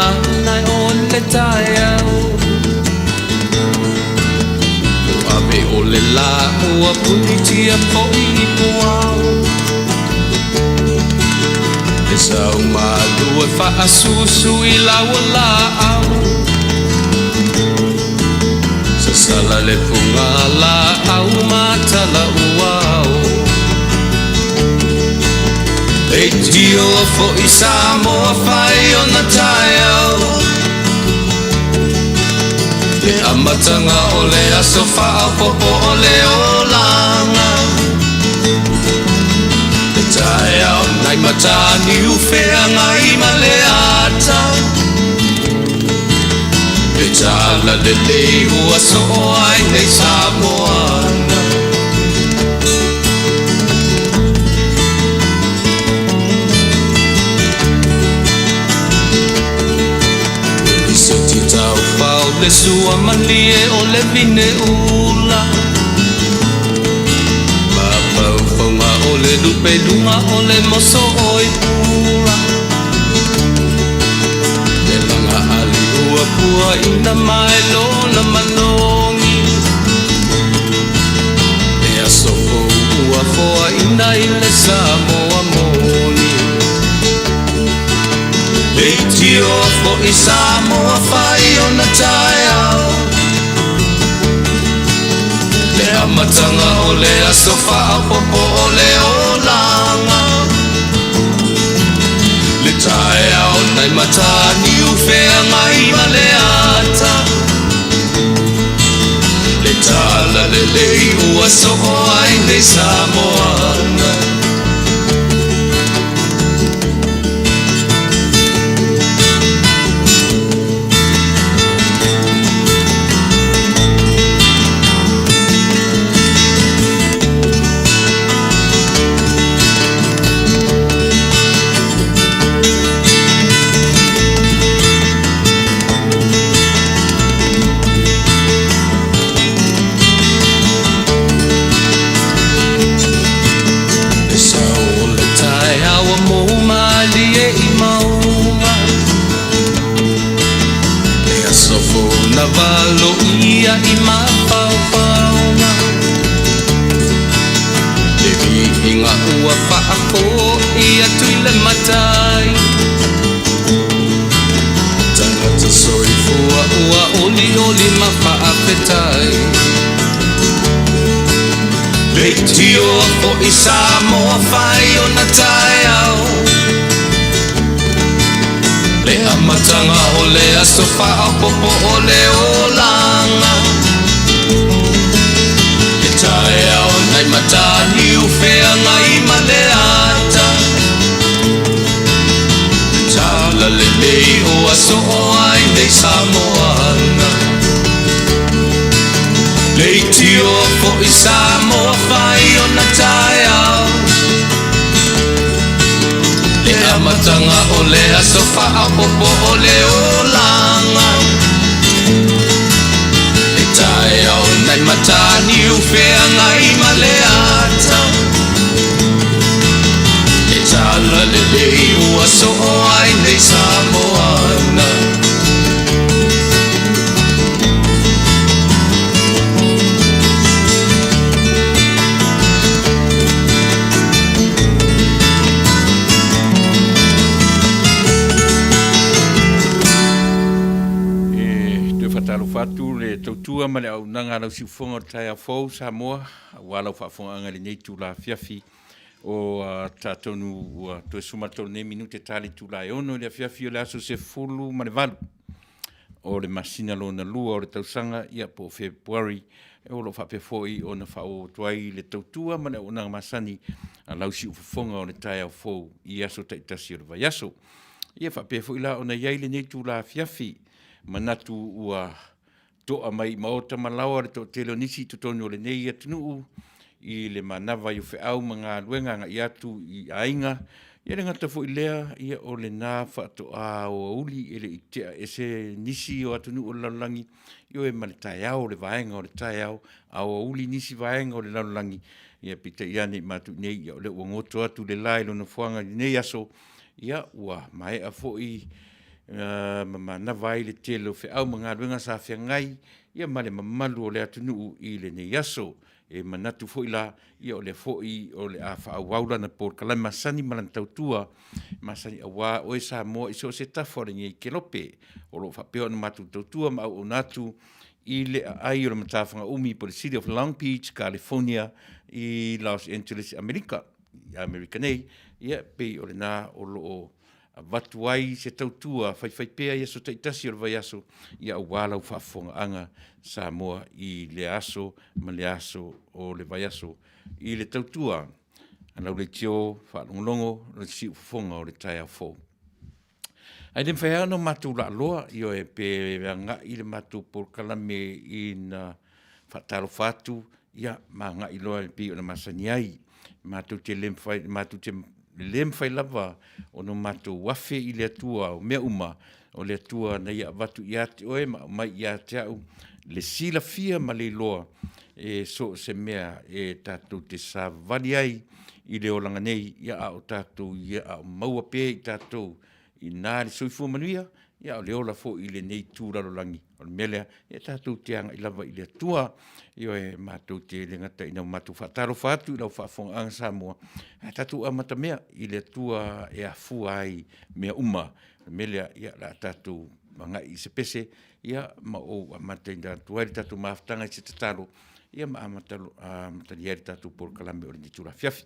gagana o le taeao. Ua ave o le lā ua punitia foi i puao. Le sau malu e faasusu i laua laau. Sasala le puga laau ma tala uao. Leitio foi Samoa fai ona taeao. Le amataga o le aso faaopoopo o le olaga. Le taeao nai Mataniu feagai ma le ata. Le tala lelei ua soo ai nei Samoana. Lisiti taufao le sua malie o le vine ula. Mafaufauga o le lupe luga o le moso oi pula. Le laga ali ua puaina mai lona manogi. Le aso fou ua foaina i le Samoa moni. Leitio foi Samoa fai ona taeao. Le amataga o le aso faaopoopo o le olaga. Le taeao nai Mataniu feagai ma le ata. Le tala lelei ua soo ai nei Samoana. Le sao o le taeao ua mou malie i mauga. Le aso fou na valoia i mafaufauga. Le viiga ua faafoi atu i le matai. Tagata soifua ua olioli ma faafetai. Leitio foi Samoa fai ona taeao. Le amataga o le aso faaopoopo o le olaga. Le taeao nai Mataniu feagai ma le ata. Le tala lelei ua soo ai nei Samoana. Leitio foi Samoa fai ona taeao. Le amataga o le aso faaopoopo o le olaga. Le taeao nai Mataniu feagai ma le ata. Le tala lelei ua soo ai nei Samoana. E toe faatalofa atu le tautua ma le auaunaga a lau siufofoga o le taeao fou Samoa, aua lau faafofogaaga i lenei itula afiafi o tatonu ua toe 13 nei minute ta le itula e 6 i le afiafi o le aso 18 o le masina lona lua o le tausaga, ia po o February, o lo o faapea foi ona faaauau atu ai le tautua ma le auaunaga masani a lau siufofoga o le taeao fou i aso taitasi o le vaiaso. Ia faapea foi la ona i ai lenei itula afiafi, manatu ua toa mai i maota ma laoa le toatele o nisi i totonu o lenei atunuu i le manava i o feau ma galuega agai atu i aiga. Ia le gata foi lea, ia o lena faatoa aoauli e le i tea ese nisi o atunuu o le lalolagi, ioe ma le taeao o le vaega o le taeao, aoauli nisi vaega o le lalolagi, ia peitai ane i matou nei, ia o lea ua goto atu le la i lona foaga i lenei aso, ia ua maea foi. ma manava ai le tele o feau ma galuega sa feagai ia ma le mamalu o le atunuu i lenei aso. E manatu foi la, ia o lea foi o le a faaauau lana polokalame masani ma lana tautua masani aua oe Samoa i so o se tafa o lenei kelope. O lo o faapea ona matou tautua ma auauna atu i le aai o le matafaga umi po o le City of Long Beach, California i Los Angeles, Amerika, i Amerika nei, ia pei o lena o lo o avatu ai se tautua faifaipea i aso taitasi o le vaiaso, ia aua lau faafofogaaga Samoa i lea aso ma lea aso o le vaiaso i le tautua a lau leitio faalogologo le siufofoga o le taeao fou. Ae le mafai lava ona matou laaloa, ioe, pe agai le matou polokalame ina faatalofa atu, ia, ma agai loa e pei ona masani ai. Matou te le mafai, matou te le mafai lava ona matou afe i le Atua o mea uma, o le Atua na ia avatu ia te oe ma aumai ia te au le silafia ma le iloa e so o se mea e tatou te savavali ai i le olaga nei, ia a o tatou ia a o maua pea i tatou ina le soifua manuia, ia a o le ola foi i lenei itu lalolagi. O le mea lea, ia tatou te agai lava i le Atua. Ioe, matou te le gata ina matou faatalofa atu i lau faafofogaaga Samoa, ae tatou amatamea i le Atua e afua ai mea uma. O le mea lea, ia, o le a tatou agai i se pese, ia, ma ou amataina atu ai le tatou mafutaga i se tatalo, ia ma amatalia ai le tatou polokalame o lenei itula afiafi.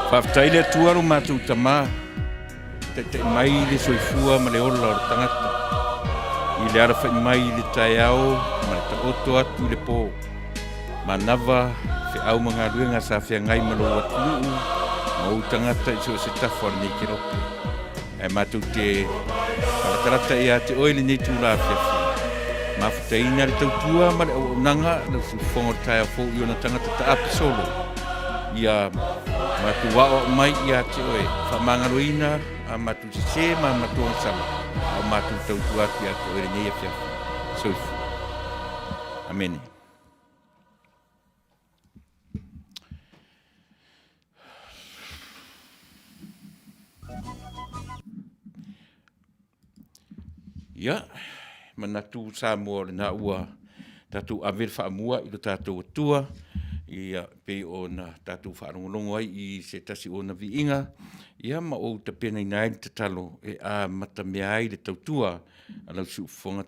Faafetai le Atua lo matou Tama, taitai mai le soifua ma le ola o le tagata, i le alafai mai i le taeao ma le taoto atu i le po. Manava, feau ma galuega sa feagai ma lou atunuu ma ou tagata i so o se tafa o lenei kelope. Ae matou te falatalata ia te oe lenei itula afiafi. Mafutaina le tautua ma le auaunaga lau siufofoga o le taeao fou i ona tagata taape solo. Ia matou aoao mai ia te oe, faamagaloina a matou sese ma a matou agasala, a o matou tautua atu ia te oe lenei afiafi. Soifua. Amene. Ia, manatu Samoa o lena ua tatou ave le faamua i lo tatou Atua. Ia, pei ona tatou faalogologo ai i se tasi o ona viiga, ia ma ou tapenaina ai le tatalo e amatamea ai le tautua a lau siufofoga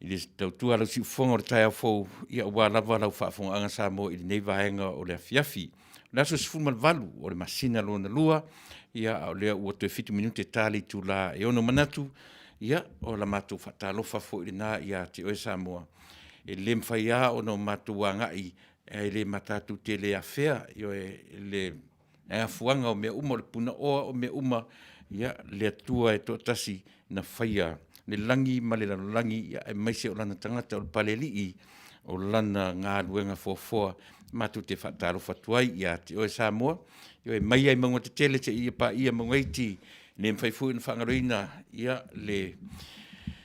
i le tautua a lau siufofoga o le taeao fou, ia aua lava lau faafofogaaga Samoa i lenei vaega o le afiafi. O le aso 18 o le masina lona lua, ia a o lea ua toe 7 minute ta le itula e 6 manatu, ia o la matou faatalofa foi lena ia te oe Samoa. E le mafai lava ona matou agai ae le ma tatou te le afea, ioe, le afuaga o mea uma, o le punaoa o mea uma, ia, le Atua e toatasi na faia le lagi ma le lalolagi, aemaise o lana tagata o le Palealii, o Lana galuega foafoa. Matou te faatalofa atu ai ia te oe Samoa, ioe, mai lava i mauga tetele seia paia mauga iti, e le mafai foi ona faagaloina le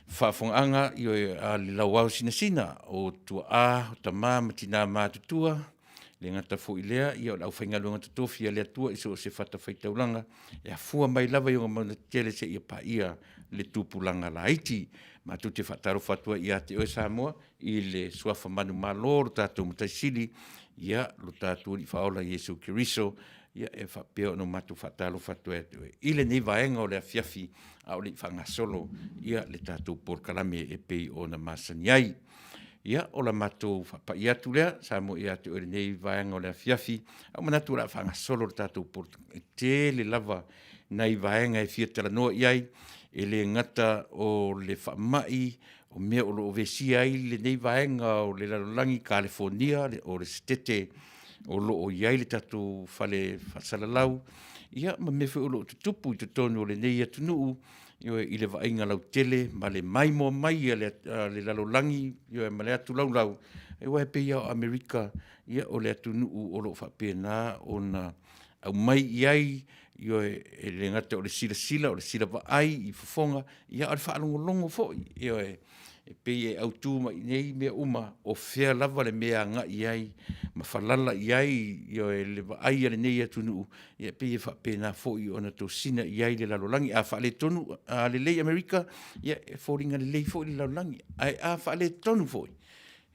faafofogaaga, ioe, a le Lauao Sinasina, o tuaa, o tama ma tina matutua, e le gata foi i lea, o le aufaigaluega totofi a le Atua i so o se fatafaitaulaga e afua mai lava i ona mauga tetele seia paia le tupulaga laiti. Matou te faatalofa atu ai ia te oe Samoa i le suafa manumalo o lo tatou Matai Sili, ia, lo tatou Alii Faaola Iesu Keriso, e faapea ona matou faatalofa atu ai i lenei vaega o le afiafi a o le i faagasolo le tatou polokalame e pei ona masani ai. Ia, o le matou faapai atu lea Samoa ia te oe i lenei vaega o le afiafi, a ua manatu o le a faagasolo le tatou e tele lava nai vaega e fia talanoa i ai, e le gata o le faamai, o mea o lo o vesia ai lenei vaega o le lalolagi, Kalifonia, o le Setete o lo o i ai le tatou fale faasalalau, ia ma mea foi o lo o tutupu i totonu o lenei atunuu, ioe, i le vaaiga lautele ma le maimoa mai a le lalolagi, ioe, ma le atu laulau, aua e pei lava o Amerika o le atunuu o lo o faapena ona aumai i ai, ioe, e le gata o le silasila, o le silavaai i fofoga, a o le faalogologo foi, ioe. E pei e autu mai i inei mea uma, o fea lava le mea e agai i ai ma falala i ai, ioe, le vaai a lenei atunuu, e pei e faapena foi ona tosina i ai le lalolagi. A faaletonu, a lelei Amerika, ia e foliga lelei foi le lalolagi, ae a faaletonu foi,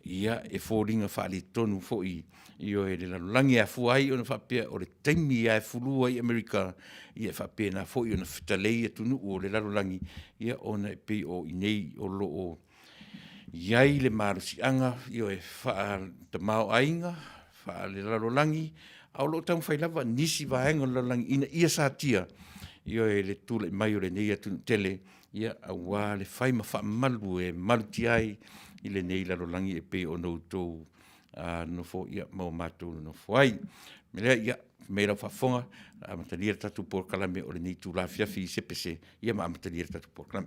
ia e foliga faaletonu foi, ioe, le lalolagi. E afua ai ona faapea o le taimi lava e fulu ai Amerika, e faapena foi ona fetalei atunuu o le lalolagi, ona e pei o i inei o lo o i ai le malosiaga, ioe, faale-tamaoaiga, faale-lalolagi, a o lo o taumafai lava nisi vaega o le lalolagi ina ia satia, ioe, le tulai mai o lenei atunuu tele, aua le fai ma faamalu e malutia ai i lenei lalolagi e pei ona outou nonofo ma o matou nonofo ai. O le mea lea, ia, fai mai lau faafofoga, amatalia le tatou polokalame o lenei itula afiafi i se pese, ia ma amatalia le tatou polokalame.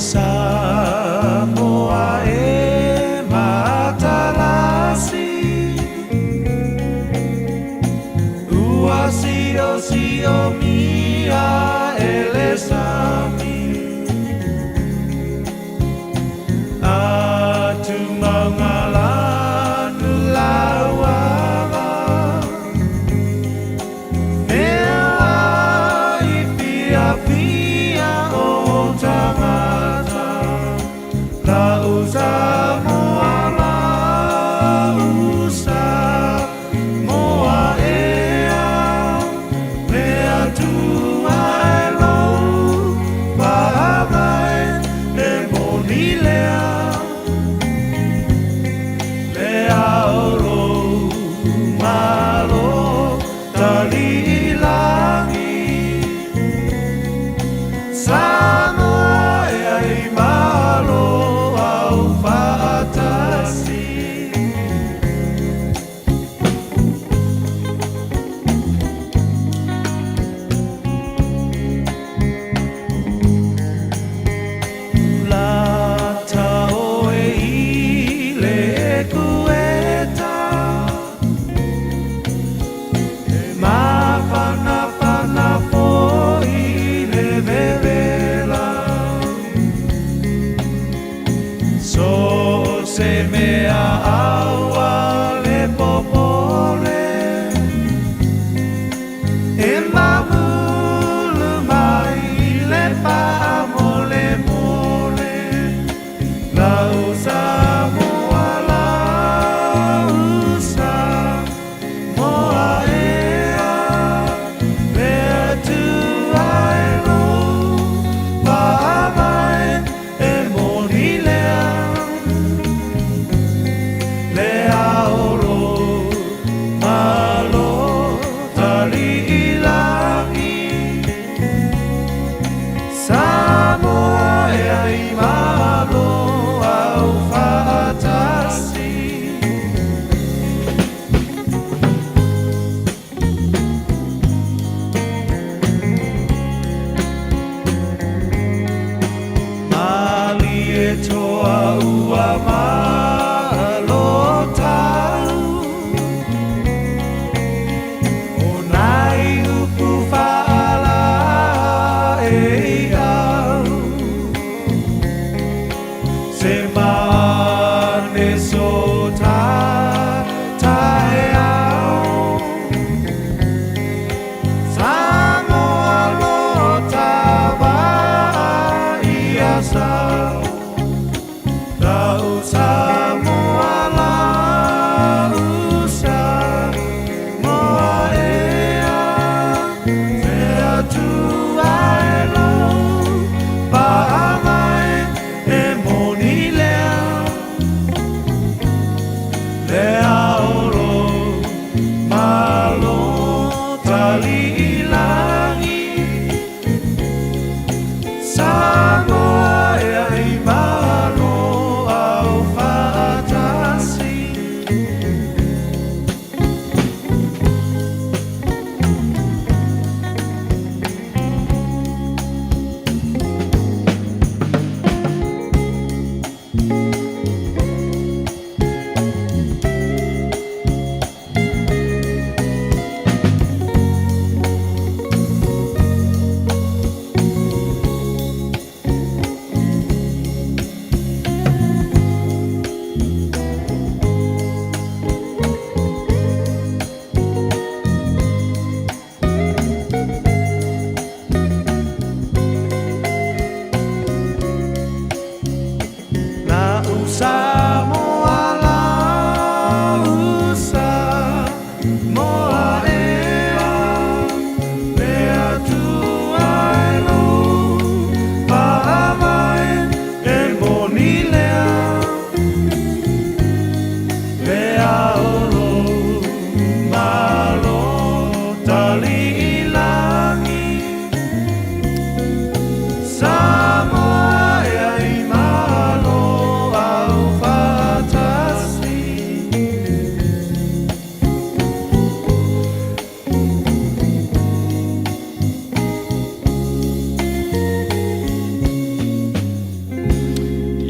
Samoa e matalasi Ua siosio mia e le sami Atu maunga lanu lauala Mea i fiafia o tangata Lau Samoa lau Samoa ea Mea tua e lou faavae e moni lea Le ao lou malo taliilagi Samoa ea i malo au faatasi. Lata oe i le ekueta E mafanafana foi i le vevela So se mea aua le popoe.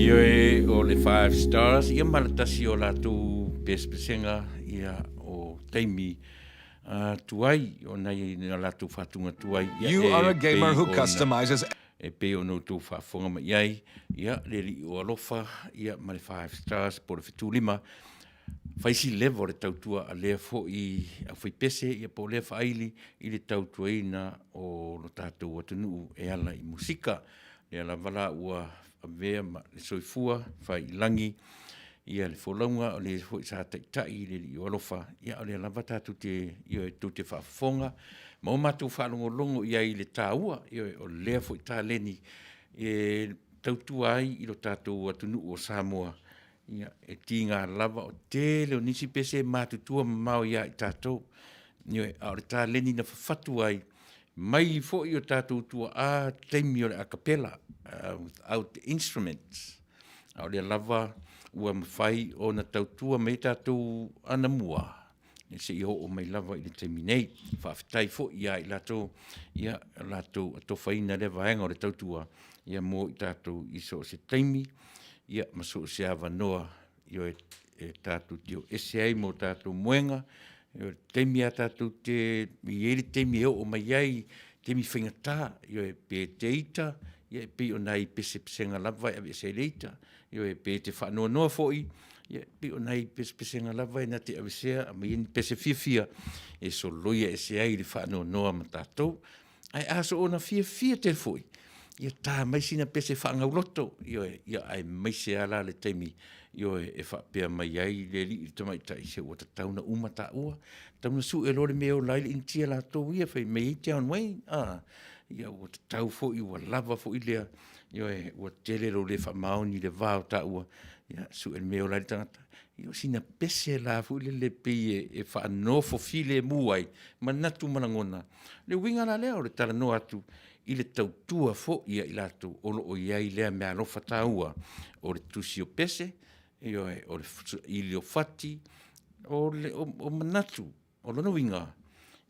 Ioe o le Five Stars, ia ma le tasi o latou pesepesega ia o taimi tuai o nai na latou faatuga tuai. Ia, You are a gamer who customizes E pei ona outou faafofoga mai i ai, ia, le Alii o Alofa, ia, ma le Five Stars po o le Fetulima, fai si leva o le tautua a lea foi aufaipese, ia, po o lea faaili i le tautuaina o lo tatou atunuu e ala i musika. Lea lava la ua avea ma le soifua fai i lagi, ia, le folauga o le foi sa taitai i le Alii o Alofa, ia, o lea lava tatou te, ioe, tou te faafofoga ma o matou faalogologo i ai i le taua, ioe, o lea foi taleni e tautua ai i lo tatou atunuu o Samoa. Ia, e tiga lava o tele o nisi pese e matutua mamao ia i tatou, ioe, a o le taleni na fafatu ai mai foi o tatou tuaa taimi o le acapella, without the instruments. A o lea lava ua mafai ona tautua mai tatou anamua seia oo mai lava i le taimi nei. Faafetai foi ia i latou, ia, latou atofaina lea vaega o le tautua, ia, mo i tatou i so o se taimi, ia, ma so o se avanoa, ioe, e tatou te o ese ai mo tatou moega, ioe, taimi a tatou te, i ai le taimi e oo mai ai, taimi faigata, ioe, pe te ita, ia e pei o nai pesepesega lava e aveese ai le ita, ioe, pe te faanoanoa foi, ia e pei o nai pesepesega lava e na te avesea, aumai ai ni pese fiafia e soloia ese ai le faanoanoa ma tatou. Ae a soona fiafia tele foi, Ia ta mai sina pese faagauloto, ioe, ia aemaise lava la le taimi, ioe, e faapea mai ai le alii i le tamaitai, se ua tatau ona uma taua, tatau ona sue loa le mea e ola ai le Initia latou ia fai mai ai John Wayne, a, ia ua tatau foi ua lava foi lea, ioe, ua tele lou le faamaoni i le va o taua, ia sue le mea e ola ai le tagata. Ia o sina pese la foi lele pei e faanofo filemu ai manatu ma lagona. O le uiga la lea o le talanoa atu i le tautua foi a i latou o lo o i ai lea meaalofa taua o le tusi o pese, ioe, o le saili o fati, o manatu. O lona uiga,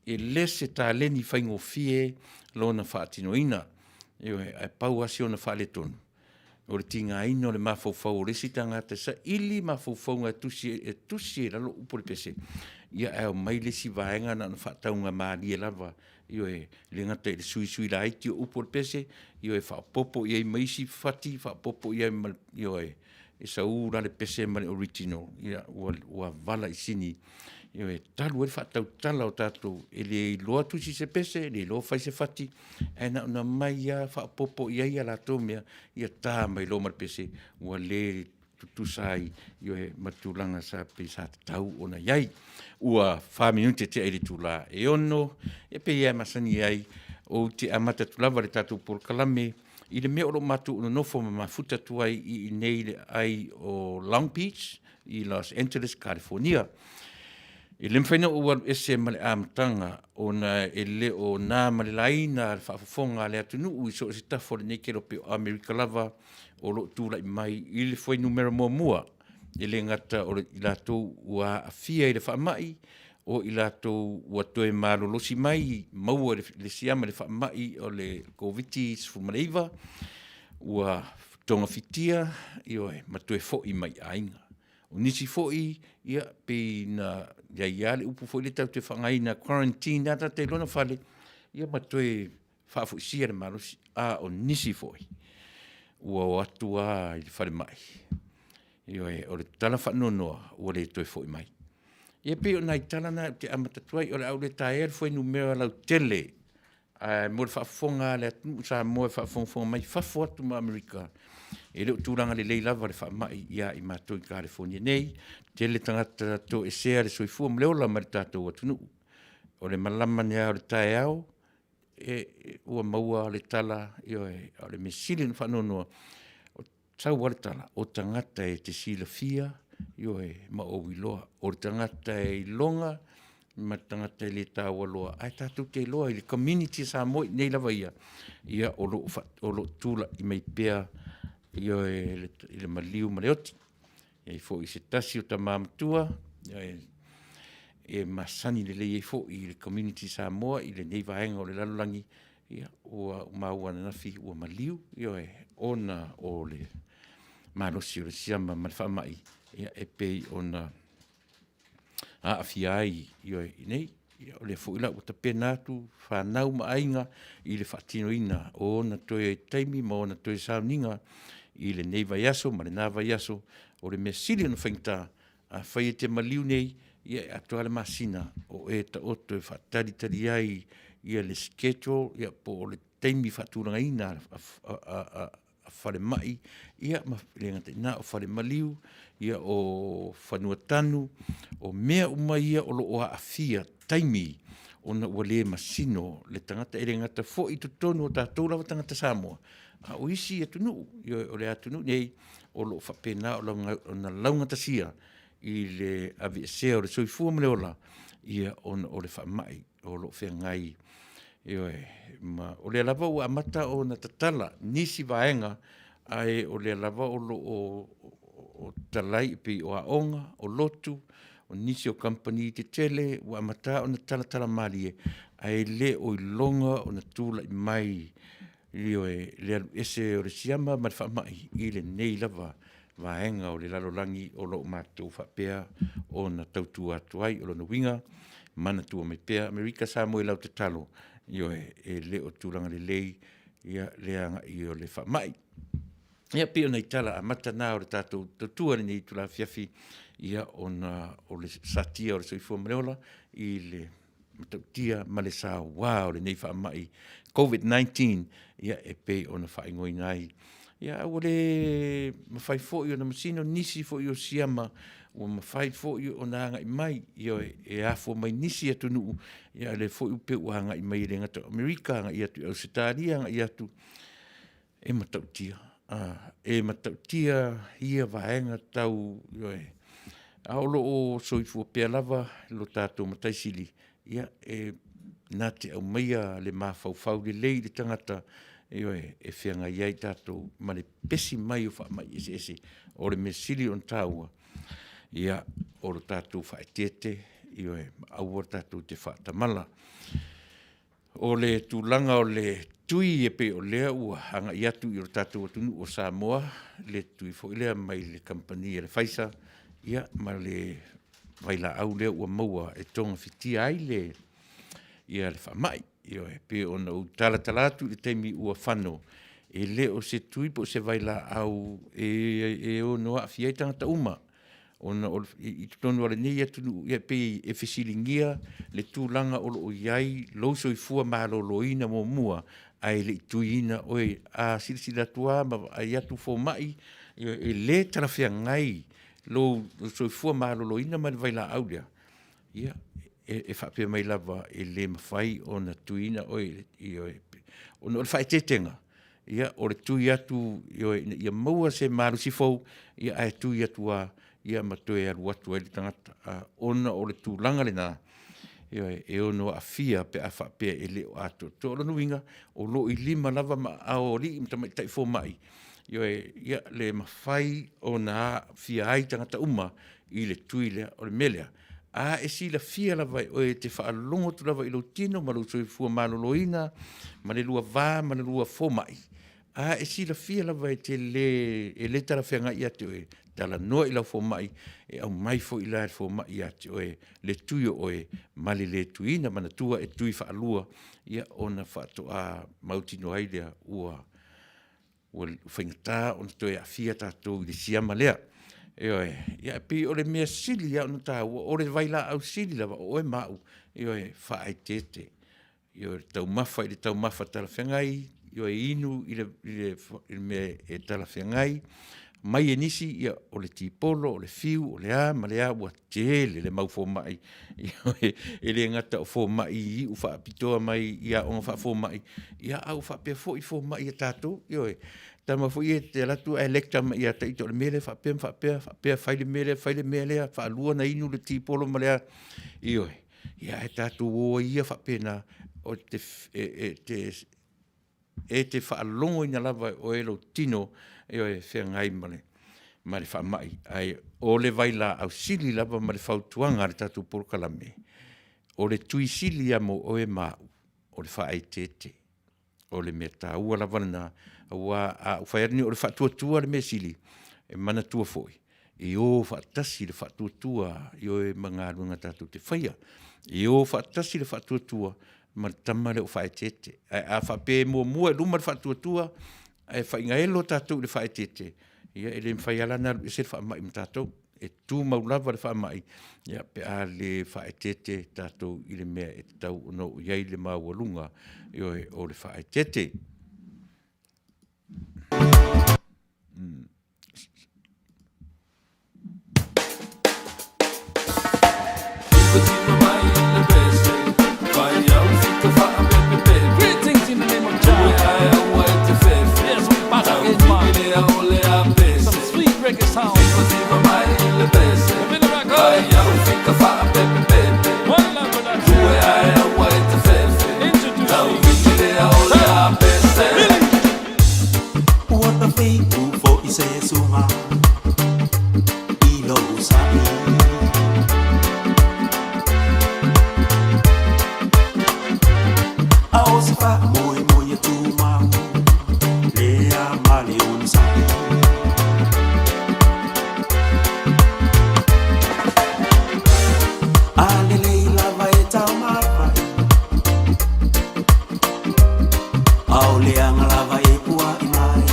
e le se taleni faigofie lona faatinoina, ioe, ae pau lava si ona faaletonu, o le tigaina o le mafaufau o le isi tagata e saili mafaufauga e tusi ai i lalo upu o le pese, ia ae omai le isi vaega na ona faataugamalie lava, ioe, e le gata i le suisui laiti o upu o le pese, ioe, faaopoopo i ai ma isi fati, faaopoopo i ai ma le, ioe, e sau la le pese ma le original, ia ua vala i sini, ioe, talu ai le faatautala o tatou e le iloa tusi se pese, e le iloa fai se fati, ae na ona aumai lava faaopoopo i ai a latou mea, ia ta mai loa ma le pese ua le tutusa ai, ioe, ma tulaga sa pei sa tatau ona i ai. Ua 4 minute tea i le itula e 6, e pei lava e masani ai, ou te amata atu lava le tatou polokalame i le mea o lo o matou nonofo ma mafuta atu ai i inei i le aai o Long Beach i Los Angeles, California. E le mafai ona ou alu ese ma le amataga ona e le o na ma le laina le faafofoga a le atunuu i so o se tafa o lenei kelope o Amerika lava o lo o tulai mai i le fuainumera muamua, e le gata o i latou ua aafia i le faamai, o i latou ua toe malolosi mai maua i le siama i le faamai o le Koviti-19, ua togafitia, ioe, ma toe foi mai i aiga. O nisi foi, ia, pei na i ai lava le upu foi lea tatou te faaaogaina, quarantine lava tagata i lona fale, ia ma toe faafoisia le malosi. A o nisi foi, ua o atu lava i le falemai, ioe, o le tala faanoanoa, ua le toe foi mai. Ia pei o nai tala na ou te amata atu ai, o le a ou le taea le fuainumera lautele, ae mo le faafofoga a le atunuu o Samoa e faafogafoga mai i fafo atu ma Amerika, e le o tulaga lelei lava le faamai ia i matou i Kalifonia nei, tele tagata toesea le soifua ma le ola mai le tatou atunuu. O le malama nei lava o le taeao, e, ua maua le tala, ioe, o le mea sili ona faanoanoa, sau lava le tala, o tagata e te silafia, ioe, ma ou iloa, o le tagata e iloga ma le tagata e le taua loa, ae tatou te iloa i le community a Samoa i inei lava ia, ia o lo o tulai mai pea, ioe, i le maliu ma le oti. E i ai foi se tasi o tama matua, e masani lelei ai foi i le community Samoa i lenei vaega o le lalolagi, ia, ua maua ananafi ua maliu, ioe, ona o le malosi o le siama ma le faamai, ia, e pei ona aafia ai, ioe, i nei. Ia, o lea foi la ua tapena atu fanau ma aiga i le faatinoina o ona toe taimi ma ona toe sauniga i lenei vaiaso ma lena vaiaso. O le mea sili ona faigata, afai e te maliu nei, ia e atoa lava le masina o e taoto e faatalitali ai ia le schedule ia po o le taimi faatulagaina a falemai, ia ma le gata i lena o fale maliu, ia o fanua tanu, o mea uma ia o lo o aafia taimi ona ua le masino le tagata. E le gata foi i totonu o tatou lava tagata Samoa, a o isi atunuu, ioe, o le atunuu nei o lo o faapena ona laugatasia i le aveesea o le soifua ma le ola, ia ona o le faamai o lo o feagai, ioe, ma o lea lava ua amata ona tatala nisi vaega, ae o lea lava o lo o talai e pei o aoga, o lotu, o nisi o kamupani tetele ua amata ona talatala malie, ae le o iloga ona tulai mai, ioe, le alu ese o le siama ma le faamai i lenei lava vaega o le lalolagi o lo o matou faapea ona tautua atu ai. O lona uiga, manatua mai pea Amerika Samoa i lau tatalo, ioe, e le o tulaga lelei ia le agai o le faamai. Ia pei o nai tala amata na o le tatou tautua i lenei itula afiafi, ia ona o le satia o le soifua ma le ola i le matautia ma le saoa o lenei faamai COVID-19, ia, e pei ona faaigoaina ai. Ia, a ua le mafai foi ona masino nisi foi o siama ua mafai foi ona agai mai, ioe, e afua mai nisi atunuu, ia a o lea foi pei ua agai mai e le gata o Amerika, agai atu i Ausetalia, agai atu, e matautia, e matautia ia vaega tau, ioe, a o lo o soifua pea lava lo tatou Matai Sili, ia, e na te aumaia le mafaufau lelei i le tagata, ioe, e feagai ai tatou ma le pepesi mai o faamai eseese. O le mea sili ona taua, ia, o le tatou faaeteete, ioe, ma aua tatou te faatamala. O le tulaga o le tui e pei o lea ua agai atu i le tatou atunuu o Samoa, le tui foi lea mai le kamupani a le Pfizer, ia ma le vailaau lea ua maua e togafitia ai le faamai. Ioe, e pei ona ou talatala atu i le taimi ua fano, e le o se tui po o se vailaau e ono aafia ai tagata uma, ona i totonu lava o lenei atunuu, e pei e fesiligia le tulaga o lo o i ai lou soifua maloloina muamua ae le i tuiina oe. A silasila atu lava ma vaai atu fomai, e le talafeagai lou soifua maloloina ma le vailaau lea, ia, e faapea mai lava e le mafai ona tuiina oe, ioe, ona o le faaeteetega, ia, o le tui atu ina ia maua se malosi fou, ae tui atu lava ma toe alu atu ai le tagata, ona o le tulaga lena, ioe, e ono aafia pe a faapea e le o atoatoa. O lona uiga, o lo o i lima lava ma aao o alii ma tamaitai fomai, ioe, ia le mafai ona aafia ai tagata uma i le tui lea. O le mea lea, a e silafia lava e oe e te faalogo atu lava i lou tino ma lou soifua maloloina ma le lua va ma le lua fomai, a e silafia lava e te le, e le talafeagai ia te oe, talanoa i lau fomai, e aumai foi la e le fomai ia te oe le tui o oe ma le le tuiina. Manatua e tui faalua ona faatoa mautinoa ai lea ua faigata ona toe aafia tatou i le siama lea. Ioe. Ia e pei o le mea sili lava ona taua, o le vailaau sili lava, o oe ma au, ioe, faaeteete, ioe, taumafa i le taumafa talafeagai, ioe, inu i le mea e talafeagai, mai e nisi, ia, o le tipolo, o le fiu, o le a ma le a, ua tele le mau fomai, ioe, e le gata o fomai i iu faapitoa mai aoga faafomai, a ua faapea foi fomai a tatou, ioe. O tama foi ia e te alu atu ae lecture mai ia te ita, o le mea lea e faapea ma faapea, faapea, fai le mea lea, fai le mea lea, faalua ona inu le tipolo ma le a, ioe. Ae tatou o ai ia faapena, e te faalogoina lava e oe lou tino, ioe, e feagai ma le faamai. Ae o le vailaau sili lava ma le fautuaga a le tatou polokalame, o le tui sili lava mo oe ma au, o le faaeteete. O le mea taua lava lena, aua a ou fai atu nei o le faatuatua le mea sili, e manatua foi, e o faatasi le faatuatua, ioe, ma galuega tatou te faia. E o faatasi le faatuatua ma le tama lea o faaeteete. Ae a faapea e muamua i luma le faatuatua ae faigaelo tatou i le faaeteete, ia e le mafai lava la ona alu ese le faamai ma tatou. E tumau lava le faamai pe a le faaeteete tatou i le mea e tatau ona oo i ai le maualuga, ioe, o le faaeteete. Ua tawhitu fo i se sunga i lou sa'i. A o se faamoemoe e tumau lea ma le onosai. A lelei lava e taumafa ai, a o leaga lava e pua'i mai.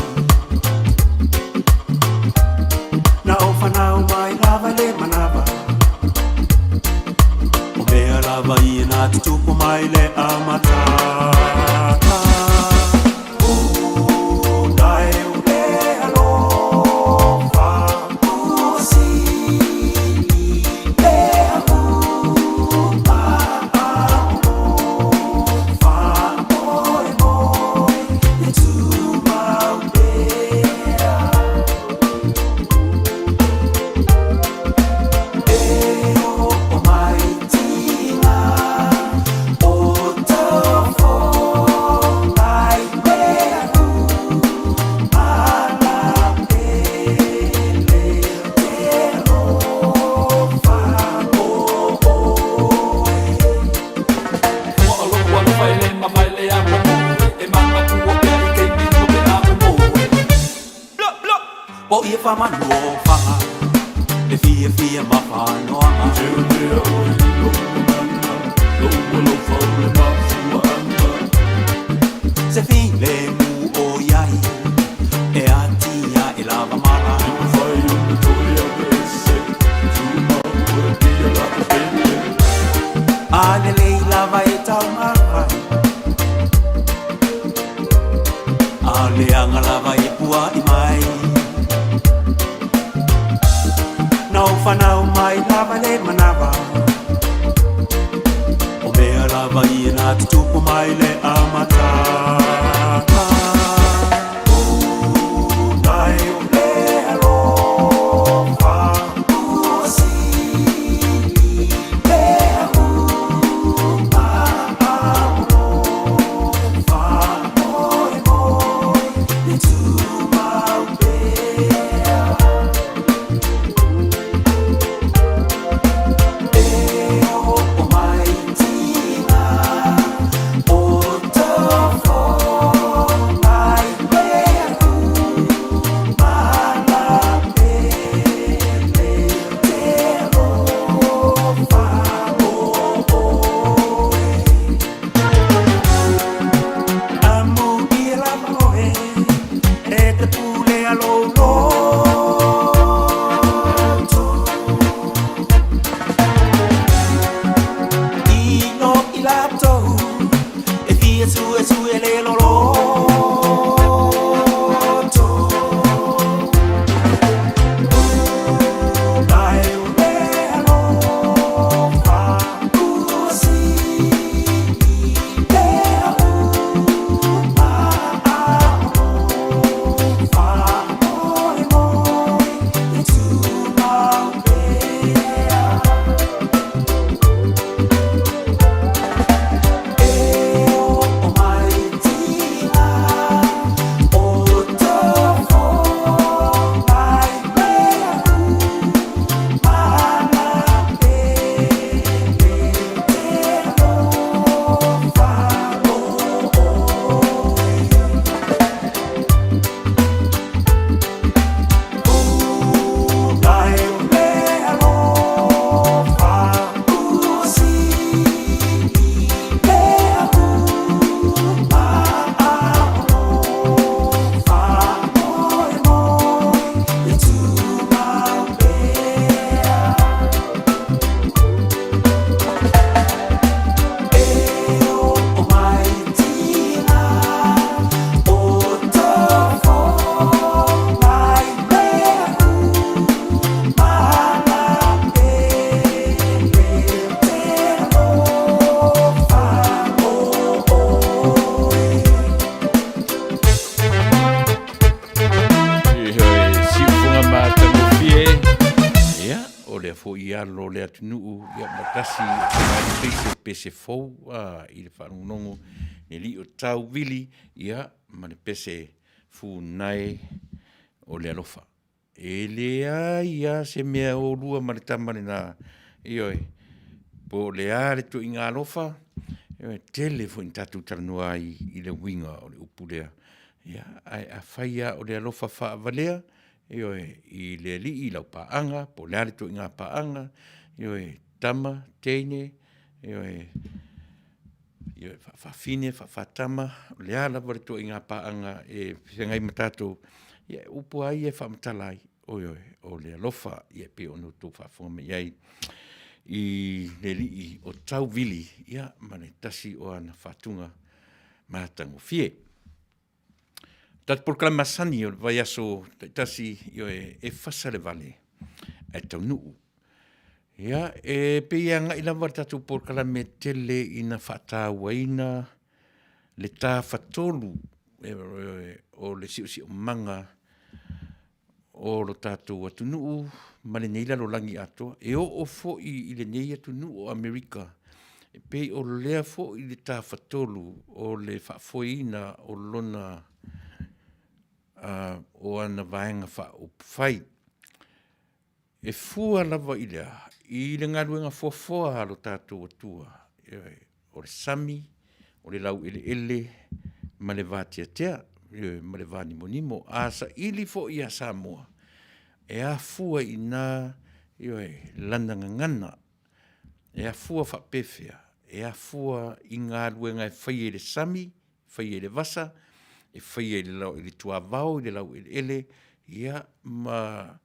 Na o fanau mai lava le manava, o mea lava ia na na tutupu mai le amataga. Unai o le alofa ua sili le ahupa'a o faamoemoe e tumau pea. E oo mai tiga o tafogai mea ala pele te alofa o oe. Ua o lou alofa e le mavae le alomoe e manatua pea i keimi no pe a momoe. Po ia faamanuofaga le fiafia ma faanoaga. Teotea oe i lou agaga, lou alofa o le mafuaaga. Se filemu o i ai e atiae lava mala. E mafai ona toe aveese, tumau oe pia la pele. A lelei lava e taumafa ai. A leaga lava e pua'i mai. Na ou fanau mai lava le manava. O mea lava ia na tutupu mai le amataga. Unai o le alofa ua sili le ahupa'a o faamoemoe e tumau pea. E oo mai tiga o tafogai mea ala pele te alofa o oe. Amuia lava oe e te pule a lou loto. I lo i latou e fia suesue le loloto. Unai o le alofa ua sili le ahupa'a o faamoemoe e tumau pea. E oo mai tiga o tafogai mea ala pele te alofa o oe. Unai o le alofa ua sili le ahupa'a o faamoemoe e tumau pea. E oo mai tiga o tafogai mea ala pele te alofa o oe. Siufoga matagofie. Ia, o lea foi alo o le atunuu, ia ma tasi o pese pese fou a i le faalogologo le lii o Tauvili, ia ma le pese Funai o le alofa. E leai lava se mea o lua ma le tama lena, ioe, po o le a le tuuaiga alofa, ioe, tele foi ina tatou talanoa ai i le uiga o le upu lea. Ia, ae afai lava o le alofa faavalea, ioe, i le alii i lau paaga, po o le a le ituaiga paaga, ioe, tama, teine, ioe, ioe, faafafine, faafatama, o le a lava le ituaiga paaga e feagai ma tatou, ia o upu lava ia e faamatala ai, ioe, o le alofa, e pei ona outou faafofoga mai ai. i le alii o Tauvili, ia, ma le tasi o ana faatuga matagofie. Tatou polokalame masani o le vaiaso taitasi, ioe, e fasa le vale ae taunuu. Ia, e pei e agai lava le tatou polokalame tele ina faatauaina le tafatolu o le siosiomaga o lo tatou atunuu ma lenei lalolagi atoa. E oo foi i lenei atunuu o Amerika, e pei o lea foi le tafatolu o le faafoeina o lona o ana Vaega Faaupufai. E fua lava i le a? I le galuega foafoa a lo tatou Atua, ioe, o le sami, o le laueleele ma le vateatea, ioe, ma le vanimonimo. A saili foi ia Samoa, e afua i ina, ioe, lana gagana. E afua faapefea? E afua i galuega e faia i le sami, faia i le vasa, e faia i le tuavao i le laueleele, ia ma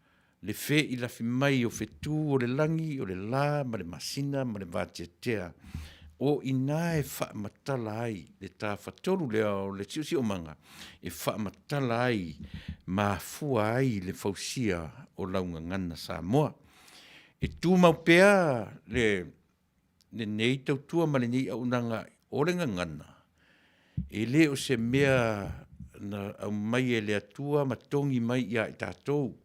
le feilafi mai o fetu o le lagi, o le la ma le masina ma le vateatea, o i ina e faamatala ai le tafatolu lea o le siosiomaga, e faamatala ai ma afua ai le fausia o lau gagana Samoa. E tumau pea lenei tautua ma lenei auaunaga o le gagana, e le o se mea na aumai e le Atua ma togi mai ia i tatou,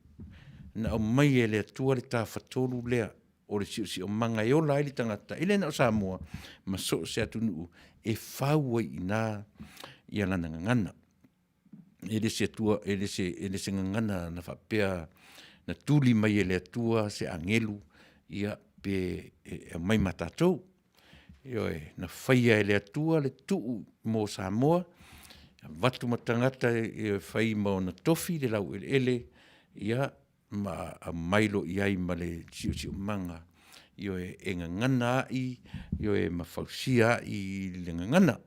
na aumai e le Atua le tafatolu lea o le siosiomaga e ola ai le tagata, e le na o Samoa, ma so o se atunuu e fau ai i ina lana gagana. E le se Atua, e le se gagana na faapea na tuli mai e le Atua se agelu ia pe aumai ma tatou. Ioe, na faia e le Atua le tuu mo Samoa, avatu ma tagata e fai ma ona tofi le laueleele, ia ma aumai loa i ai ma le siosiomaga, ioe, e gagana ai, ioe, ma fausia ai le gagana.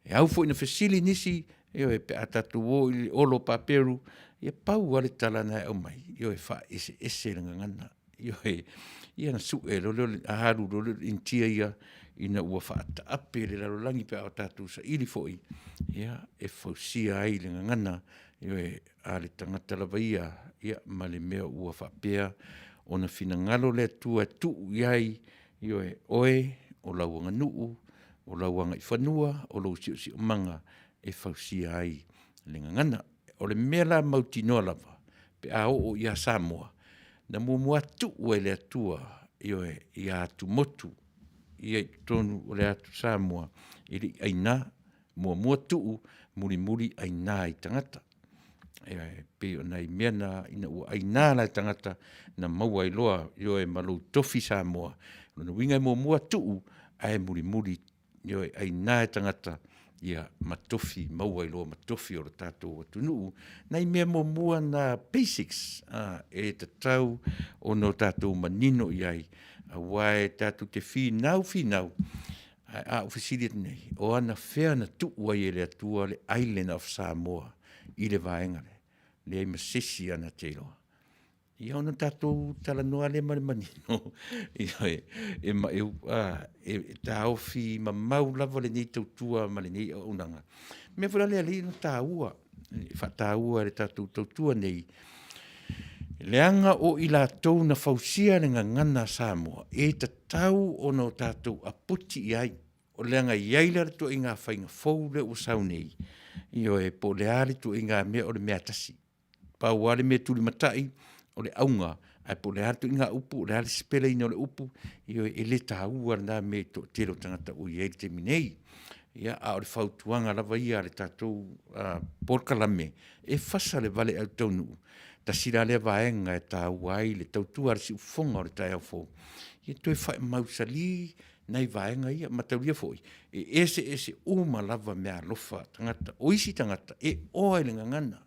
E au foi ina fesili nisi, ioe, pe a tatou o i le olo o paperu, ia pau lava le tala na e aumai, ioe, faaeseese le gagana. Ioe, ia ona sue loa lea, alu loa lea o le Initia ia ina ua faataape e le lalolagi pe a tatou saili foi, ia, e fausia ai le gagana, ioe, a le tagata lava ia, ia ma le mea ua faapea ona finagalo le Atua e tuu i ai, ioe, oe, o lau aganuu, o lau agaifanua, o lou siosiomaga e fausia ai le gagana. O le mea la mautinoa lava pe a oo ia Samoa, na muamua tuu e le Atua, ioe, ia Atumotu ia i totonu o le atu Samoa, e le i aina, muamua tuu, mulimuli aina i tagata. Ioe, e pei o nai mea na ina ua aina la e tagata, na maua ai loa, ioe ma lou tofi Samoa. O lona uiga e muamua tuu ae mulimuli, ioe, aina e tagata ma tofi, maua ai loa ma tofi o le tatou atunuu. Nai mea muamua na basics e tatau ona tatou manino i ai, aua e tatou te finau finau, ae a ou fesili atu nei, o anafea na tuu ai e le Atua le Island of Samoa i le vaega lea? Leai ma se isi lava na te iloa. Ia ona tatou talanoa lea ma le manino, ioe, e e taofi mamau lava lenei tautua ma lenei auaunaga. O le mea foi la lea e ala ai ona taua, e faataua e le tatou tautua nei, leaga o i latou na fausia le gagana Samoa, e tatau ona tatou aputi i ai, leaga e i ai la le ituaiga faiga fou lea ua sau nei, ioe, po o le a le ituaiga mea, o le mea lava e tasi. Pau lava le mea e tulimatai, o le auga, ae po o le a le ituaiga upu, o le a le sipela ina o le upu, ioe, e le taua lena mea i le toatele o tagata ua i ai i le taimi nei. Ia, a o le fautuaga lava ia a le tatou polokalame, e fasa le vale ae ou te taunuu, tasi la lea vaega e taua ai le tautua a le siufofoga o le taeao fou, ia toe faamausali nai vaega ia. Mataulia foi, e eseese uma lava meaalofa a tagata. O isi tagata, e oa i le gagana.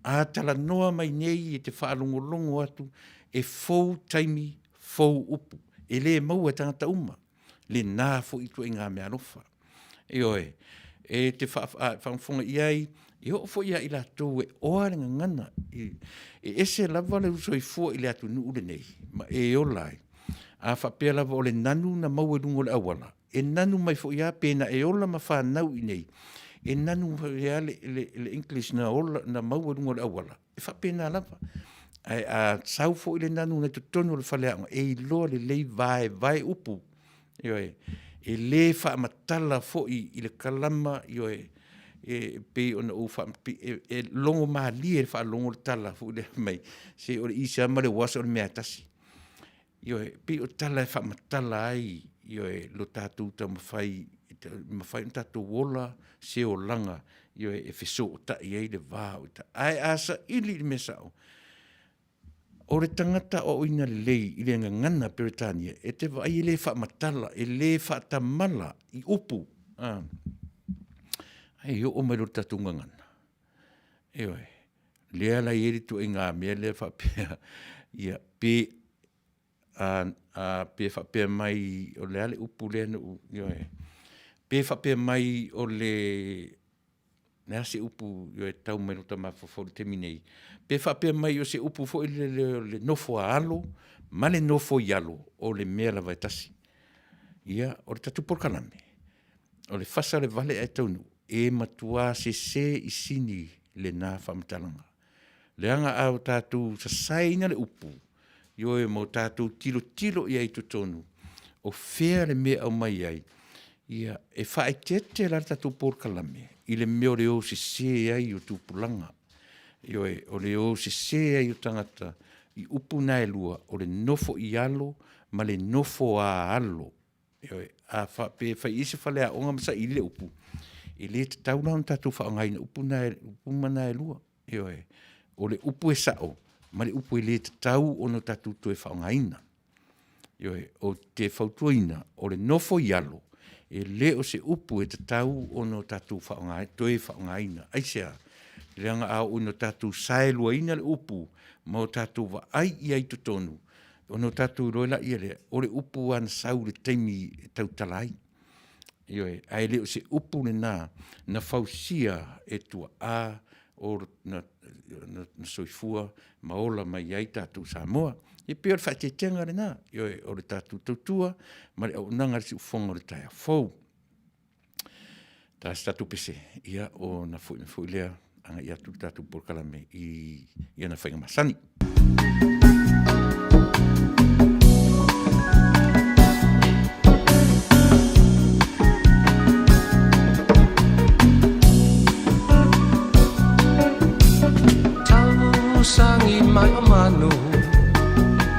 A talanoa mai nei e te faalogologo atu e fou taimi, fou upu, e le maua e tagata uma lena foi ituaiga meaalofa. Ioe, e te faafogafoga i ai, e oo foi ia i latou e oa le gagana, e ese lava le soifua i le atunuu lenei ma e ola ai. A faapea lava o le nanu na maua i luga o le auala, e nanu mai foi lava pe na e ola ma fanau i inei, e nanu foi lava le, le, le English na ola, na maua i luga o le auala, e faapena lava. Ae a sau foi le nanu na i totonu o le faleaoga, e iloa lelei vaevae upu, ioe, e le faamatala foi i le kalama, ioe, e pei ona ou e logo malie i le faalogo le tala foi lea fai mai, se o le is lava ma le was o le mea lava e tasi. Ioe, e pei o tala e faamatala ai, ioe, lo tatou taumafai e mafai ona tatou ola se olaga, ioe, e fesootai ai le va o Ae a saili i le mea sao, o le tagata aoaoina lelei i le gagana Peretania, e te vaai e le faamatala, e le faatamala i upu, ae oo mai loa i le tatou gagana, ioe, lea la e i ai le ituaiga mea lea faapea, ia, pe a faapea mai o le a le upu lea na ou, ioe, pe faapea mai o le a se upu e tau mai i lota mafaufau i le taimi nei, pe faapea mai o se upu foi lele o le nofo a alo ma le nofo i alo, o le mea lava e tasi. Ia, o le tatou polokalame, o le fasa o le vale ae taunuu, e matua sese i sini lena faamatalaga. Leaga a tatou sasaeina le upu, ioe ma o tatou tilotilo i ai i totonu, o fea le mea e aumai ai, ia, e faaeteete la le tatou polokalame i le mea o le o sese ai o tupulaga. Ioe, o le o sese ai o tagata i upu na e lua, o le nofo i alo ma le nofo a alo. Ioe, a faapea e fai i ai se faleaoga ma saili le upu, e le tatau la ona tatou faaaogaina upu uma na e lua. Ioe, o le upu e sao ma le upu e le tatau ona tatou toe faaaogaina. Ioe, ou te fautuaina, o le nofo i alo, e le o se upu e tatau ona tatou toe faaaogaina. Aisea? Leaga a oo ina tatou saeluaina le upu ma o tatou vaai i ai i totonu, ona tatou iloa lea lea, o le upu lava na sau i le taimi e tautala ai. Ioe, ae le o se upu lena na fausia e tuaa na soifua ma ola mai ai tatou Samoa. E pei o le faaeteetega lena, ioe, o le tatou tautua ma le auaunaga i le siufofoga o le taeao fou. Ta se tatou pese, ia ona foi mai foi lea agai atu le tatou polokalame i ana faiga masani. Tausagi mai o manu,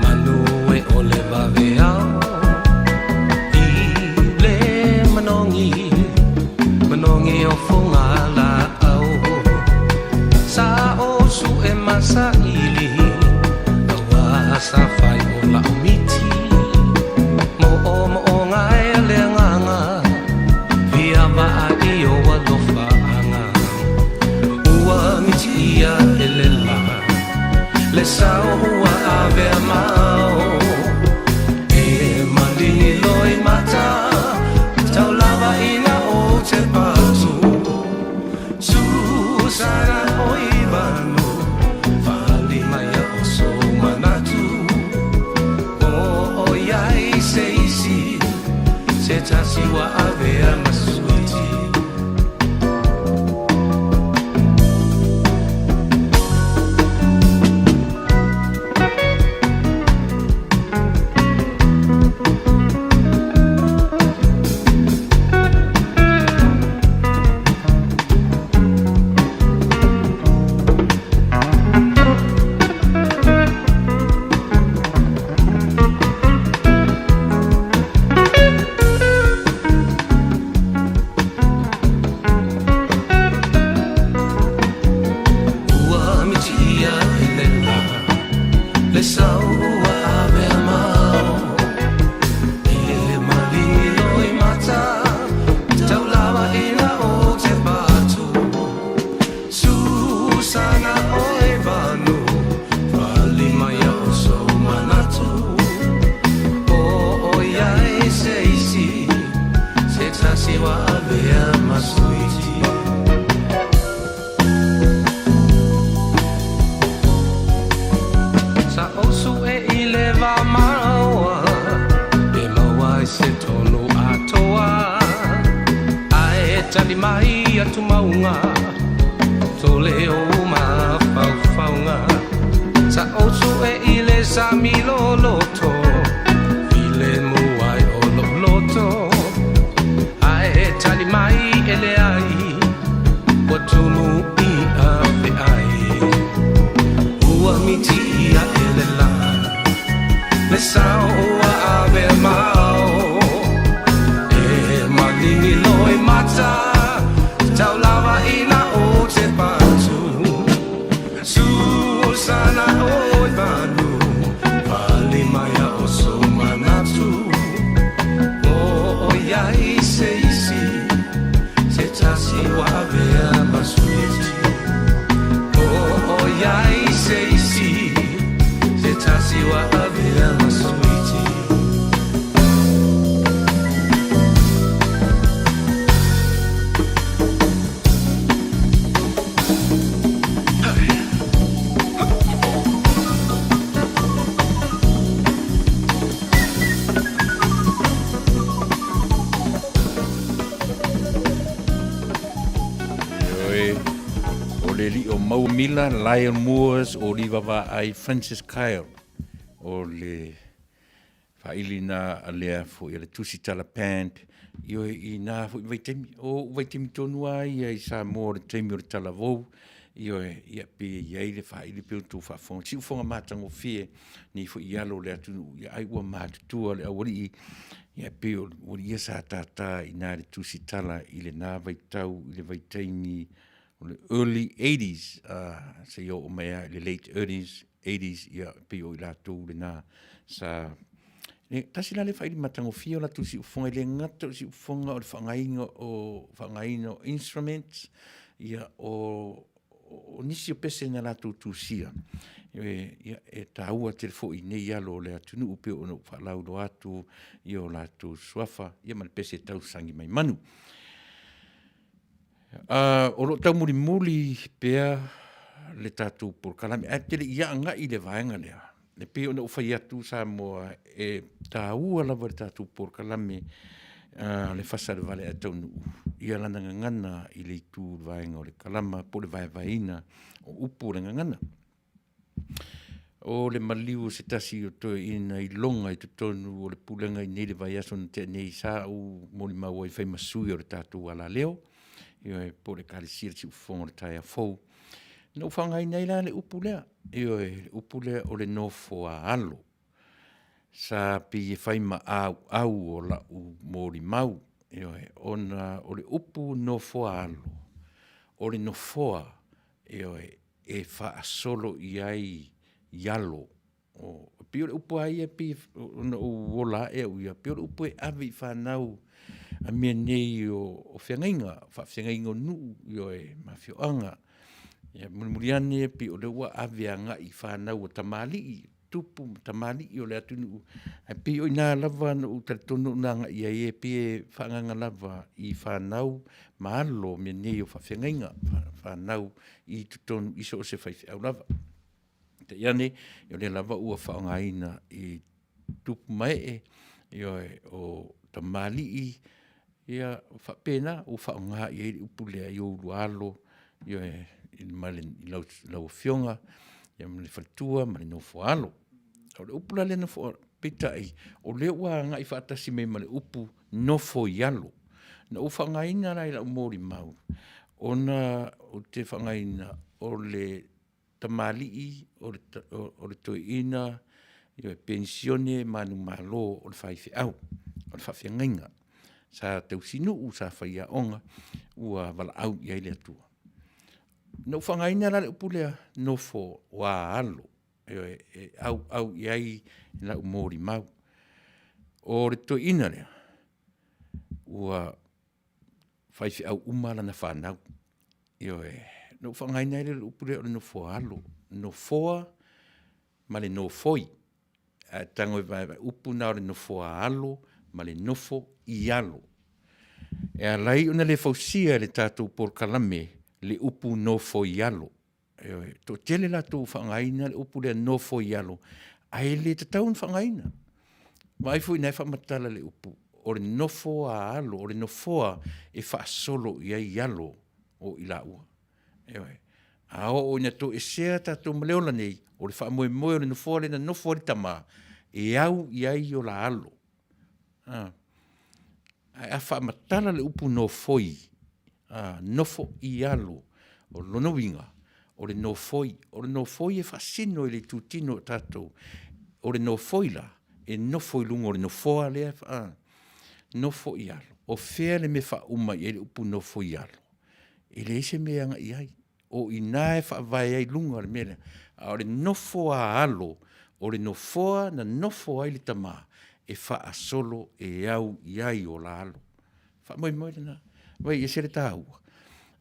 manu e ole vave ao. I le manogi, manogi o foga laau. Sa o su e masaili, aua sa fai o lau miti. Mo o mo o ngae le agaga, fia vaai o alofaaga. Ua miti ia e le la, le sao ua avea mao. E maligi loi mata, tau lava ina o te patu. Susana oi vanu, fali mai o so manatu. O o iai se isi, se tasi ua avea masuiti. Ua miti ia e le la, le sau ua avea mao. E maligi loi mata, tau lava ina o te patu. Susana oe vanu, fali mai o sou manatu. O o iai se isi, se tasi ua avea masuiti. Sa osu e i le va maoa, tali mai atumauga Tole o mafaufauga Sa ou sue i le sami loloto Filemu ai o lou loto Ae tali mai e leai Ua tumu i a feai Ua mitia e le la Le sao ua ave mao E maligi loi mata Tau lava ina o te patu Susana oi manu Pali mai a o so manatu O oi ai se isi Se tasi ua avea ma suiti O oi ai se isi Se tasi ua avea ma suiti. Ioe, o le alii o Maua Mila, Lyle Moores, o Oliva Vaai, Francis Kyle, o le faailina a lea foi a le Tusitala Band, ioe, i nā foi vaitaimi, o ou vaitaimi tonu lava ia i Samoa o le taimi o le talavou, ioe, ia pe i ai le faaili pei ona outou faafofoga, siufofoga matagofie nei foi i alo o le atunuu, ia ai ua matutua le aualii, ia pei o aualii ia sa tata i ina i le Tusitala i lena vaitau i le vaitaimi o le early eighties, seia oo mai lava i le late earlies eighties, ia pei o i latou lena sa E, tasi la le faili matagofie o latou siufofoga, e le gata o siufofoga o le faaaogaina o faaaogaina o instruments, ia o o nisi o pese na latou tusia, e, ia, e taua tele foi i nei alo o le atunuu pei ona ou faalauiloa atu i o latou suafa, ia ma le pese tausagi mai manu. O lo o taumulimuli pea le tatou polokalame, ae ou te le i agai i le vaega lea, e pei ona ou fai atu Samoa, e taua lava i le tatou polokalame le fasa i le vale ae taunuu ia lana gagana i le itu o le vaega o le kalama po o le vaevaeina o upu o le gagana. O le maliu o se tasi o toeaiina iloga i totonu o le pulega i nei le vaiaso na tea nei sa ou molimau ai e fai ma sui o le tatou alaleo, ioe, po o le Ekalesia o le Siufofoga o le Taeao Fou. Na ou faaaogaina ai la le upu lea, ioe, le upu lea o le nofoaalo. Sa pei e fai ma auau o lau molimau, ioe, ona o le upu nofoaalo, o le nofoa, ioe, e faasolo i ai i alo. E pei o le upu lava ia e pei ona ou ola ae au ia, e pei o le upu e ave i fanau a mea nei o feagaiga, faafeagaiga o nuu, ioe, ma afioaga. Ia mulimuli ane e pei o lea ua ave agai i fanau a tamalii, tupu ma tamalii o le atunuu, ae pei o i ina lava na ou talitonu na agai i ai, e pei e faaagaaga lava i fanau ma alo o mea nei o faafeagaiga, fanau i totonu i so o se faifeau lava. Peitai ane, o lea lava ua faaaogaina i tupu ma ee, ioe, o tamalii, ia faapena ua faaaoga i ai le upu lea i ou lua alo, ioe, ma lau Afioga ma le faletua ma le nofo a alo. O le upu la lea nofo alo, peitai, o lea ua agai faatasi mai ma le upu nofo i alo. Na ou faaaogaina la i lau molimau, ona ou te faaaogaina o le tamalii, o le toeaina, ioe, penisione manumalo o le faifeau, o le faafeagaiga sa tausinuu, sa faiaoga, ua valaau i ai le Atua. Na ou faaaogaina la le upu lea nofo alo, ioe, e auau i ai lau molimau. O le toeaina lea, ua faifeau uma lana fanau, ioe. Na ou faaaogaina ai lea o le upu lea o le nofoaalo, nofoa ma le nofoi. A e tago e vaevae, o upu na o le nofoaalo ma le nofo i alo. E ala ai ona le fausia e le tatou polokalame le upu nofoialo, ioe, e toatele latou ua faaaogaina le upu lea nofoialo, ae le tatau ona faaaogaina. Vaai foi o lena e faamatala le upu. O le nofo a alo, o le nofoa e faasolo i ai alo o i laua. Ioe. A oo ina toesea tatou ma le ola nei, o le faamoemoe o le nofoa lea na nofo ai le tama, e au i ai o la alo. A, ae a faamatala le upu nofoi, a, nofo i alo, o lona uiga, o le nofoi. O le nofoi e faasino i le itutino o tatou. O le nofoi la, e nofo i luga o le nofoa lea, nofo i alo. O fea le mea e faauma i ai le upu nofo i alo? E leai se mea e agai i ai, o i ina e faavae ai luga o le mea lea. A o le nofo a alo, o le nofoa na nofo ai le tama e faasolo e au i ai o la alo. Faamoemoe lena, vaai e ese le taua.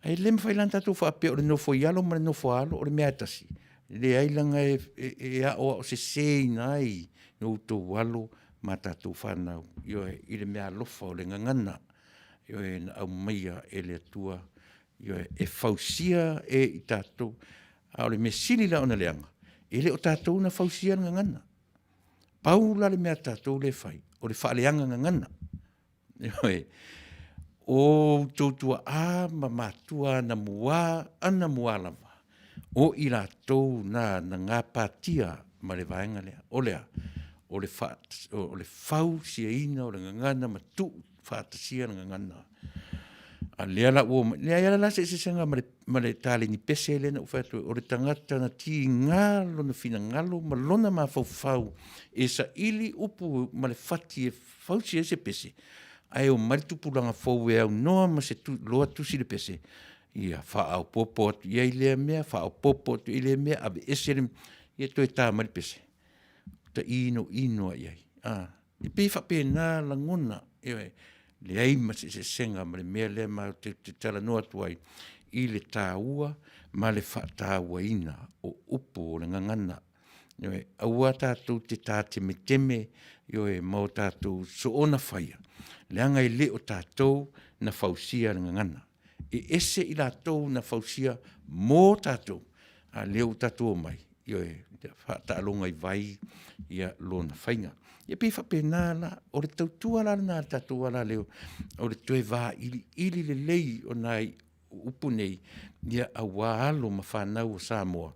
Ae le mafai la ona tatou faapea o le nofo i alo ma le nofo a alo o le mea lava e tasi. Leai leaga e aoaoseseina ai e outou alo ma tatou fanau, ioe, i le meaalofa o le gagana, ioe, na aumaia e le Atua, ioe, e fausia e i tatou. A o le mea sili la ona leaga, e le o tatou na fausia le gagana. Pau la le mea a tatou lea e fai, o le faaleaga gagana. Ioe. O outou tuaa ma matua anamua, anamua lava, o i latou na na gapatia ma le vaega lea. O le a? O le fausiaina o le gagana ma tuufaatasia le gagana. A o lea la ua oo mai, e leai lava se eseesega ma le taleni pese lea na ou fai atu ai, o le tagata na tiga lona finagalo ma lona mafaufau e saili upu ma le fati e fausi ai se pese, ae omai le tupulaga fou e aunoa ma se iloa tusi le pese, ia faaopoopo atu i ai lea mea, faaopoopo atu i ai lea mea, aveese le… ia toe ta mai le pese, ta inoino lava i ai, a. E pei e faapena lagona, ioe, leai ma se eseesega ma le mea lea matou te talanoa atu ai i le taua ma le faatauaina o upu o le gagana. Ioe, aua tatou te tatemeteme, ioe, ma o tatou soona faia, leaga e le o tatou na fausia le gagana. E ese i latou na fausia mo tatou, a o lea ua tatou omai, ioe, faataaloga i vai lona faiga. Ia e pei e faapena la, o le tautua la lena a le tatou alaleo, o le toe vailiili lelei o nai upu nei, aua alo ma fanau a Samoa,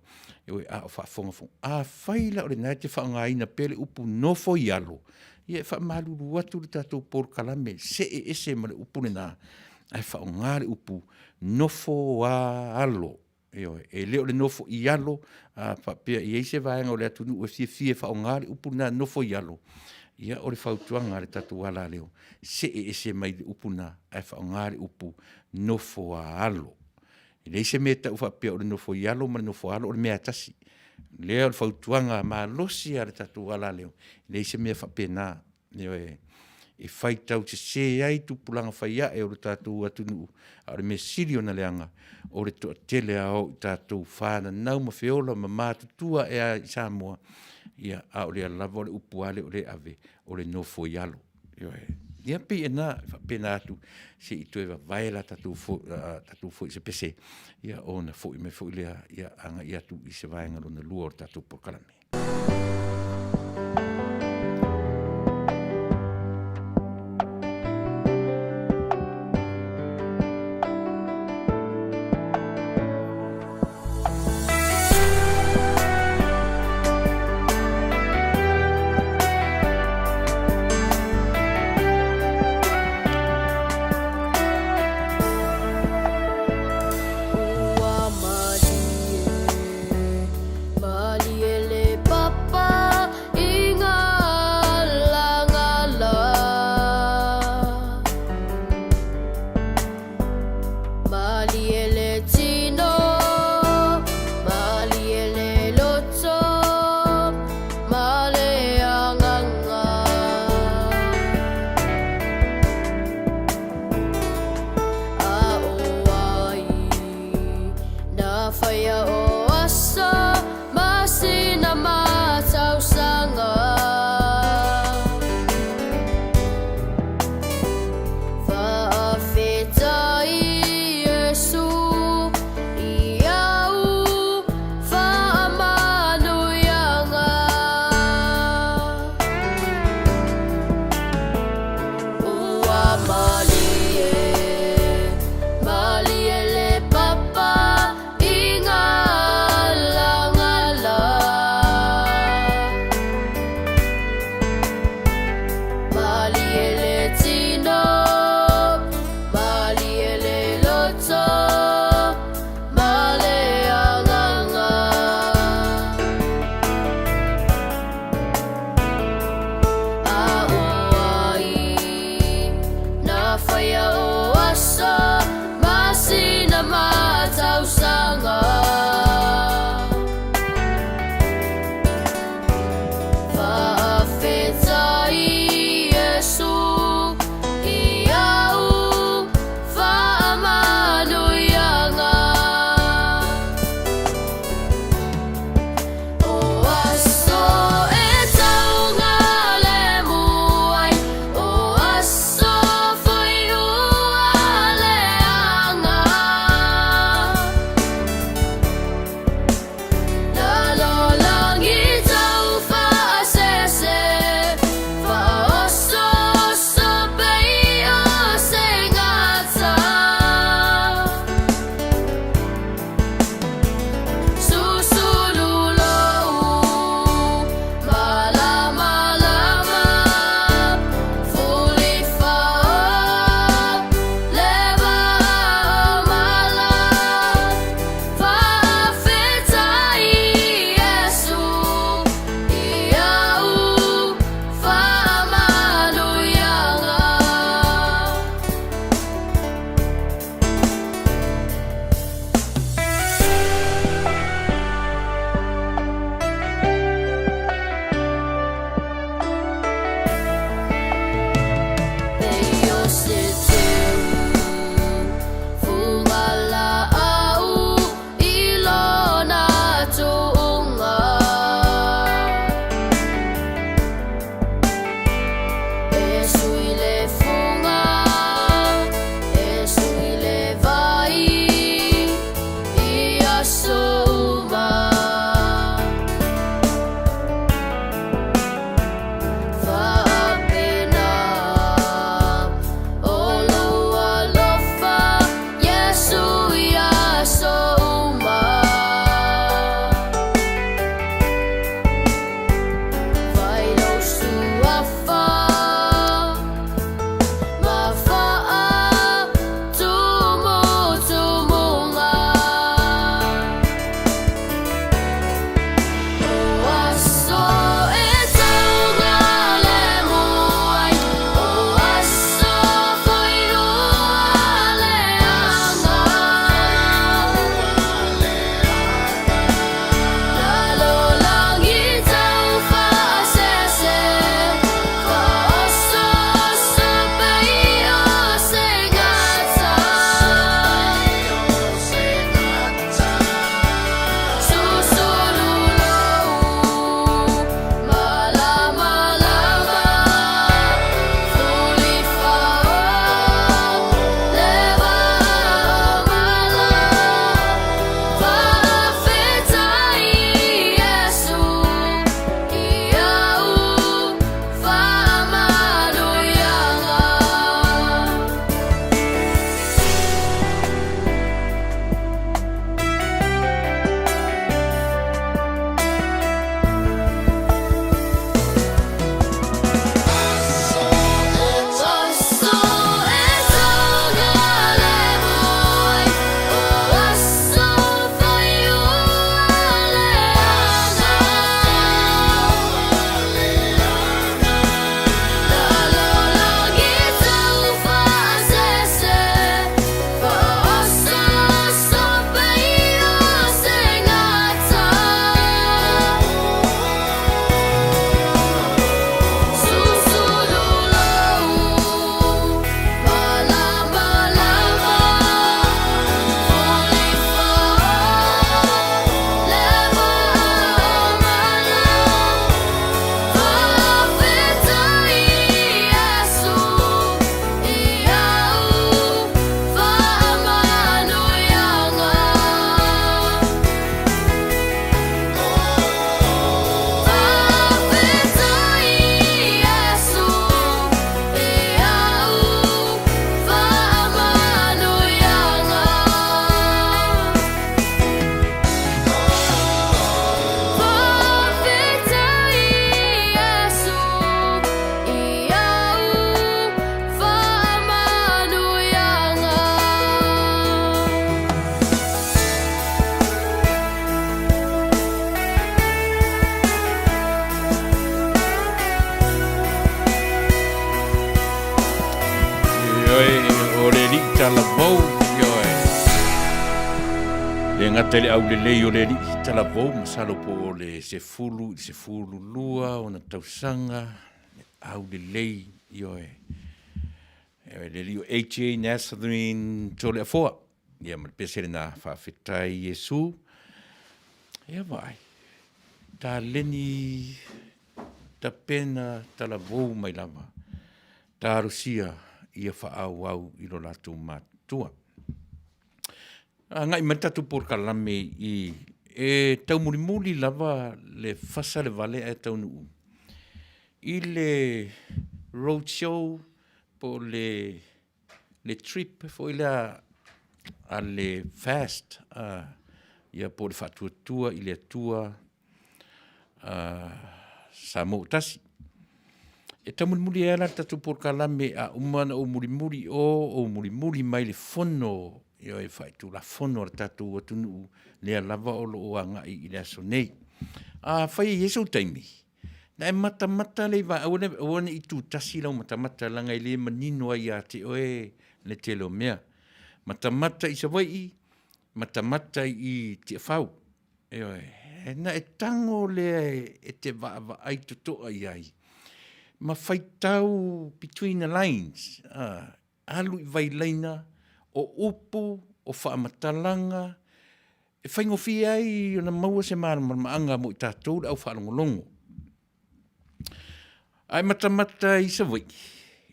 a o faafogafoga. Afai la o lena e te faaaogaina pea le upu nofoialo, ia e faamalulu atu i le tatou polokalame, see ese ma le upu lena, ae faaaoga le upu nofo a alo. Ioe, e le o le nofo i alo, a faapea e i ai se vaega o le atunuu e fiafia e faaaoga le upu lena nofoialo, ia o le fautuaga a le tatou alaleo, see ese mai le upu lena, ae faaaoga le upu nofo-a-alo. E leai se mea e tau faapea o le nofo i alo ma le nofo a alo o le mea lava e tasi. O lea o le fautuaga malosi lava a le tatou alaleo, e leai se mea faapena, ioe, e faitau sese ai tupulaga faiae o le tatou atunuu, a o le mea sili ona leaga, o le toatele lava o tatou fananau ma feola ma matutua ae lava i Samoa, a o lea lava o le upu lea o lea e ave, o le nofoialo. Ioe. Ia e pei e faapena atu, se i toe vavae la tatou foi i se pese, ona foi mai foi lea agai atu i se vaega lona lua o le tatou polokalame. Ua malie, malie le papa. Ioe, o le alii talavou, ioe. Le gata i le aulelei o le alii talavou, masalo po o le 10 i le 12 ona tausaga, le aulelei, ioe. Ioe, le alii o AJ Nazarene Toleafoa. Ia ma le pese lena, faafetai Iesu. Ia vaai, taleni tapena talavou mai lava, talosia ia faaauau i lo latou matutua. Agai mai le tatou polokalame i e taumulimuli lava le fasa le vale ae taunuu i le road show po o le le trip foi lea a le FAST ia po o le Faatuatua i le Atua Samoa ua Tasi. E taumulimuli ai lava la le tatou polokalame a uma ona ou mulimuli i o, ou mulimuli mai i le Fono ioe, Faitulafono a le tatou atunuu, lea lava o lo o agai i le aso nei. Afai e i ai sou taimi, ona e matamata lea i vaega, aua ne, aua ne i tutasi lau matamata leaga e le manino ai ia te oe le tele o mea. Matamata i Savaii, matamata i Tiafau, ioe, ona e tago lea e te vaavaai totoa i ai ma faitau between the lines, alu i vailaina o upu, o faamatalaga, e faigofie ai ona maua se malamalamaaga mo i tatou le aufaalogologo. A e matamata i Savaii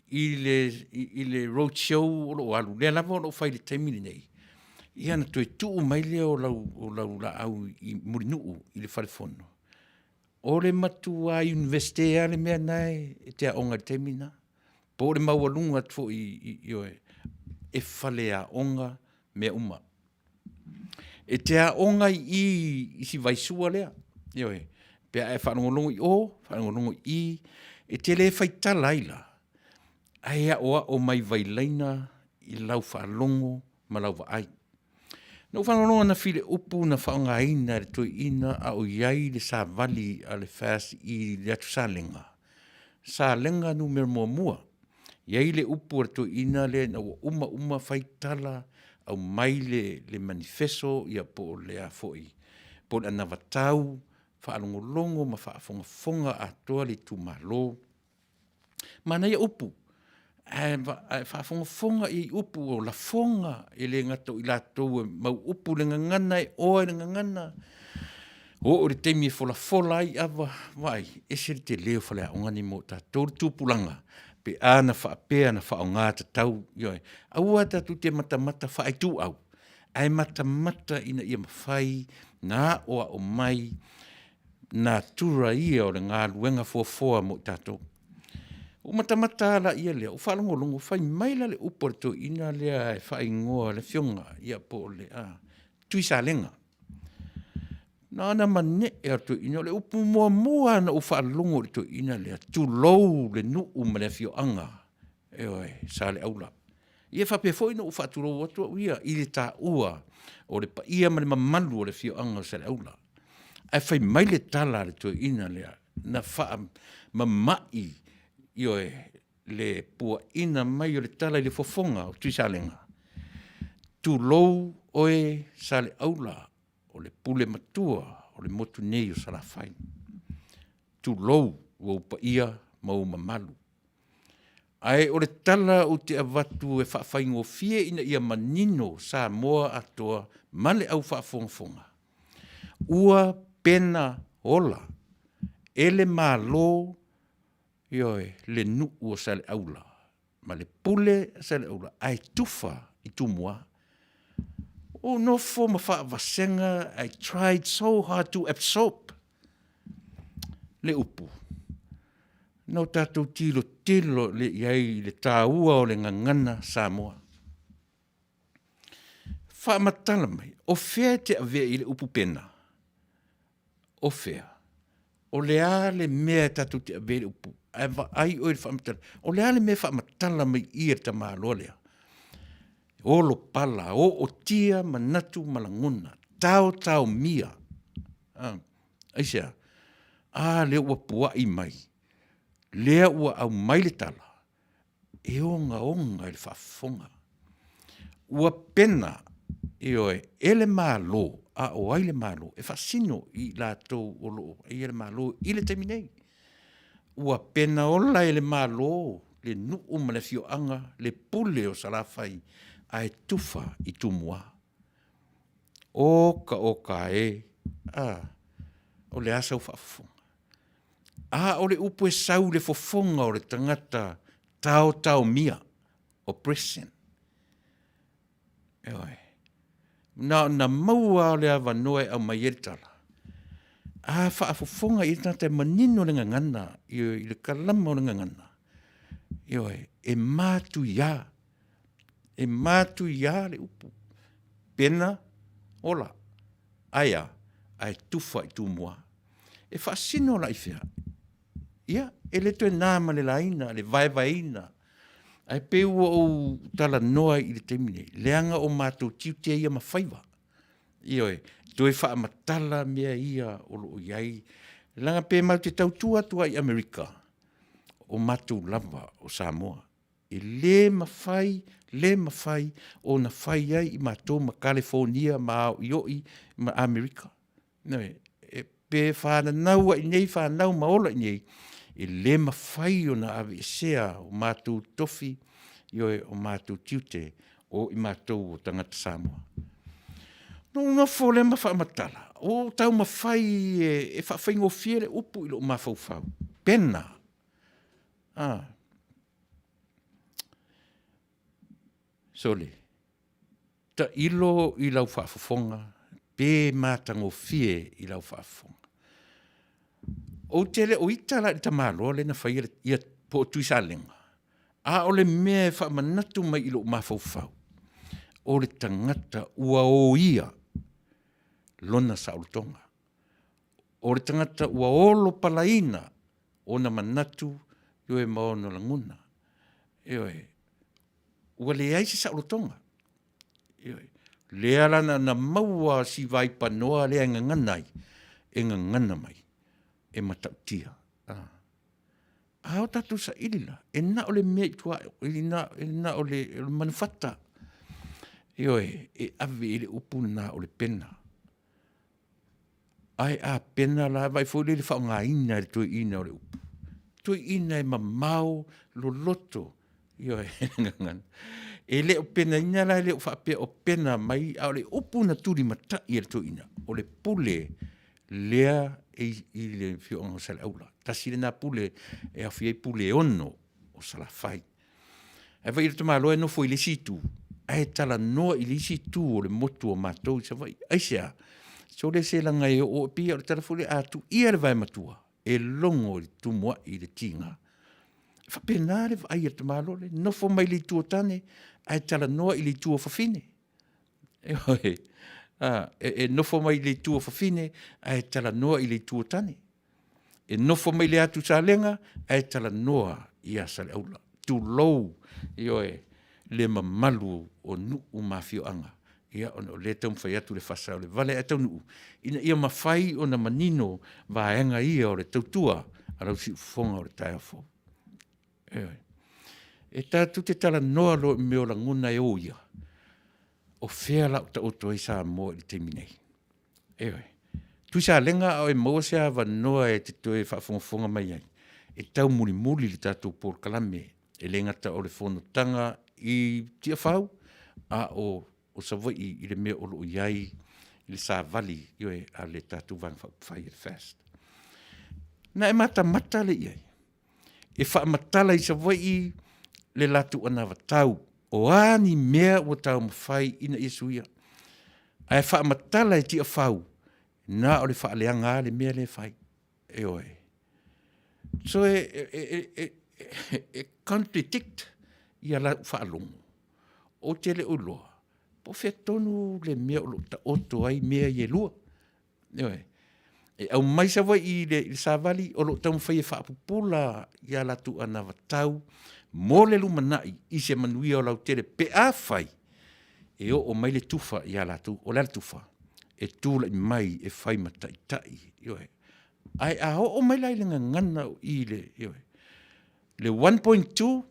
i le road show o lo o alu, lea lava o lo o fai i le taimi lenei, ia ona toe tuu mai lea o lau laau i Mulinuu i le fale fono, o le matua Iunivesite lava le mea lena e te aoga ai i le taimi lena, po o le maualuga atu foi ioe, e faleaoga mea uma. E te aoga i i i si vaisua lea, ioe, pe a e faalogologo i o, faalogologo i i, e te le faitala ai la, ae aoao mai vailaina i lau faalogo ma lau vaai. Na ou faalogologo ananafi i le upu na faaaogaina e le toeaina a o i ai le savali a le FAST i le atu Salega, Salega 1. E i ai le upu a le toeaina lea ina ua uma uma fai tala, aumai le manifeso po o le a foi, po o le anavatau, faalogologo ma faafogafoga atoa le itumalo. Manaia upu, ae faafogafoga i upu o lafoga, e le gata o i latou e mau upu i le gagana, e oa i le gagana, oo i le taimi e folafola ai ava, vaai, e ese le tele o faleaoga nei mo tatou le tupulaga pe a na faapea na faaaoga tatau, ioe. Aua tatou te matamata faaituau, ae matamata ina ia mafai ona aoao mai natura ia o le galuega fuafua mo i tatou. Ua ou matamata lava la i ai lea, ou faalogologo, fai mai la le upu a le toeaina lea e faaigoa le afioga po o le Tuisalega. Na ona manee lava o le toeaina, o le upu muamua lava na ou faalogo i le toeaina lea, tulou le nuu ma le afioaga, ioe, Saleaula. Ia e faapea foi ona ou faatulou atu au ia i le taua o le paia ma le mamalu o le afioaga o Saleaula. Ae fai mai le tala a le toeaina lea, na faamama'i, ioe, le puaina mai o le tala i le fofoga o Tuisalega, tulou oe Saleaula o le pule matua o le motu nei o Salafai, tulou ua ou paia ma ou mamalu. Ae o le tala ou te avatu e faafaigofie ina ia manino Samoa atoa ma le au faafogafoga, ua pena ola e le Malo, ioe, le nuu o Saleaula ma le pule a Saleaula ae tufa i Tumua. Ua ou nofo ma faavasega, I tried so hard to absorb le upu, na o tatou tilotilo lea i ai i le taua o le gagana Samoa. Faamatala mai, o fea e te avea i ai le upu pena? O fea? O le a le mea tatou te avea i le upu? Ae vaai oe i le faamatalaga, o le a le mea e faamatala mai i i e le tamaloa lea? Olopala, ootia manatu ma lagona, taotaomia. Aisea? A lea ua puai mai, lea ua aumai le tala. E ogaoga i le faafofoga. Ua pena, ioe, e le Malo, a o ai le Malo, e faasino i latou o lo o vaaia le Malo i le taimi nei. Ua pena ola e le Malo le nuu ma le afioaga le pule o Salafai ae tufa i Tumua. Oka oka e, a, o le a sau faafofoga? A o le upu e sau i le fofoga o le tagata taotaomia, oppression. Ioe. Na ona maua lava o le avanoa e aumai ai le tala, a faafofoga i ai le tagata e manino le gagana, ioe, i le kalama o le gagana, ioe, e matuia, e matuia le upu, pena ola, ae a? Ae tufa i Tumua. E faasino la i fea? Ia, e le toe na ma le laina le vaevaeina, ae pei ua ou talanoa i le taimi nei, leaga o matou tiute ia ma faiva. Ioe, toe faamatala mea ia o lo o i ai, leaga pe matou te tautua atu lava i Amerika, o matou lava o Samoa. E le mafai, le mafai ona fai ai i matou ma Kalifonia ma aoioi ma Amerika. E pe fananau lava i inei fanau ma ola i inei, e le mafai ona aveesea o matou tofi, ioe, o matou tiute o i matou o tagata Samoa. Ona ou nofo lea ma faamatala, ua ou taumafai e faafaigofie le upu i lou mafaufau, pena, a. Sole, tailo i lau faafofoga pe matagofie i lau faafofoga. Ou te le o ita la i le tamaloa lea na faia ia po o Tuisalega, a o le mea e faamanatu mai i lou mafaufau, o le tagata ua oia lona saolotoga. O le tagata ua olopalaina ona manatu, ioe, ma ona lagona. Ioe, ua leai se saolotoga. Ioe, lea la na ona maua si vaipanoa lea e gagana ai, e gagana mai, e matautia. A o tatou saili la, e na o le mea i tua, e na o le manufata, ioe, e ave i ai le upu lena o le pena. Ae a pena la, vaai foi lea i le faaaogaina e le toeaina o le upu, toeaina e mamao loloto, ioe, e le o penaina la, e le o faapea o pena mai, a o le upu na tulimatai e le toeaina, o le pule lea e i le afioaga o Saleaula. Tasi lena pule e aofia ai Puleono o Salafai. Ae vaai i le tamaloa e nofo i le isi itu, ae talanoa i le isi itu o le motu o matou i Savaii. Aisea? Sole se leaga e oo, e pei lava o le tala foi lea, a tuu ia le vae matua, e logo i le tumuai i le tiga. E faapena le vaai a le tamaloa lea, nofo mai le itu o tane ae talanoa i le itu o fafine. Ioe. E nofo mai le itu o fafine ae talanoa i le itu o tane. E nofo mai le atu Salega ae talanoa ia Saleaula. Tulou, ioe, le mamalu o nuu ma afioaga, ia ona o lea e taumafai atu le fasa o le vale ae taunuu, ina ia mafai ona manino vaega ia o le tautua a lau siufofoga o le taeao fou. Ioe. E tatou te talanoa loa i mea o lagona e oia, o fea la o taoto ai Samoa i le taimi nei? Ioe. Tuisalega a o e maua se avanoa e te toe faafogafoga mai ai, e taumulimuli le tatou polokalame, e le gata o le fonotaga i Tiafau, a o Savaii i le mea o lo o i ai le savali, ioe, a le tatou Vaega Faaupufai a le FAST. Na e matamata lea i ai, e faamatala i Savaii le latou anavatau, o a ni mea ua taumafai ina ia suia, ae faamatala e Tiafau, na o le faaleaga lava le mea lea e fai. Ioe. So e contradict ia lau faalogo, ou te le o iloa po o fea tonu le mea o lo o taoto ai mea ia e lua. Ioe. E aumai Savaii i le savali o lo o taumafai e faapupula ia latou anavatau mo le lumanai i se manuia o lautele pe afai e oo mai le tufa ia latou. O le a le tufa? E tulai mai e fai ma taitai, ioe. Ae a oo mai la i le gagana o i le, ioe, le 1.2.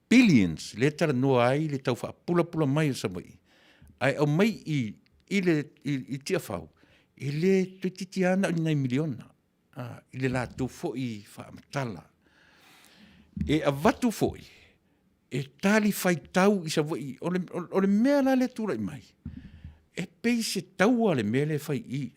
Billions lea e talanoa ai le tau faapulapula mai o Savaii, ae aumai i i le i Tiafau, e le toeitiiti lava na o ni nai miliona i le latou foi faamatala. E avatu foi e talifuaitau i Savaii. O le mea la lea e tulai mai, e pei se taua le mea lea e fai i i,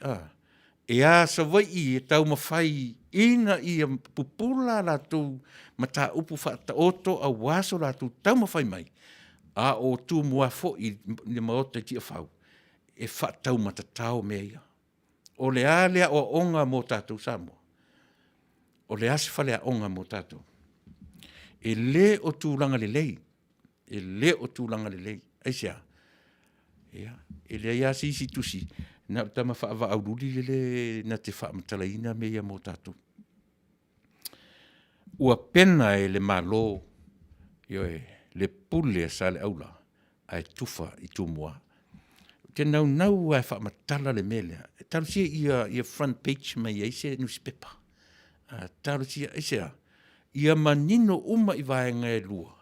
e a Savaii e taumafai ina ia pupula a latou mataupu faataoto aua so latou taumafai mai, a o Tumua foi i le Maota i Tiafau e faataumatatao mea ia. O le a le aoaoga mo tatou Samoa? O le a se faleaoga mo tatou? E le o tulaga lelei, e le o tulaga lelei. Aisea? Ia, e leai lava se isi tusi, na o le tama faavaauluuli lea na te faamatalaina mea ia mo tatou. Ua pena e le Malo, ioe, le pule a Saleaula ae tufa i Tumua. Ou te naunau lava e faamatala le mea lea, talosia ia front page mai ai se nusipepa. Talosia, aisea? Ia manino uma i vaega e lua,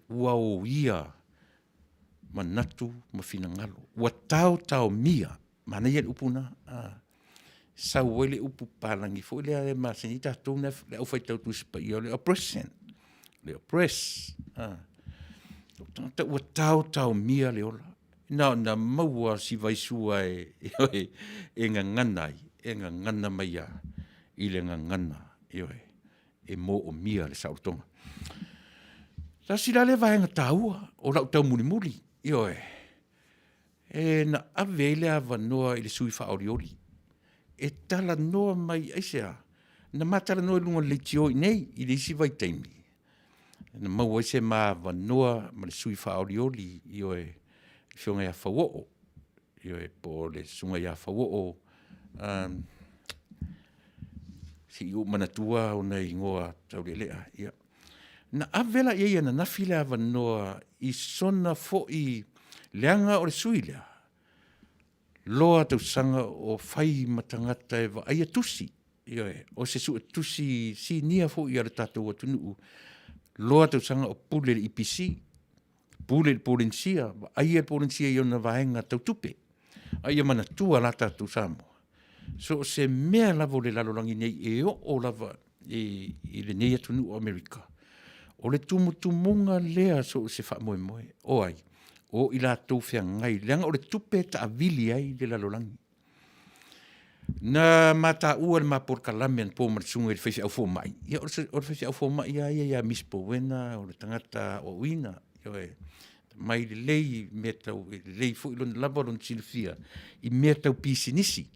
ua oia manatu ma finagalo, ua taotaomia, manaia le upu lena, sau ai le upu papalagi foi lea e masani ai tatou le aufaitau Tusi Paia o le oppression, le oppress. O tagata ua taotaomia le ola, na ona maua lava o si vaisua e gagana ai, e gagana mai lava i le gagana, ioe, e moomia le saolotoga. Tasi la lea vaega taua o lau taumulimuli, ioe, e na ave ai le avanoa i le sui faaolioli e talanoa mai, aisea? Na ma talanoa i luga o le leitio i inei i le isi vaitaimi, na maua ai se ma avanoa ma le sui faaolioli, ioe, le Afioga ia Fauoo, ioe, po o le Susuga ia Fauoo se i ou manatua ona igoa taulealea. Ia, na ave la i ai ananafi le avanoa i sona foi leaga o le sui usufono lea, loa tausaga o fai ma tagata e vaaia tusi, ioe, o se suetusi sinia foi a le tatou atunuu, loa tausaga o pule i le EPC, pule i le Polenisia, vaaia le Polenisia i ona vaega tau tupe. A ia manatua la tatou Samoa, so o se mea lava o le lalolagi nei e oo lava i lenei atunuu o Amerika, o le tumutumuga lea so o se faamoemoe, o ai? O i latou feagai, leaga o le tupe e taavili ai le lalolagi. Na ma taua i le ma polokalame anapo ma le susuga i le faifeau fomai, ia o le faifeau fomai lava ia ia Miss Powena o le tagata aoaoina, ioe, mai lelei i mea tau, e lelei foi lona lava lona silafia i mea tau pisinisi.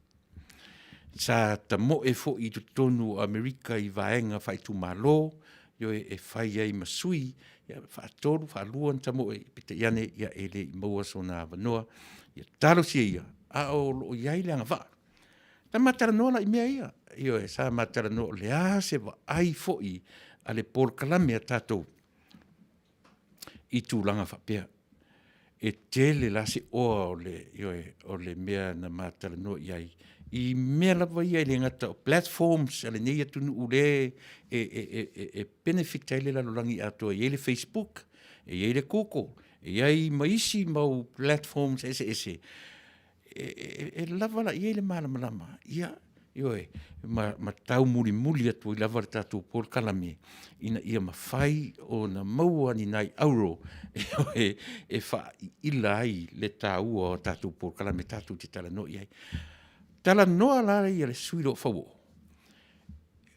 Sa tamoe foi i totonu o Amerika i vaega faaitumalo, ioe, e fai ai ma sui, ia, faatolu, faalua ona tamoe, peitai ane e le i maua sona avanoa. Ia talosia ia, a o lo o i ai le agavaa. Sa ma talanoa la i mea ia, ioe, sa ma talanoa o le a se vaai foi a le polokalame a tatou i tulaga faapea. E tele la se oa o le, ioe, o le mea na ma talanoa i ai i mea lava ia e le gata o platforms a lenei atunuu lea e benefit ai le lalolagi atoa, e i ai le Facebook, e i ai le Google, e i ai ma isi mau platforms eseese e lava la i ai le malamalama, ia, ioe, ma taumulimuli atu ai lava le tatou polokalame ina ia mafai ona maua ni nai auro ioe, e faaiila ai le taua o tatou polokalame tatou te talanoa i ai. Talanoa la ia le sui usufono o Fauoo,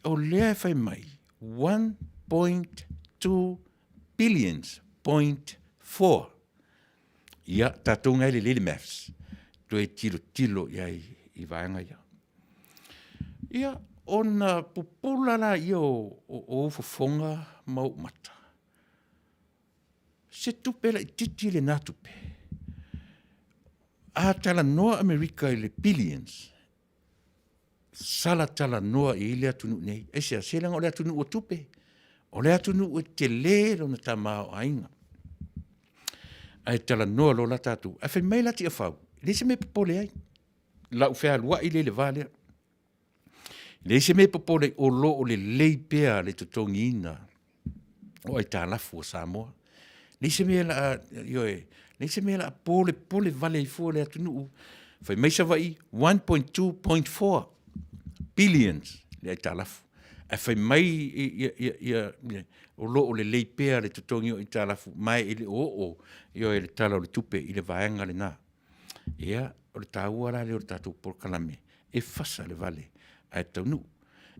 o lea e fai mai 1.2 billions point 4. Ia, tatou na e lelei le maths, toe tilotilo i ai i vaega ia. Ia, ona pupula laia o ou fofoga ma ou mata, se tupe laitiiti lena tupe. A talanoa Amerika i le billions, sala talanoa i ai le atunuu nei. Aisea? Se leaga o le atunuu o tupe, o le atunuu e tele lona tamaoaiga. Ae talanoa loa la tatou, ae fai mai la Tiafau, e leai se mea e popole ai, lau fealuai lea i le va lea. E leai se mea e popole ai, o lo o lelei pea le totogiina. O aitalafu a Samoa. Leai se mea la a, ioe, leai se mea la a polepole vale ai fua le atunuu. Fai mai Savaii, 1.2.4 billions le aitalafu. Ae fai mai ia, o lo o lelei pea le totogi o aitalafu, ma e le o oo, ioe, le Tala o le Tupe i le vaega lena. Ia, o le taua la lea o le tatou polokalame, e fasa le vale ae taunuu.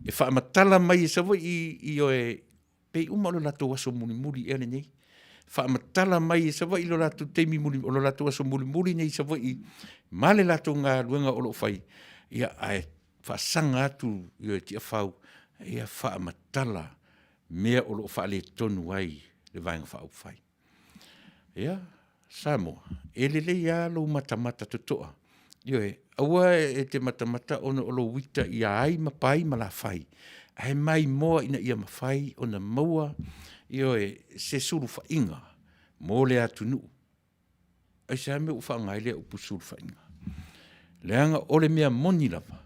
E faamatala mai e Savaii, ioe, pei uma o le latou aso mulimuli ea lenei. Faamatala mai e Savaii lo latou taimi o le latou aso mulimuli lenei i Savaii ma le latou galuega o lo o fai, ia ae faasaga atu i Tiafau, ia faamatala mea o lo o faaletonu ai le Vaega Faaupufai. Ia, Samoa, e lelei lava lou matamata totoa, ioe, aua e te matamata ona o lou ita ia ai ma pai ma lafai, ae maimoa ina ia mafai ona maua, ioe, se sulufaiga mo le atunuu. Aisea le mea ua faaaoga ai lea upu sulufaiga? Leaga o le mea moni lava,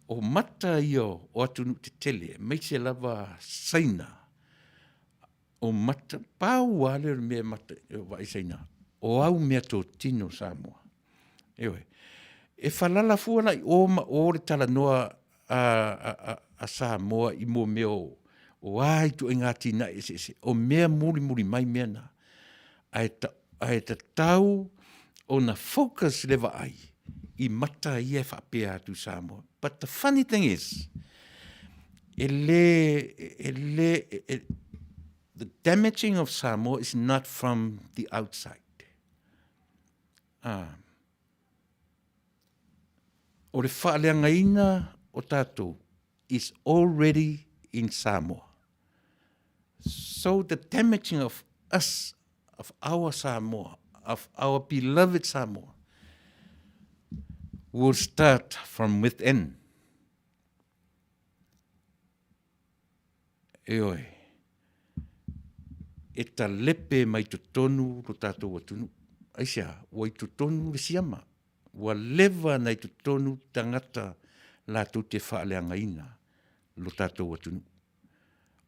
o mata ia o atunuu tetele aemaise lava Saina, o mata, pau lava lea o le mea e vaai Saina, o au meatotino a Samoa. Ioe. E falala fua la i o ma o le talanoa a Samoa i mea o a ituaiga atinae eseese, o mea mulimuli mai mea na, ae tatau ona focus le vaai i mata ia e faapea atu i Samoa. But the funny thing is, e le, e le, the damaging of Samoa is not from the outside. Ah. O le faaleagaina o tatou is already in Samoa. So the damaging of us, of our Samoa, of our beloved Samoa, will start from within. Ioe, e talepe mai totonu lo tatou atunuu. Aisea? Ua i totonu le siama. Ua leva ona i totonu tagata latou te faaleagaina lo tatou atunuu.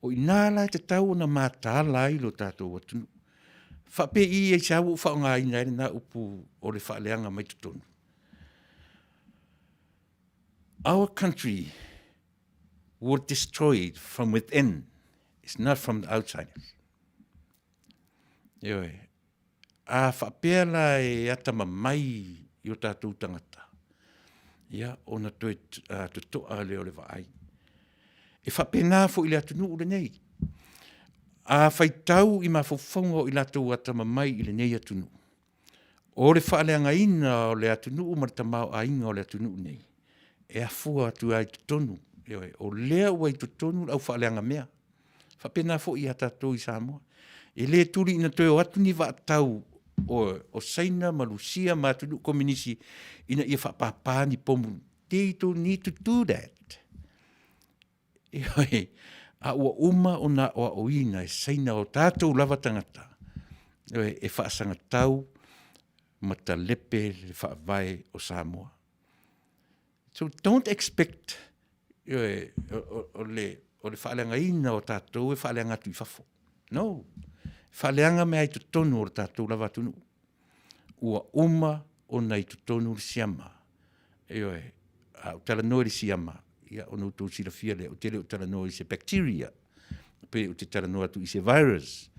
O i ina la e tatau ona mataala ai lo tatou atunuu. Faapei aisea ua ou faaaogaina ai lena upu o le faaleaga mai totonu? Our country were destroyed from within, it's not from the outsiders. Ioe, a faapea la e atamamai i o tatou tagata, ia, ona toe totoa lea o le vaai. E faapena foi i le atunuu lenei. A faitau i mafaufauga o i latou atamamai i lenei atunuu, o le faaleagaina o le atunuu ma le tamaoaiga o le atunuu lenei, e afua atu lava i totonu, ioe, o lea ua i totonu le aufaaleaga mea. E faapena foi ia tatou i Samoa. E le tuli ina toe o atu ni vaatau o Saina ma Rusia ma atunuu kominisi ina ia faapapa ni pomu. They don't need to do that. Ioe, a ua uma ona aoaoina e Saina o tatou lava tagata, ioe, e faasagatau ma talepe le faavae o Samoa. So don't expect, ioe, o le faaleagaina o tatou e faaleaga atu i fafo. No. E faaleaga mea i totonu o le tatou lava atunuu. Ua uma ona i totonu le siama. Ioe, a ou talanoa i le siama, ia ona outou silafia lea, ou te le o talanoa i se bacteria, pe ou te talanoa atu i se virus.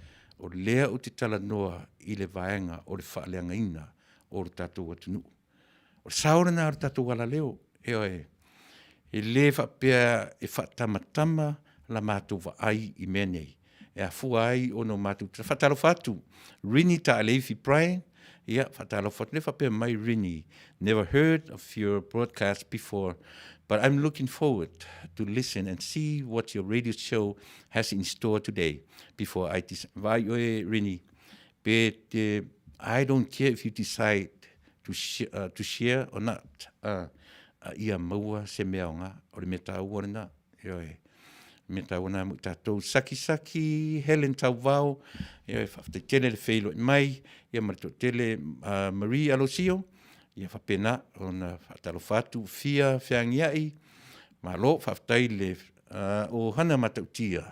O lea ou te talanoa i le vaega o le faaleagaina o le tatou atunuu. O le sao lena o le tatou alaleo, ioe, e le faapea e faatamatama la matou vaai i mea nei e afua ai ona o matou faatalofa atu Rini Taaleifi Brian, ia faatalofa atu le faapea mai Rini, never heard of your broadcast before but I'm looking forward to listen and see what your radio show has in store today before I decide. Vaai oe Rini, pe te, I don't care if you decide to, sh to share or not, ia maua se mea aoga, o le mea taua lena, ioe, mea taua lena mo i tatou. Saki Saki, Helen Tauvao, ioe, faafetai tele le feiloai mai, ia ma le toatele, Marie Alosio, ia faapena ona faatalofa atu, Fia Feagiai, malo, faafetai le, o Hana Matautia,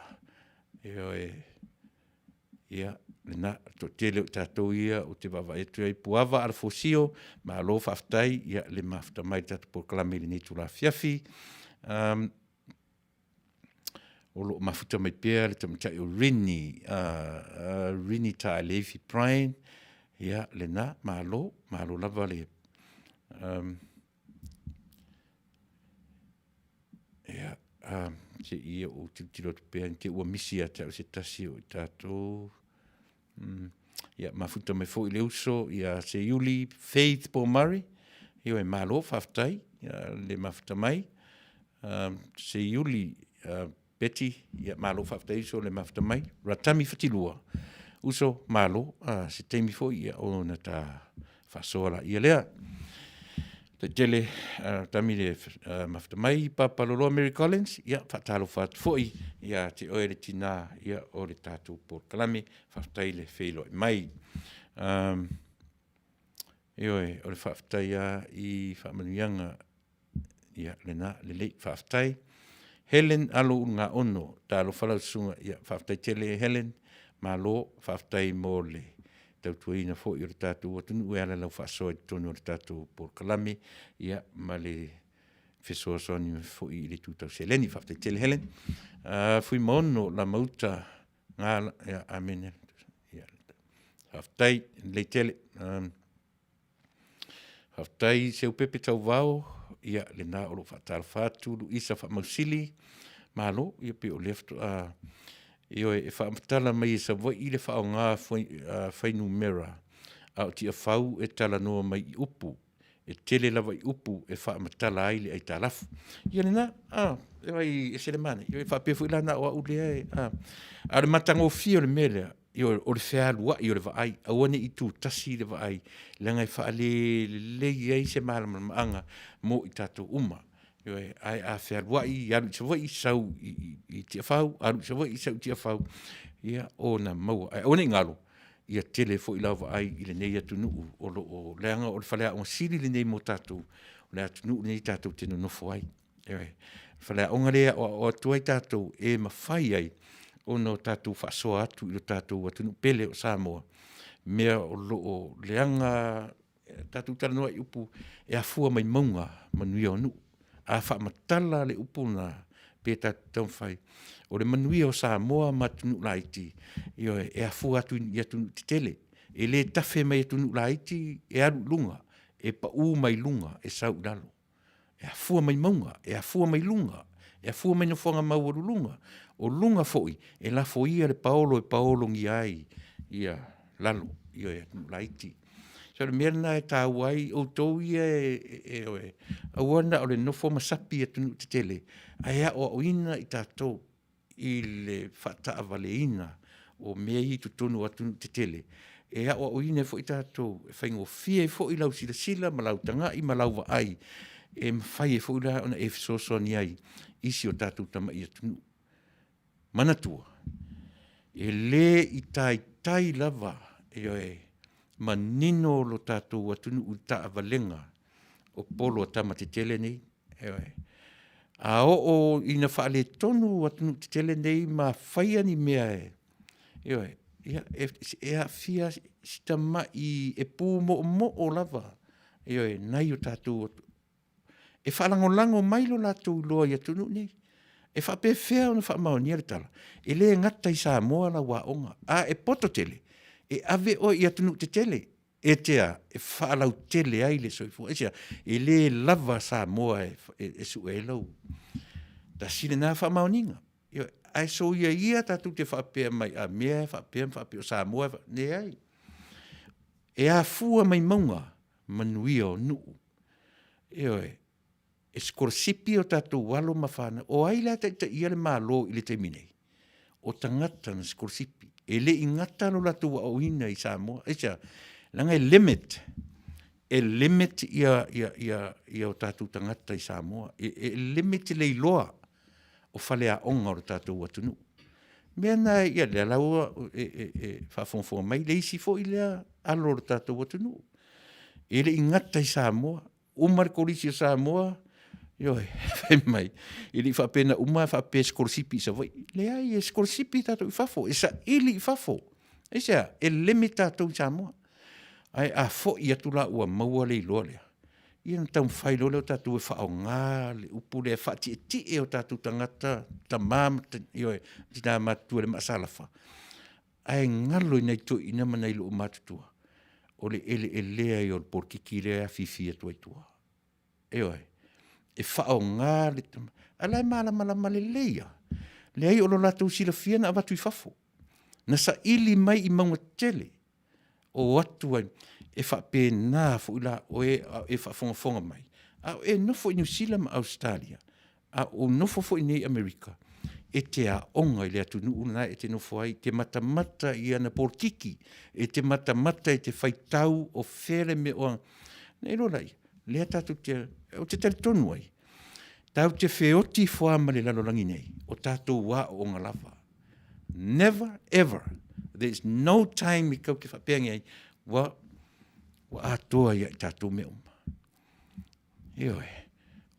ioe. Ia, lena, le toatele o i tatou ia ou te vaavaai atu ai, Puava Alafosio, malo faafetai, ia, le mafuta mai i le tatou polokalame i lenei itula afiafi. Um, o lo o mafuta mai pea le tamaitai o Rini, Rini Taeleifi Brian, ia, lena, malo, malo lava le, um, ia, um, se i ou tilotilo atu pea, te ua misi ia te au se tasi o i tatou. Ia, mafuta mai foi le uso ia Seiuli Faith Pomare. Ioe, malo, faafetai ia, le mafuta mai. Seiuli Betty, ia, malo faafetai uso le mafuta mai. Ratami Fatilua, uso, malo, se taimi foi ia, ona ta faasoa laia lea. Taitele Tami le mafuta mai Papa Loloa Mary Collins, ia faatalofa atu foi ia te oe le tina ia o le tatou polokalame, faafetai le feiloai mai. Um, ioe, o le faafetai lava i faamanuiaga Ia, lena, lelei, faafetai. Helen Alo Ulugaono, talofa lau susuga, ia faafetai tele Helen, malo, faafetai mo le tautuaina foi o le tatou atunuu e ala i lau faasoa i totonu o le tatou polokalame, ia ma le fesoasoani mai foi i le itu tau seleni. Faafetai tele Helen. Fuimaono Lamauta Gala, ia amene. Ia, faafetai, lelei tele. Faafetai Seupepe Tauvao, ia lena o lo o faatalofa atu Luisa Faamausili, malo, ia pei o lea faatoa ioe, e faamatala mai e Savaii le faaaoga fuainumera, a o Tiafau e talanoa mai i upu, e tele lava i upu e faamatala ai le aitalafu. Ia lena, a, e ese le manaia, e faapea foi la na o au lea e, a o le matagofie o le mea lea, Ioe, o le fealuai o le vaai, aua ne i tutasi le vaai, leaga e faalelelei ai se malamalamaaga mo i tatou uma. Ioe, ae a fealuai, alu i Savaii, sau i Tiafau, alu i Savaii, sau i Tiafau, ia ona maua. Ae aua ne i galo, ia tele foi lau vaai i lenei atunuu o lo o, leaga o le faleaoga sili lenei mo tatou, o le atunuu lenei tatou te nonofo ai. Ioe. O le faleaoga lea e aoao atu ai tatou e mafai ai ona tatou faasoa atu i lo tatou atunuu pele o Samoa, mea o lo o leaga tatou talanoa i upu e afua mai mauga manuia o nuu. A faamatala le upu lena, pe tatou te taumafai, o le manuia o Samoa ma atunuu laiti, ioe, e afua atu i atunuu tetele. E le tafe mai atunuu laiti e alu i luga, e pau mai luga e sau i lalo. E afua mai mauga, e afua mai luga, e afua mai nofoaga maualuluga, o luga foi e lafoia le paolo e paologia ai ia lalo, ia atunuu laiti. So o le mea lena e taua ai outou ia e aua na o le nofo ma sapi i atunuu tetele, ae aoaoina i tatou i le faataavaleina o mea ia i totonu o atunuu tetele, e aoaoina ai foi tatou, e faigofie ai foi lau silasila ma lau tagai ma lau vaai, e mafai ai foi la ona e fesoasoani ai i si o tatou tamai atunuu. Manatua, e le i taitai lava, ioe, manino lo tatou atunuu i taavalega o polo a tama tetele nei. Ioe. A oo ina faaletonu atunuu tetele nei ma faia ni mea e, ioe, ia, e aafia si tamai e pumoomoo lava, ioe, nai o tatou e faalagolago mai lo latou iloa i atunuu nei. E faapefea ona faamaonia le tala? E le gata i Samoa lau aoga, a e poto tele, e ave oe i atunuu tetele e te a? E faalautele ai le soifua. Aisea? E le lava Samoa e sue ai lau. Tasi lena faamaoniga. Ioe. Ae soia ia tatou te faapea mai, a mea e faapea ma faapea, o Samoa e leai. E afua mai mauga manuia o nuu. Ioe. E sikolasipi o tatou alo ma fanau. O ai la e taitaia le Malo i le taimi nei? O tagata na sikolasipi. E le i gata lo latou aoaoina i Samoa. Aisea? Leaga e limit, e limit ia, ia, ia, ia o tatou tagata i Samoa. E, e limit le iloa o faleaoga o le tatou atunuu. Mea na, ia lea la ua e, e, e faafogafoga mai le isi foi lea alo o le tatou atunuu. E le i gata i Samoa, uma le Kolisi o Samoa, ioe, fai mai, e le i faapea na uma faapea e sikolasipi i Savaii. Leai, e sikolasipi tatou i fafo, e saili i fafo. Aisea? E lemi tatou i Samoa. Ae a foi atu la ua maua le iloa lea, ia ona taumafai loa lea o tatou e faaaoga le upu lea e faatietie o tatou tagata, tama ma ioe, tina matutua i le maasalafa, ae galo i nai toeaiina ma nai loomatutua, o le eleelea ia o le polokiki lea e afifi atu ai i tua. Ioe, e faaaoga le, a o la e malamalama lelei lava, leai o lo latou silafia na avatu i fafo, na saili mai i mauga tetele, o atu ai, e faapena foi la oe a o e faafogafoga mai, a o e nofo i Niu Sila ma Ausetalia, a o ou nofo foi nei i Amerika, e te aoga i le atunuu lena e te nofo ai, e te matamata i ana polokiki, e te matamata e te faitau o fea le mea o a, ona e iloa lea, lea tatou te, ou te talitonu ai, tatou te feoti ifo lava ma le lalolagi nei, o tatou aoaoga lava. Never ever, there is no time e tatou te faapea ane ai, ua, ua atoa ia i tatou mea uma. Ioe.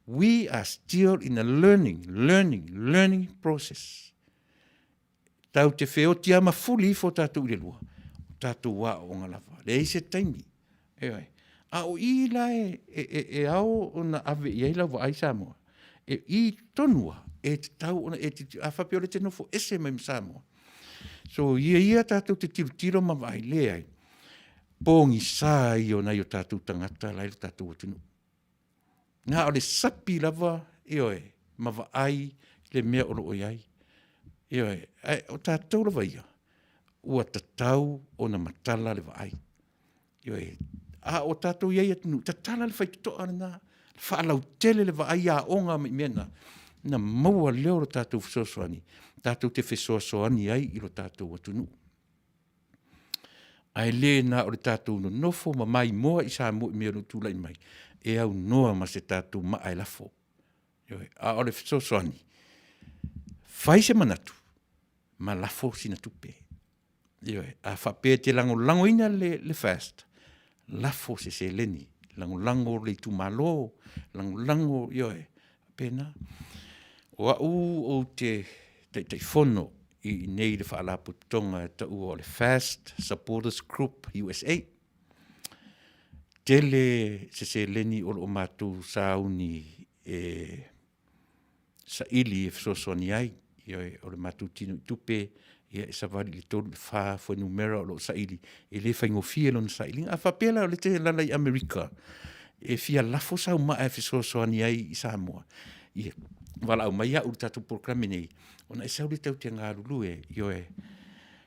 We are still in a learning, learning, learning process. Tau te feoti lava ma fuli ifo tatou i le lua, o tatou aoaoga lava. Leai se taimi. Ioe. A o i la e, e, e, e ao ona ave i ai lau vaai Samoa, e i tonu lava e tatau ona e tilotilo. A faapea o lea e te nofo ese mai ma Samoa, so ia ia tatou te tilotilo ma vaai, leai, pogisa ia o nai o tatou tagata la e i lo tatou atunuu. Na o le sapi lava, ioe, ma vaai le mea o lo o i ai. Ioe, ae o tatou lava ia, ua tatau ona matala le vaai. Ioe, a o tatou i ai i atunuu, tatala le faitotoa lena, faalautele le vaai aoga mai mea na, ona maua lea o lo tatou fesoasoani, tatou te fesoasoani ai i lo tatou atunuu. Ae le na o le tatou nonofo ma maimoa i Samoa i mea o lo o tulai mai, e aunoa ma se tatou maa e lafo. Ioe. A o le fesoasoani, fai se manatu ma lafo sina tupe. Ioe. A faapea e te lagolagoina le, le FAST, lafo se seleni, lagolago le itumalo, lagolago, ioe, faapena. O au ou te Taitaifono i inei i le Faalapotopotoga e taua o le Fast Supporters Group USA. Tele se seleni o lo o matou sauni e saili e fesoasoani ai, ioe, o le matou tino i tupe, ia e savali i le 3 i le 4 fuainumera o lo o saili, e le faigofie lona sailiga. A faapea la o lea e te alaala i Amerika, e fia lafo sau maa e fesoasoani ai i Samoa, ia valaau mai au i le tatou polokalame nei, ona e sau lea tatou te galulue, ioe,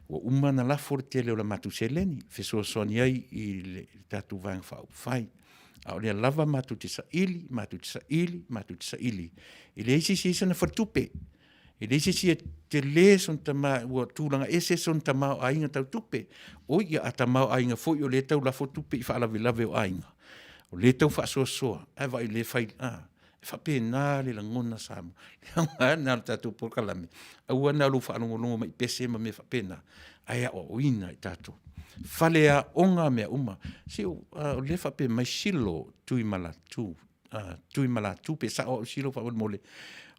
ua uma ona lafo le tele o la matou seleni, fesoasoani ai i le tatou Vaega Faaupufai. A o lea lava matou te saili, matou te saili, matou te saili. E leai se isi e i ai sana faletupe. E leai se isi e tele sona tama, ua tulaga ese sona tamaoaiga tau tupe. Oi ia, a tamaoaiga foi o lea e tau lafo tupe i faalavelave o aiga, o lea e tau faasoasoa, ae vaai o lea e fai, a, e faapena le lagona Samoa. Le aoga lena o le tatou polokalame, aua na o lou faalogologo mai i pese ma mea faapena, ae aoaoina i tatou. Faleaoga mea uma. Se o lea e faapea mai Silo Tuimalatu, Tuimalatu pe sao au Silo faamolemole,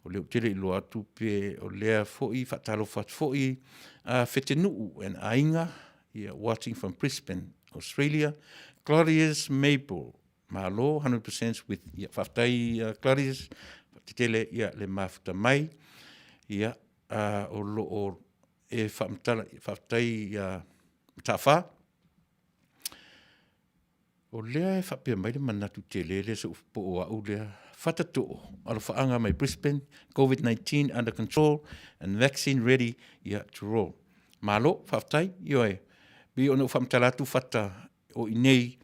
o lea ou te le iloa atu pe o lea foi faatalofa atu foi Fetenuu and aiga, yeah, watching from Brisbane, Australia. Claudius Mabel, malo, 100% with, yeah, faafetai uh, Claudius, fatetele ia le mafuta mai, ia, uh, o lo o e faamatala, faafetai uh, Mataafa. O lea e faapea mai le manatu tele lea se po o au lea, Fatatoo, alofaaga mai Brisbane, Covid-19 under control and vaccine ready ia to roll. Malo, faafetai, ioe. Pei ona ou faamatala atu Fata, o i nei,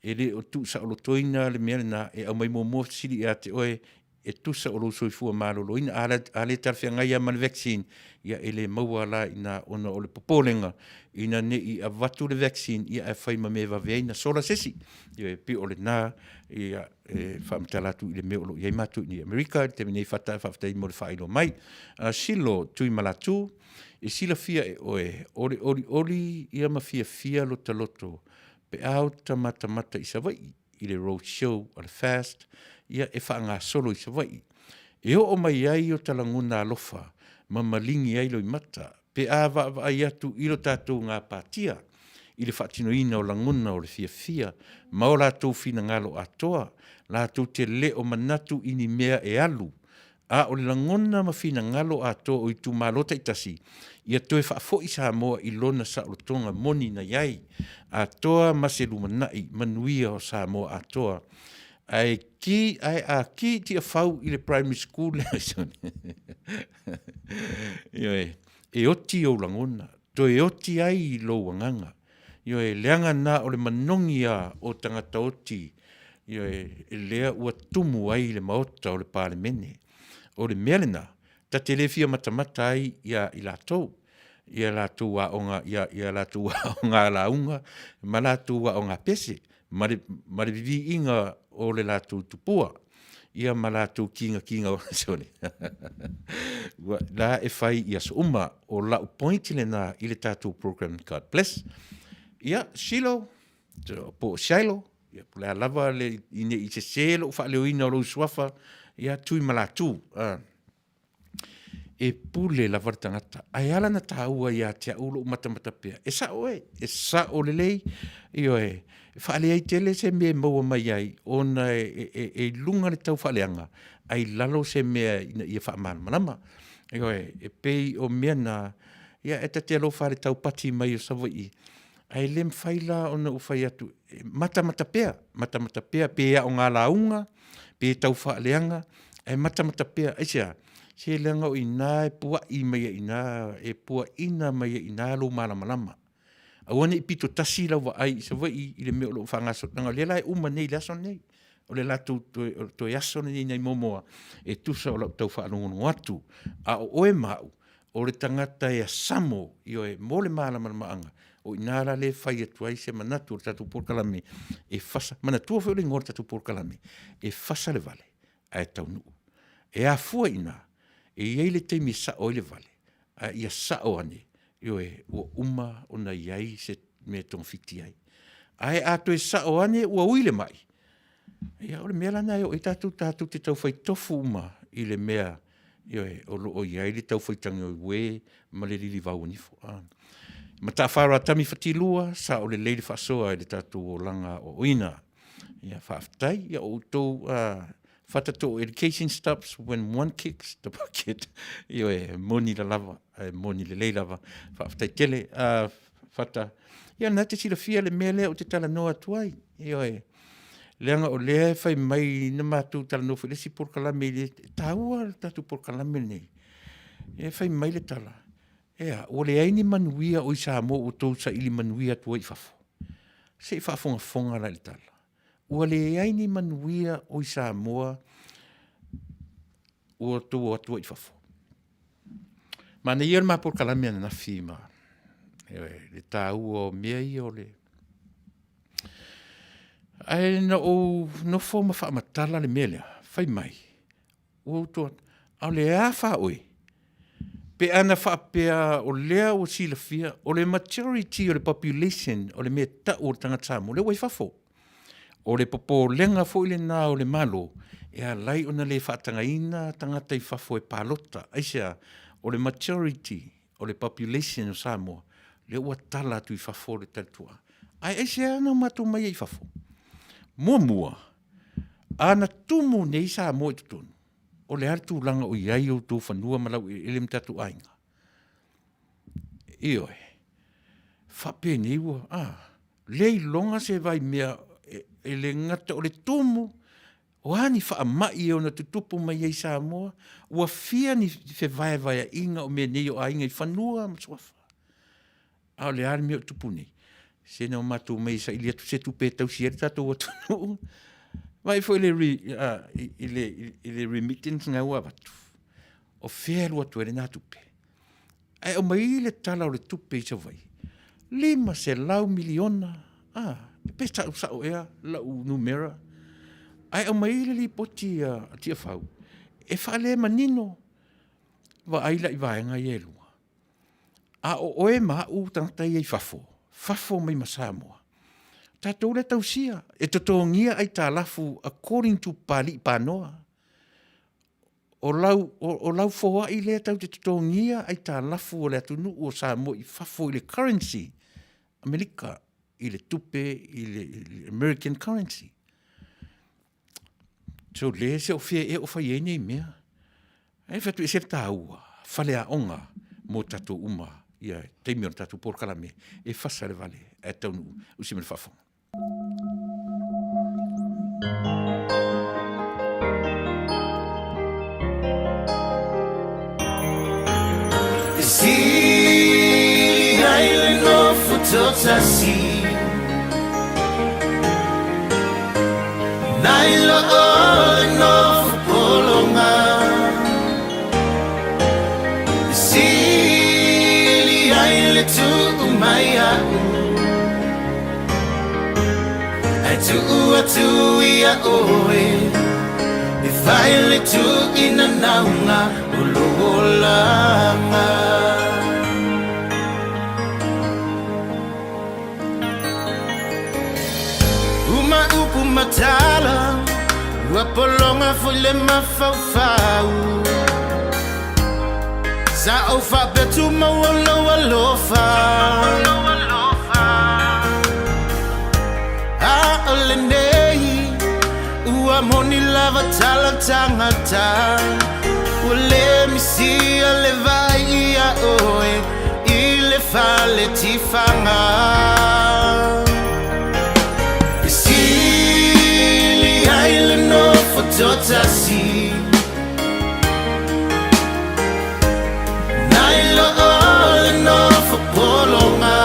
e le o tuusaolotoina le mea lena, e aumai muamua fesili ia te oe, e tusa o lou soifua maloloina. A, a le talafeagai lava ma le vaccine, ia e le maua la ina ona o le popolega ina ne i avatu le vaccine ia ae fai ma mea e vave ai na sola se isi. Ia e pei o lena ia e faamatala atu i le mea o lo o i ai matou i Amerika i le taimi nei Fata, faafetai mo le faailoa mai. Uh, Silo Tuimalatu, e silafia e oe, o le olioli ia ma fiafia lota loto pe a ota matamata i Savaii i le road show a le FAST ia e faagasolo i Savaii. E oo mai ai o ta lagona alofa ma maligi ai loimata. Pe a vaavaai atu i lo tatou gapatia i le faatinoina o lagona o le fiafia ma o latou finagalo atoa, latou te le o manatu i ni mea e alu, a o le lagona ma finagalo atoa o itumalo taitasi, ia toe faafoi Samoa i lona saolotoga moni na i ai, atoa ma se lumanai manuia o Samoa atoa. Ae ki, ae a ki Tiafau i le primary school ioe, e oti ou lagona, toe oti ai lou agaga. Ioe, leaga na o le manogi lava o tagata oti, ioe, lea ua tumu ai le Maota o le Palemene. O le mea lena, ta te le fia matamata ai ia i latou, ia latou aoga, ia latou aoga lauga ma latou aoga pese, ma le viviiga o le latou tupua, ia ma latou tigatiga sole, o la e fai i aso uma. O lau point lena i le tatou program God Bless. Ia, Shilo po o Shylo, po o le a lava le, ina ne i sese lou faaleoina o lou suafa, ia Tuimalatu, e pule lava le tagata. Ae ala ona taua ia te au lou matamata pea, e sao oe, e sao lelei, ioe, e faaleai tele se mea e maua mai ai, ona e i luga le taufaaleaga, ae i lalo se mea ina ia faamalamalama. Ioe, e pei o mea na, ia e ta te alofa lava i le taupati mai o Savaii, ae le mafai la ona ou fai atu, matamata pea, matamata pea pe aoga lauga, pe tau faaleaga, ae matamata pea. Aisea? Se leaga o i ina e puai mai ai i ina, e puaina mai ai i ina lou malamalama. Aua ne i pitotasi lau vaai i Savaii i le mea o lo o faagasolo, leaga o lea la e uma nei i le aso lenei. O le latou toe aso lenei nai Moamoa e tusa o lau tau faalogologo atu. A o oe ma au, o le tagata e asamo, ioe, mo le malamalamaaga, o i ina la lea e fai atu ai se manatu o le tatou polokalame e fasa. Manatua foi le igoa o le tatou polokalame, e fasa le vale ae taunuu. E afua i ina? E i ai le taimi e sao ai le vale, ae ia sao ane, ioe, ua uma ona i ai se mea e togafiti ai. Ae a toe sao ane ua ui le mai, ia o le mea la lena e oo i ai tatou, tatou te taufai tofu uma i le mea, ioe, o lo o i ai le taufaitagaue ma le lilivau o nifo. Matafaro Atami Fatilua, sao lelei le faasoa i le tatou olaga aoaoina. Ia faafetai, ia o outou Fatatoo education stops when one kicks the bucket. Ioe, e moni lalava, e moni lelei lava. Faafetai tele. Fata, ia na te silafia le mea lea ou te talanoa atu ai. Ioe, leaga o lea e fai mai na matou talanoa foi i le isi polokalame, e taua le tatou polokalame lenei. E fai mai le tala, e a, ua leai ni manuia o i Samoa ua outou saili manuia atu ai i fafo? Se i faafogafoga la i le tala. Ua leai ni manuia o i Samoa ua outou o atu ai i fafo. Manaia le ma polokalame ananafi ma le taua o mea ia o le... Ae na ou nofo ma faamatala le mea lea, fai mai, ua ou to atu, a o le a fa oe? Pe ana faapea o lea ua silafia, o le majority o le population o le mea e tau o le tagata Samoa, lea ua i fafo. O le popolega foi lena o le Malo, e ala ai ona le faatagaina tagata i fafo e palota. Aisea? O le majority o le population o Samoa, lea ua tala atu i fafo le talituaa. Ae aisea na o matou omai ai i fafo? Muamua, a na tumu nei Samoa i totonu, o le a le tulaga o i ai outou fanua ma laueleele ma tatou aiga? Ioe, faapenei ua, a, le iloga se vaimea e le gata o le tumu, o a ni faamai e ono tutupu mai ai i Samoa, ua fia ni fevaevaeaiga o mea nei o aiga i fanua ma suafa. A o le a le mea o tupu nei? Se na o matou omai e saili atu se tupe e tausi ai le tatou atunuu. Vaai foi i le remittance na ua avatu, o fea e alu atu ai lena tupe? Ae aumai le Tala o le Tupe i Savaii, $500 miliona, a, pe sao ea lau numera? Ae aumai le lipoti a Tiafau e faalemanino, vaai la i vaega ia e lua. A o oe ma au tagata ia i fafo, fafo mai ma Samoa, tatou lea e tausia, e totogia aitalafu according to Papalii Panoa. O lau, o, o lau foai lea tatou te totogia aitalafu o le atunuu o Samoa i fafo i le currency Amerika, i le tupe i le, i le American currency. So le se o fea ea o fai ai nei mea. Ae fai atu e ese le taua, faleaoga mo tatou uma ia taimi o le tatou polokalame e fasa le vale ae taunuu usi ma le faafofoga. Sili ai le nofo totasi Nai lo o le nofo pologa Sili ai le tuu mai a'u Ae tuu atu ia oe E fai le tuuina nauga o lou olaga. Uma upu ma tala Ua pologa foi le mafaufau Sa ou faapea tumau o lou alofa A o lenei ua moni lava tala tagata Ua le misia le vaai ia oe i le fale tifaga E sili ai le nofo toatasi Nai lo le nofo pologa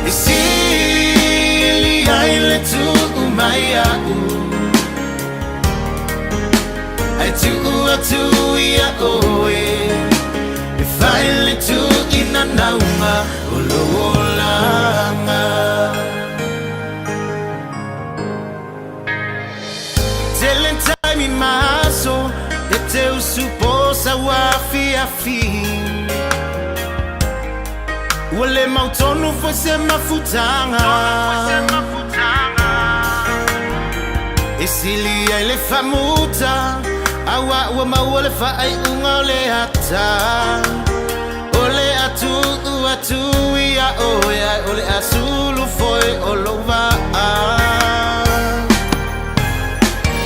E sili ai le tuu mai a'u Ae tuu atu ia oe E fai le tuuina nauga o lou olaga. Tele taimi ma aso e te usu po sau afiafi Ua le mautonu foi se mafutaga E sili ai le faamuta Aua ua maua le faaiuga o le ata O le a tuu atu ia oe Ae o le a sulu foi o lou vaa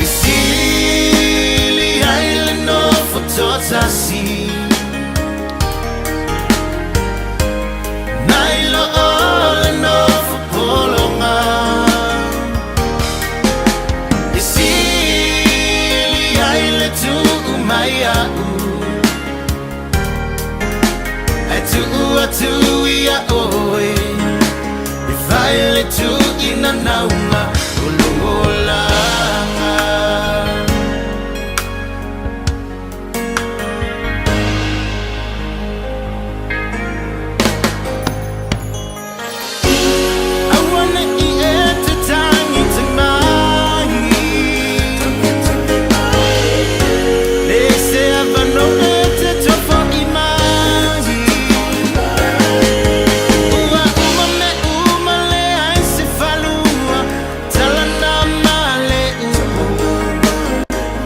E sili ai le nofo toatasi Nai lo o le nofo pologa E sili ai le tuu mai a'u Ae tuu atu ia oe E fai le tuuina nauga o lou olaga. Aua ne i e te tagi mai Le se avanoa e te tofo'i mai Ua uma mea uma leai se faalua Tala na ma le upu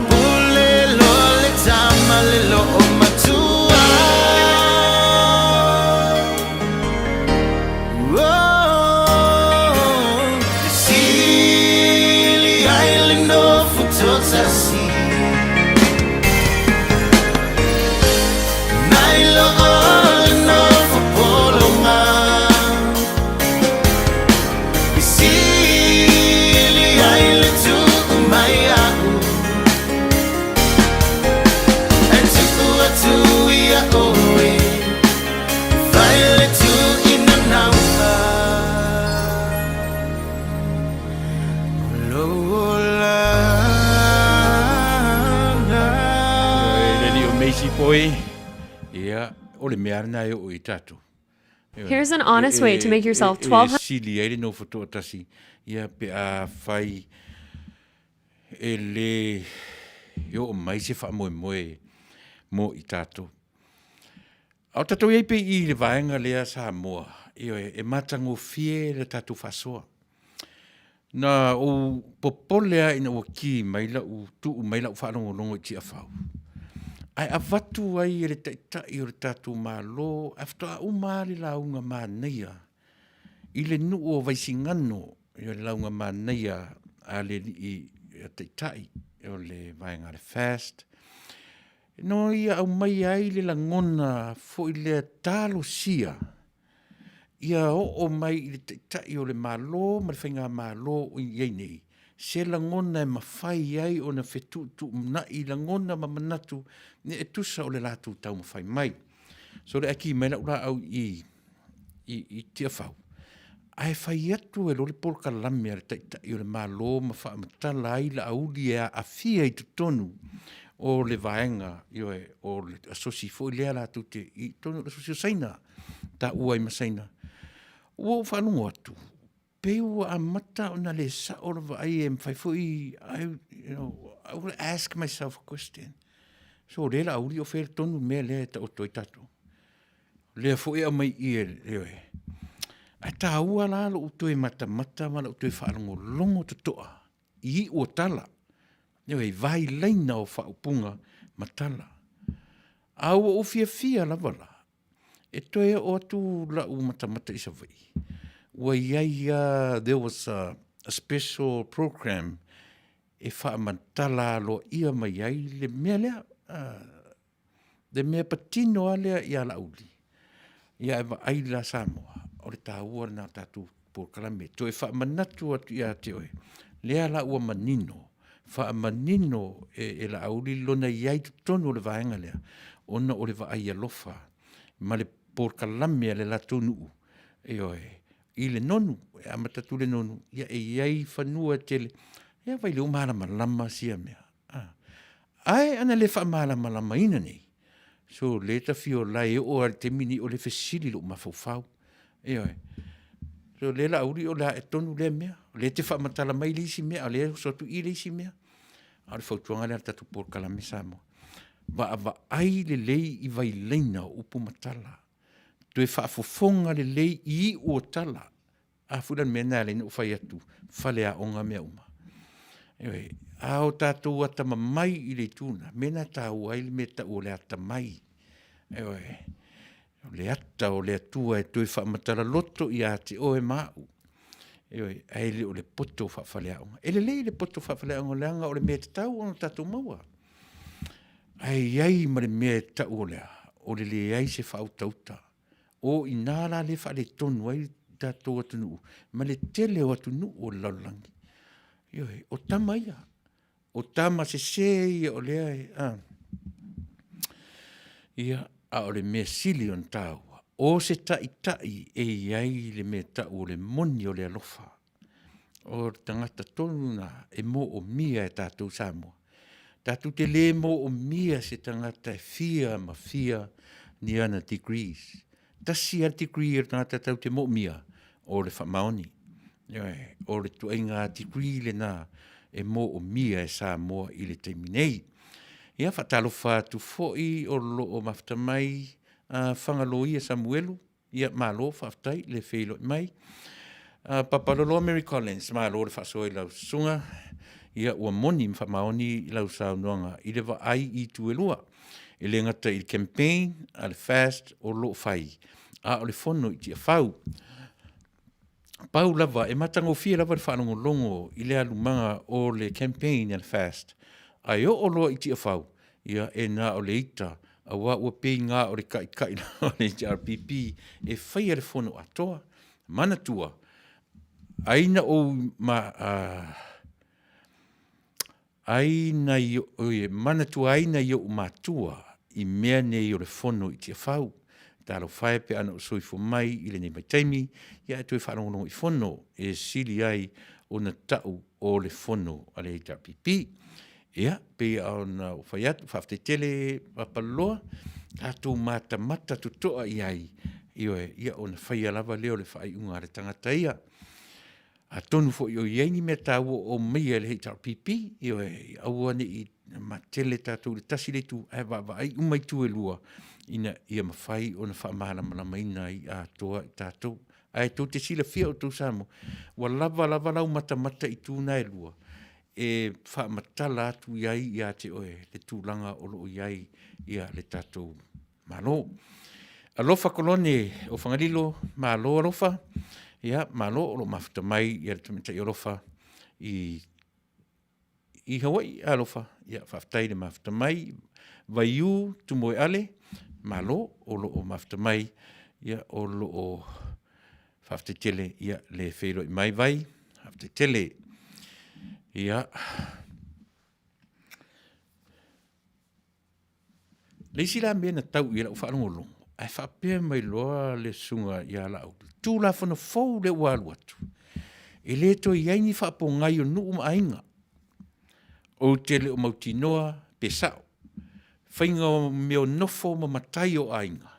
Pule loa le tama le loomatua Oh, e sili ai le nofo toatasi Nai lo o le nofo pologa E sili ai le tuu mai a'u Ae tuu atu ia oe Fai le tuuina nauga o lou olaga. Le alii o Macy Boy, ia, o le mea lena e oo i tatou. Here's an honest way to make yourself 12. E sili ai le nofo toatasi, ia, pe a fai e le e oo mai se faamoemoe mo i tatou. A o tatou i ai pea i le vaega lea Samoa, ioe, e matagofie le tatou faasoa. Na ou popole lava ina ua ki mai lau, tuu mai lau faalogologo i Tiafau, ae avatu ai e le Taitai o le tatou Malo, ae faatoa uma lava le lauga manaia i le nuu o Vaisigano, le lauga manaia a le alii Taitai o le vaega a le FAST, ina ia aumaia ai le lagona foi lea talosia ia oo mai i le Taitai o le Malo ma le Faigamalo o i ai nei, se lagona e mafai ai ona fetuutuunai lagona ma manatu e tusa o le latou taumafai mai. So o le a ki mai lau laau i i, i Tiafau, ae fai atu e loa le polokalame a le Taitai o le Malo ma faamatala ai Laauli e aafia i totonu o le vaega, ioe, o le asosi foi lea latou te i totonu o le asosi o Saina, taua ai ma Saina. Ua ou faalogo atu, pei ua amata ona le sao le vaai e mafai foi, I, you know, I will ask myself a question. So lea Laauli o fea tonu le mea lea e taoto ai tatou? Lea foi e aumai i i, ioe. Ae taua la lou toe matamata ma lou toe faalogologo totoa i iu o tala, ioe, i vailaina o faaupuga ma tala. A ua ou fiafia lava la, e toe oo atu lau matamata i Savaii, ua i ai lava, there was a special program e faamatala aloaia mai ai le mea lea, le mea patino lava lea ia Laauli, ia e vaai la Samoa, o le taua lena o tatou polokalame, toe faamanatu atu ia te oe, lea la ua manino, faamanino e Laauli lona i ai i totonu o le vaega lea, ona o le vaai alofa ma le polokalame a le latou nuu, ioe, i le nonu, e amata atu i le nonu, ia e i ai fanua e tele, ia vaai o lea ua malamalama sia mea. Ae ana le faamalamalamaina nei, so lea ta fia ola e oo lava i le taimi lenei o le fesili i lou mafaufau. Ioe. So lea Laauli o le a tonu lea mea, o lea e te faamatala mai le isi mea, a o lea e oso atu i i le isi mea. A o le fautuaga lea a le tatou polokalame Samoa, vaavaai lelei i vailaina o upu ma tala, toe faafofoga lelei i iu o tala. A foi la le mea lena e ala ai ona ou fai atu, faleaoga mea uma. Ioe, a o tatou atamamai i le itu lena, mea lena e taua ai le mea e tau o le atamai. Ioe, o le ata o le Atua e toe faamatala loto ia te oe ma au. Ioe, ae le o le poto faafaleaoga. E lelei le poto faafaleaoga leaga o le mea e tatau ona tatou maua. Ae i ai ma le mea e tau o le a? O le leai se faautauta. O i ina la lea e faaletonu ai le tatou atunuu ma le tele o atunuu o le lalolagi. Ioe, o tama ia, o tama sese ia o lea e, a. Ia, a o le mea sili ona taua, o se taitai e i ai le mea tau o le moni o le alofa. O le tagata tonu lena e moomia e tatou Samoa. Tatou te le moomia se tagata e fia ma fia ni ana degrees. Tasi lava le degree o le tagata tatou te moomia, o le faamaoni. Ioe, o le ituaiga degree lena e moomia e Samoa i le taimi nei. Ia, faatalofa atu foi o lo o mafuta mai a Fagaloia Samuelu, Ia, malo faafetai le feiloai mai. Papaloloa Mary Collins, malo le faasoa i lau susuga. Ia, ua moni ma faamaoni lau saunoaga i le vaai i itu e lua. E le gata i le campaign a le FAST o lo o fai, a o le fono i Tiafau. Pau lava, e matagofie lava le faalogologo i le alumaga o le campaign a le FAST, ae oo loa i Tiafau, ia e na o le ita, aua ua pei na o le taitai lava o le HRPP e faia le fono atoa. Manatua, ai na ou ma, Ai nai oi, manatua ai nai ou matua i mea nei o le fono i Tiafau. Talofa e pe ana ou soifua mai i lenei vaitaimi, ia ae toe faalogologo i fono e sili ai ona tau o le fono a le HRPP. Ia, pei ona ou fai atu, faafetai tele Papaloloa, tatou matamata totoa i ai, ioe, ia ona faia lava lea o le faaiuga a le tagata ia. Atonu foi o i ai ni mea taua o aumaia e le HRPP, ioe, aua ne i matele tatou i le tasi le itu, ae vaavaai uma itu e lua ina ia mafai ona faamalamalamaina ai atoa i tatou. Ae tou te silafia outou Samoa, ua lava lava lau matamata i itu na e lua e faamatala atu i ai ia te oe le tulaga o lo o i ai ia le tatou Malo. Alofa Kolone o Fagalilo, malo alofa. Ia, malo o lo o mafuta mai ia le tamaitai alofa i i Hawaii alofa. Ia, faafetai le mafuta mai. Vaiu Tumoeale, malo o lo o mafuta mai. Ia, o lo o faafetai tele ia le feiloai mai Vai, faafetai tele. Ia, Le isi la mea na tau i ai lau faalogologo, ae faapea mai loa le susuga ia Laauli, Tulafono fou lea ua alu atu, e le toe i ai ni faapogai o nuu ma aiga. Ou te le o mautinoa pe sao, faiga o mea o nofo ma matai o aiga,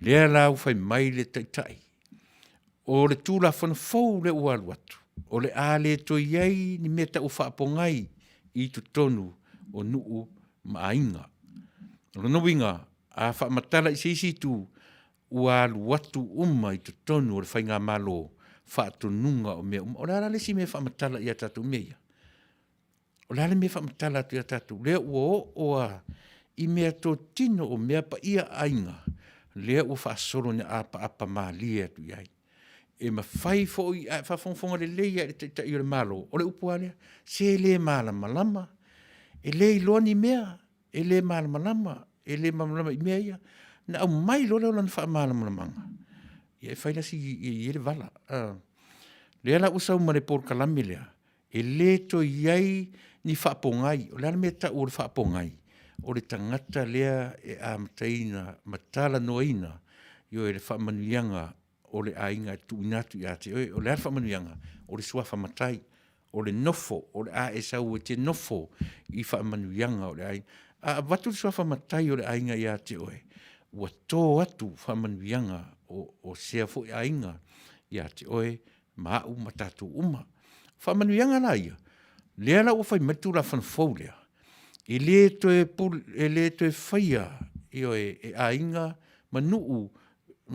lea la ua fai mai le Taitai, o le Tulafono fou lea ua alu atu, o le a le toe i ai ni mea e tau o faapogai i totonu o nuu ma aiga. O lona uiga, a faamatala i se isi itu, ua alu atu uma i totonu o le faigamalo faatonuga o mea uma. O le a la le isi mea e faamatala ia tatou i mea ia? O le a le mea e faamatala atu ia tatou? Lea ua oo lava i meatotino o mea paia a aiga, lea ua faasolo ina apaapa malie atu i ai. E mafai foi, a e faafogafoga lelei lava i le Taitai o le Malo, o le upu lava lea, se le malamalama, e le iloa ni mea, e le malamalama, e le malamalama i mea ia. Ona aumai loa lea o lana faamalamalamaga, ia e fai la si i ai le vala. Lea la ua sau ma le polokalame lea, e le toe i ai ni faapogai. O le a le mea e tau o le faapogai? O le tagata lea e amataina ma talanoaina ioe, le faamanuiaga o le aiga e tuuina atu ia te oe. O le a le faamanuiaga? O le suafa matai, o le nofo, o le a e sau e te nofo i faamanuiaga o le aiga. A avatu le suafa matai o le aiga ia te oe, ua to atu faamanuiaga o sea foi aiga ia te oe ma au ma tatou uma. O faamanuiaga la ia, lea la ua fai mai le Tulafono fou lea, e le toe pule, e le toe faia, ioe, e aiga ma nuu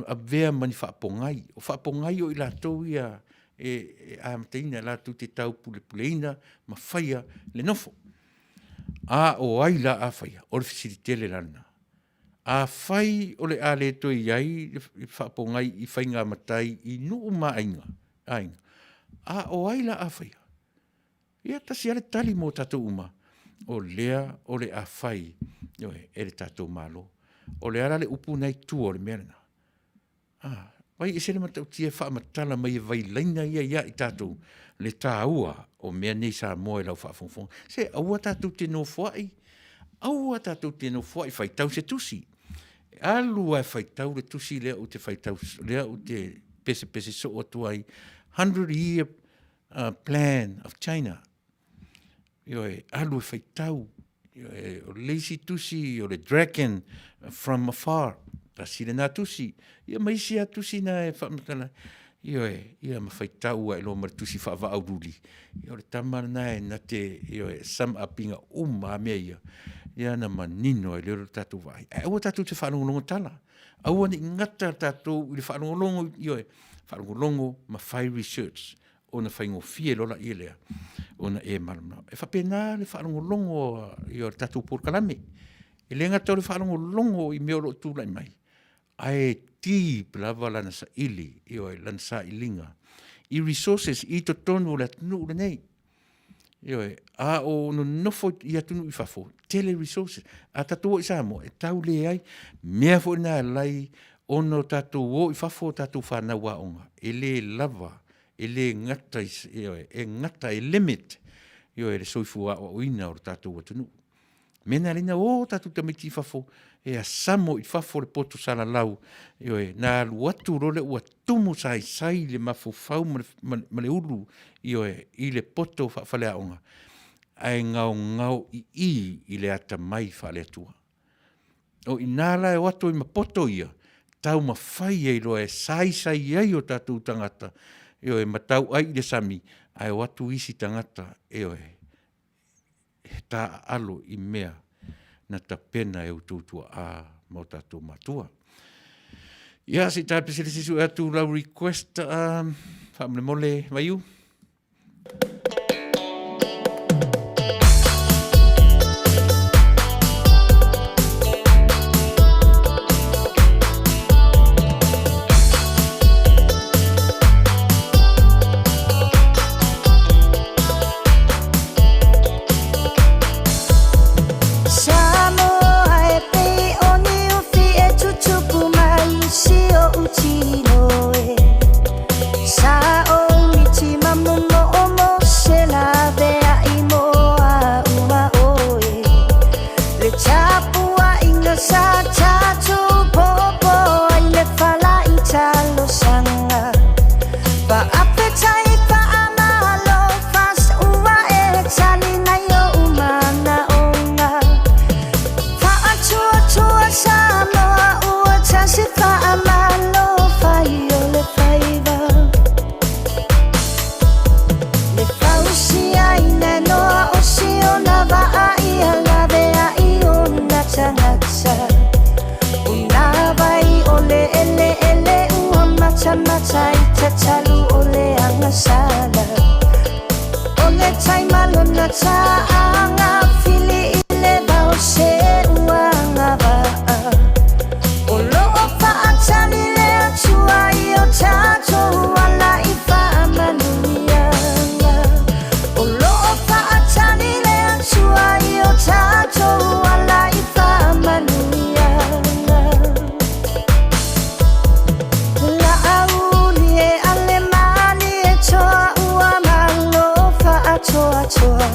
avea ma ni faapogai. O faapogai o i latou ia e amataina latou te taupulepuleina ma faia le nofo. A o ai la a faia? O le fesili tele la lena. Afai o le a le toe i ai le faapogai i faiga matai i nuu ma aiga, a o ai la a faia? Ia tasi lava le tali mo tatou uma, o lea o le a fai, ioe, e le tatou Malo. O le a la le upu lena e i tua o le mea lena? A, vaai e ese le matautia e faamatala mai e vailaina ia ia i tatou le taua o mea nei Samoa i lau faafogafoga. Se aua tatou te nofoai, aua tatou te nofoai, faitau se tusi. Alu lava e faitau le tusi lea ou te faitau, lea ou te pesepese soo atu ai, 100 year plan of China. Ioe, alu e faitau. Ioe, o le isi tusi o le Dragon from Afar, tasi lena tusi. Ia ma isi lava tusi na e faamatala, ioe, ia ma faitau lava loa ma le tusi faavaaululi. Ia o le tama lena e na te, ioe, sum up ina uma lava mea ia, ia ona manino ai lea o le tatou vaai. Ae aua tatou te faalogologo tala, aua ne i gata tatou i le faalogologo, ioe, faalogologo ma fai research ona faigofie loa lea lea ona e malamalama. E faapena le faalogologo i le tatou polokalame. E le gata o le faalogologo i mea o lo o tulai mai, ae deep lava lana saili, ioe, lana sailiga i resources i totonu o le atunuu lenei. Ioe, a o nonofo i atunuu i fafo, tele resources. A tatou o i Samoa, e tau leai. Mea foi na e ala ai ona o tatou o i fafo a tatou fanau aoga, e le lava, e le gata, ioe, e gata, e limit, ioe, le soifua aoaoina o le tatou atunuu. Mea na ala ai ona o tatou tamaiti i fafo e asamo i fafo le poto salalau, ioe, na alu atu loa lea ua tumu saisai le mafaufau ma le ulu, ioe, i le poto faafaleaoga, ae gaogao ii i le atamai faale-Atua. O i ina la e o atu ai ma poto ia, taumafai ai loa e saisai ai o tatou tagata, ioe, ma tauai i le sami, ae o atu isi tagata, ioe, e taaalo i mea na tapena e outou tuaa ma o tatou matua. Ia, se i tae pese le sisi atu lau request, faamolemole Vaiu. Samoa e pei o niufi e tutupu mai si oʻu tino e. Sa o miti ma momo o mo se laveai mo a uma oe. Le tapuaiga sa tatou popo ai le fala i talosaga. Faafetai faamalo fas ua e tali mai oʻu manaoga. Faatuatua Samoa ua tasi faamalo fai o le faiva. Le fausiaina noa o siona vaa ia laveai ona tagata. Una vai o le eleele ua matamata i tatalu o le agasala. O le taimalona ta'aga fili i le vao se ua agavaa. O loo faatali le Atua i o tatou ala i faamanuiaga. O loo faatali le Atua i o tatou ala i faamanuiaga. Laauli e ale mali e toa ua malo faatoatoa.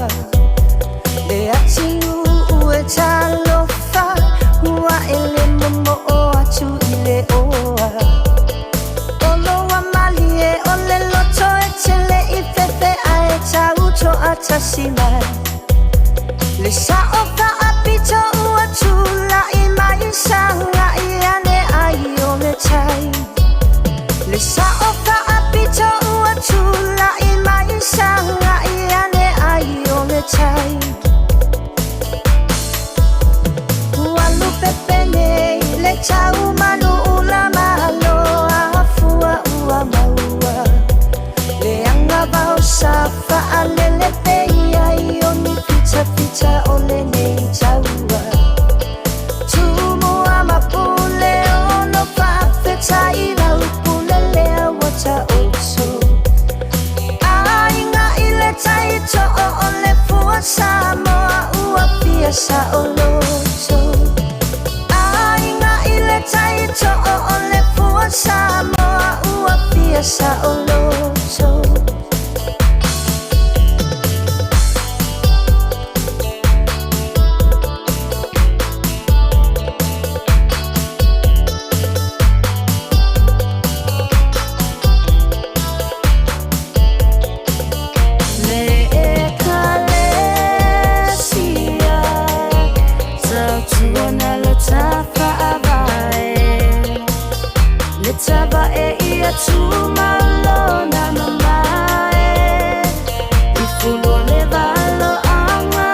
Le atunuu e talofa ua ele momoo atu i le oa. Olo ua malie o le loto e tele i fefe ae tau toatasi mai. Le sao faapito ua tulai mai sagai ane ai o le tai. Le sao faapito ua tulai mai sagai ane ai o le tai. Ua lupepe nei le tau manu ula malo afua ua maua. Le agavao sa faalele pei ai o ni fitafita o lenei taua. Tumua ma pule ono faafetai lau pule lea ua taoto. Aiga i le tai too o le fua Samoa ua fia saoloto. Aiga i le tai too o le fua Samoa ua fia saoloto. Le ekalesia tautuana lo tafaavae. Le tavae ia tumalona mamae. I fulo le valoaga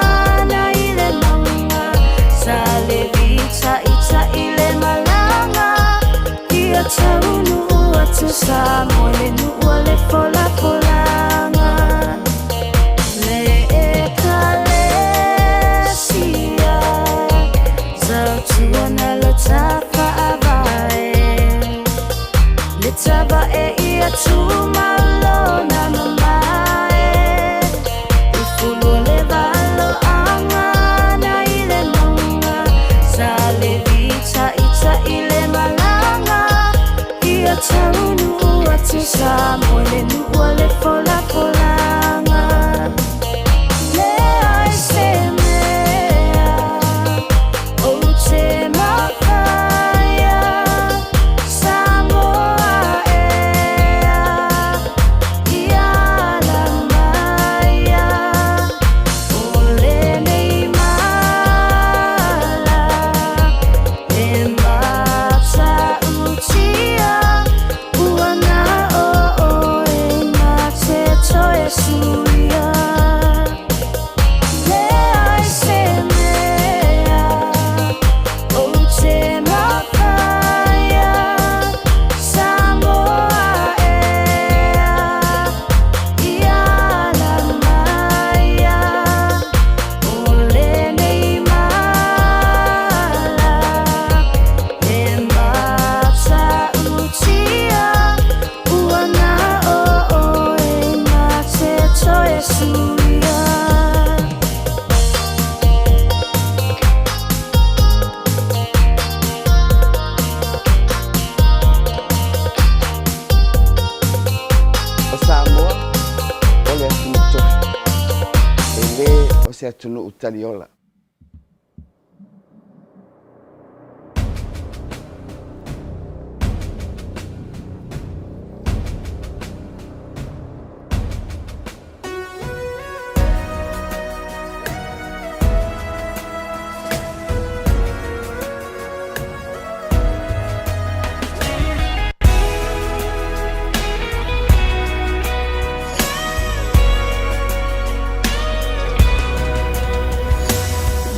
na i le mauga. Sa le vitaita'i le malaga. Ia taunuu atu Samoa le nuu o le folafolaga. Le ekalesia tautuana lo tafaavae. Le tavae ia tumalona mamae. I fulo le valoaga na i le mauga. Sa le vitaita'i le malaga. Ia taunuu atu Samoa le nuu o le folafolaga. Leai se mea ou te mafaia Samoa ea ia ala maia o lenei mala e matautia ua na o oe na te toe. se atunuu taliola.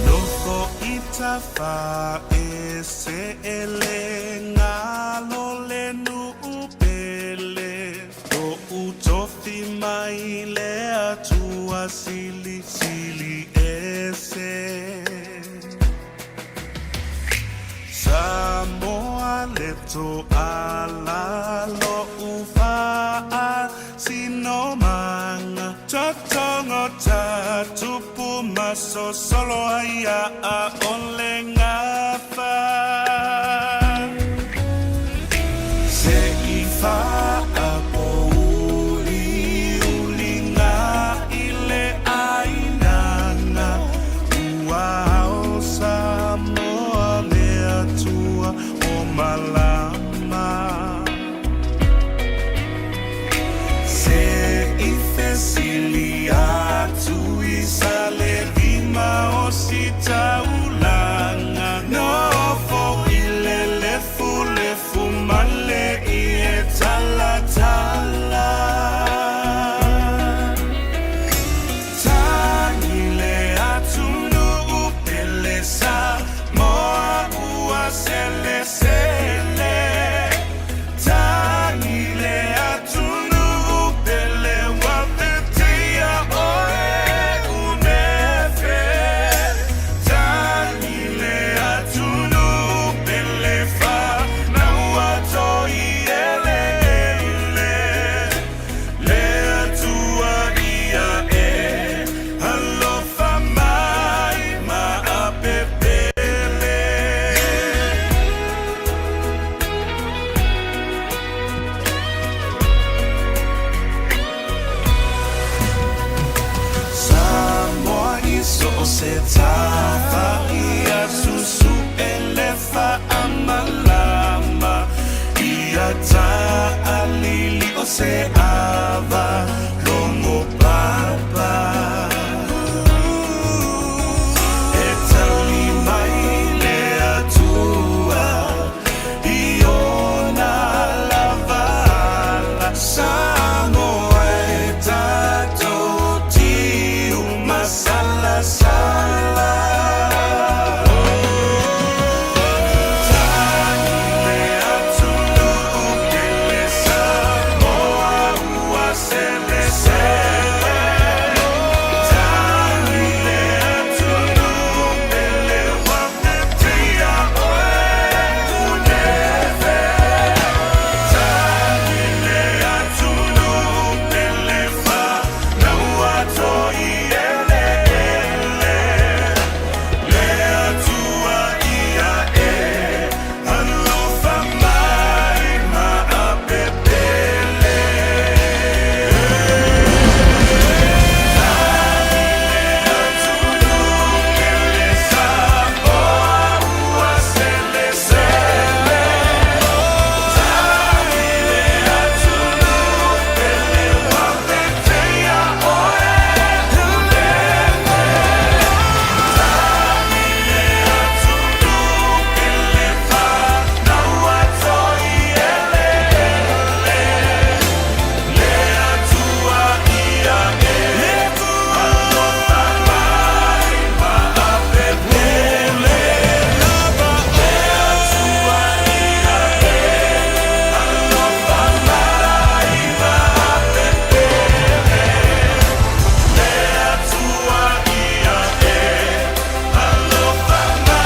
Nofo i tafa e se ele ngalo le nuu pele Toʻu tofi mai le Atua silisili ese Samoa le toala loʻu faasinomaga Totogo ta tupu masosolo ai a ʻole gafa Se i faapouliuliga i le ʻainana Ua ao Samoa le Atua o malama Se i fesili atu i Salelima o Sitaulaga Nofo i le lefulefu ma le ie talatala Tagi le atunuu pele Samoa ua selesele Tagi le atunuu pele ua vetea oe unefe Tagi le atunuu pele fanau ato i eleele Le Atua ia e alofa mai ma apepele. Samoa i so o se tafa ia susu e le faamalama ia taalili o se ava logo papa E tali mai le Atua i ona lava ala Samoa e tatou tiu masalasala Tagi le atunuu pele Samoa ua selesele Tagi le atunuu pele ua vetea oe unefe Tagi le atunuu pele fanau ato i eleele Le Atua ia e alofa mai ma apepele Tagi le atunuu pele Samoa ua selesele Tagi le atunuu pele ua vetea oe unefe Tagi le atunuu pele fanau ato i eleele Le Atua ia e alofa mai ma apepele Le Atua ia e alofa mai ma apepele Le Atua ia e alofa mai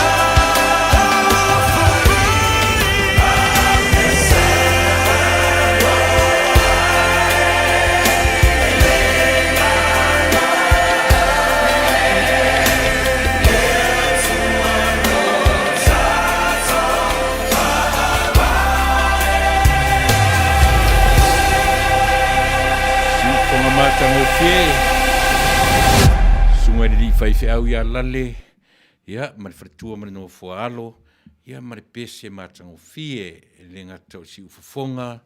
Siufoga matagofie. Susuga i le alii faifeau ia Lale, ia, ma le faletua ma le nofoaalo, ia, ma le pese matagofie, e le gata o siufofoga,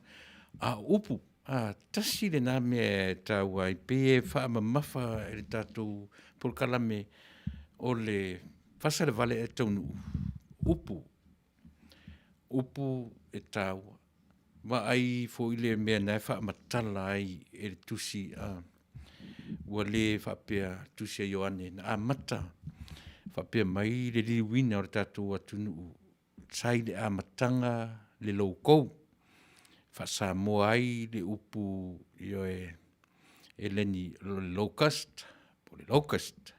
a o upu. A, tasi lena mea e taua ai, pei e faamamafa e le tatou polokalame o le fasa le vale ae taunuu, upu, upu e taua. Vaai foi le mea na e faamatala ai e le tusi a ua le faapea tusi a Ioane na amata faapea mai le liliuina o le tatou atunuu sa i le amataga le loukou faa-Samoa ai le upu ioe eleni o le locust po o le locust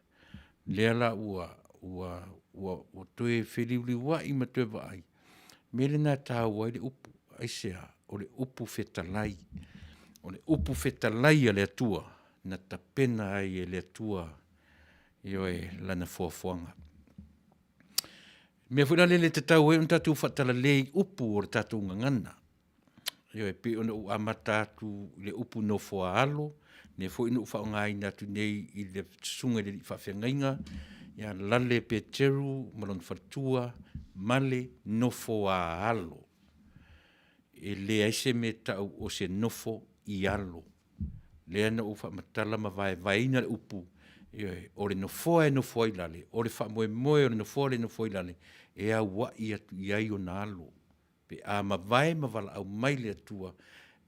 lea la ua ua ua toe feliuliuai ma toe vaai mea lena e taua ai le upu. Aisea? O le upu fetalai, o le upu fetalai a le Atua na tapena ai e le Atua, ioe, Lana foafoaga. O le mea foi la lea e tatau ai ona tatou faatalalei i upu o le tatou gagana. Ioe, pei ona ou amata atu i le upu nofoaalo, lea foi na ou faaaogaina atu nei i le susuga i le alii faafeagaiga ia Lale Peteru ma lona faletua ma le nofoaalo. E leai se mea e tau o se nofo i alo. Lea na ou faamatala ma vaevaeina le upu, ioe, o le nofoa e nofo ai Lale, o le faamoemoe o le nofoa lea e nofo ai Lale, e auai atu i ai ona alo pe a mavae ma valaau mai le Atua,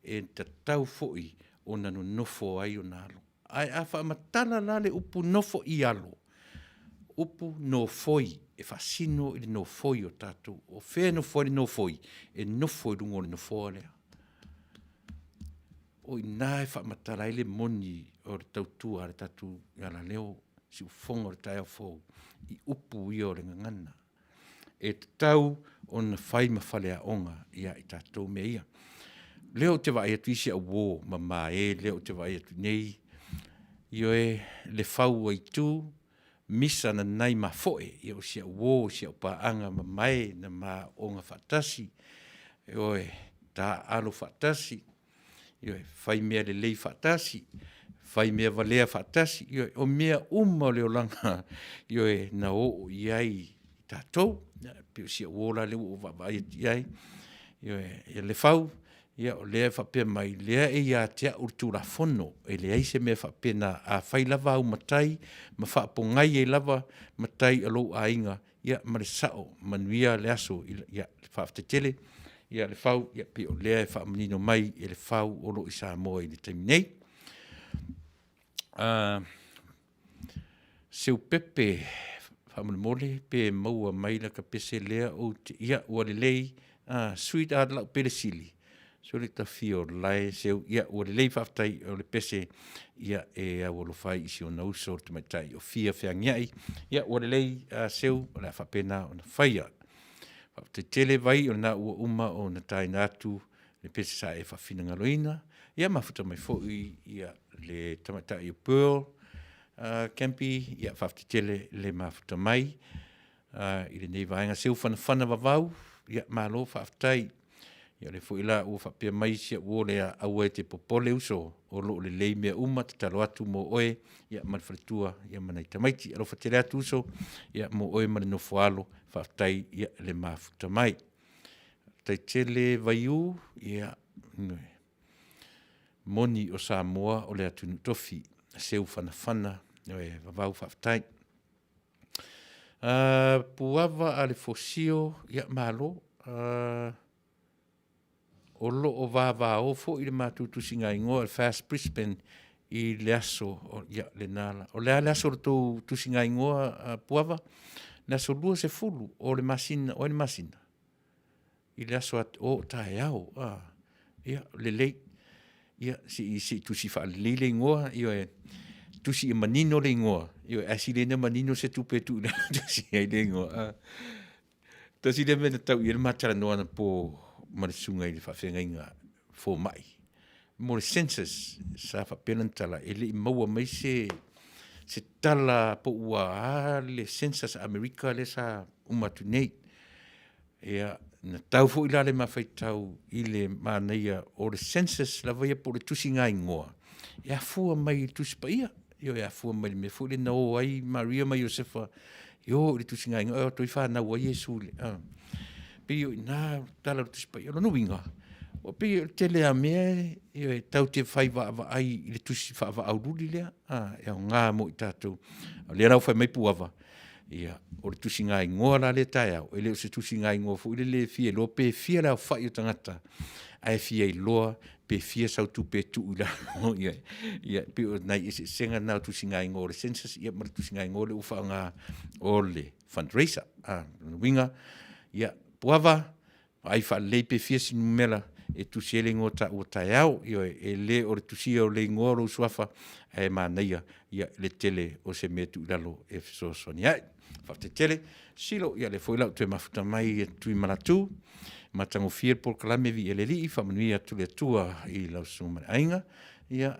e tatau foi ona nonofo ai ona alo. Ae a faamatala la le upu nofo i alo, upu nofoi, e faasino i le nofoi o tatou. O fea e nofo ai le nofoi? E nofo i luga o le nofoa lea. O i ina e faamatala ai le moni o le tautua a le tatou Alaleo, siufofoga o le taeao fou i upu ia o le gagana. E tatau ona fai ma faleaoga ia i tatou mea ia. O lea ou te vaai atu i si au uo mamae lea ou te vaai atu nei, ioe, Lefau Aitu Misa Nanai Mafoe, ia o si au uo o si au paaga mamae na ma aooga faatasi, ioe, taaalo faatasi, ioe, fai mea lelei faatasi, fai mea valea faatasi, ioe, o mea uma o le olaga, ioe, na oo i ai tatou. E pei o si au uo la lea ua ou vaavaai atu i ai, ioe, ia Lefau, ia o lea e faapea mai, lea e ia te au le Tulafono, e leai se mea faapena, afai lava au matai ma faapogai ai lava matai a lou aiga, ia ma le sao, manuia le aso. Ia faafetai tele Lefau, e pei o lea e faamanino mai e Lefau o lo o i Samoa i le taimi nei. Seupepe faamolemole pe maua mai lata pese lea ou te, ia ua lelei, sweetheart lau pele sili, sole ta fia o lae Seu, ia ua lelei faafetai o le pese ia e aualofa ai i si ona uso le tamaitai o Fia Feagiai. Ia ua lelei Seu, o le a faapena ona faia. Faafetai tele Vai o lena ua uma ona taina atu le pese sa e faafinagaloina, ia mafuta mai foi ia le tamaitai o Pearl Kempi, ia faafetai tele le mafuta mai i lenei vaega. Seufanafana Vavau, ia malo faafetai. Ia o lea foi la ua faapea mai si au uo lea, aua e te popole uso, o lo o lelei mea uma, tatalo atu mo oe ia ma le faletua ia ma nai tamaiti. Alofa tele atu uso ia mo oe ma le nofo alo, faafetai ia le mafuta mai. Faafetai tele Vaiū, ia moni o Samoa o le atunuu tofi, Seufanafana Vavau faafetai. Puava Alefosio, ia malo. O lo o vavao foi le matou tusigaigoa o le Fast Brisbane i le aso, ia lena la. O le a le aso o le tou tusigaigoa Puava? Le aso 20 o le masina, o ai le masina? I le aso, o taeao, ia lelei. Ia se i tusi faalelei le igoa, ioe, tusi ia manino le igoa, ioe, ae sili ai ona manino se tupe e tuu i lalo e tusi ai le igoa. Tasi lea mea na tau i ai le ma talanoa anapo ma le susuga i le faafeagaiga fomai mo le census, sa faapea lana tala, e le i maua mai se se tala po ua a le census a Amerika lea sa uma atu nei. Ia, na tau foi la le ma faitau i le manaia o le census lava ia po o le tusigaigoa, e afua mai i le Tusi Paia. Ioe, e afua mai le mea foi lea na o ai Maria ma Iosefa e o i le tusigaiga, e toe fanau ai Iesu i le, a. Pei o i ina tala o le Tusi Paia. O lona uiga, ua pei o le tele lava o mea, ioe, tatou te fai vaavaai i le tusi faavaaululi lea, a, e aoga mo i tatou. O lea la ua fai mai Puava, ia, o le tusigaigoa la lea taeao, e le o se tusigaigoa foi lele e fia iloa pe fia le aofai o tagata, ae fia iloa pe fia sau tupe e tuu i lalo i ai. Ia, e pei o nai eseesega na o tusigaigoa o le census ia ma le tusigaigoa lea ua faaaoga o le fundraiser. A, o lona uiga, ia, Puava, vaai faalelei pe fia se numera e tusi ai le igoa taua taeao. Ioe, e le o le tusia o le igoa o lou suafa, ae manaia ia le tele o se mea e tuu i lalo e fesoasoani ai. Faafetai tele. Silo, ia lea foi la ua toe mafuta mai Tuimanatu, matagofie le polokalame Viia le Alii, faamanuia atu le Atua i lau susuga ma le aiga. Ia,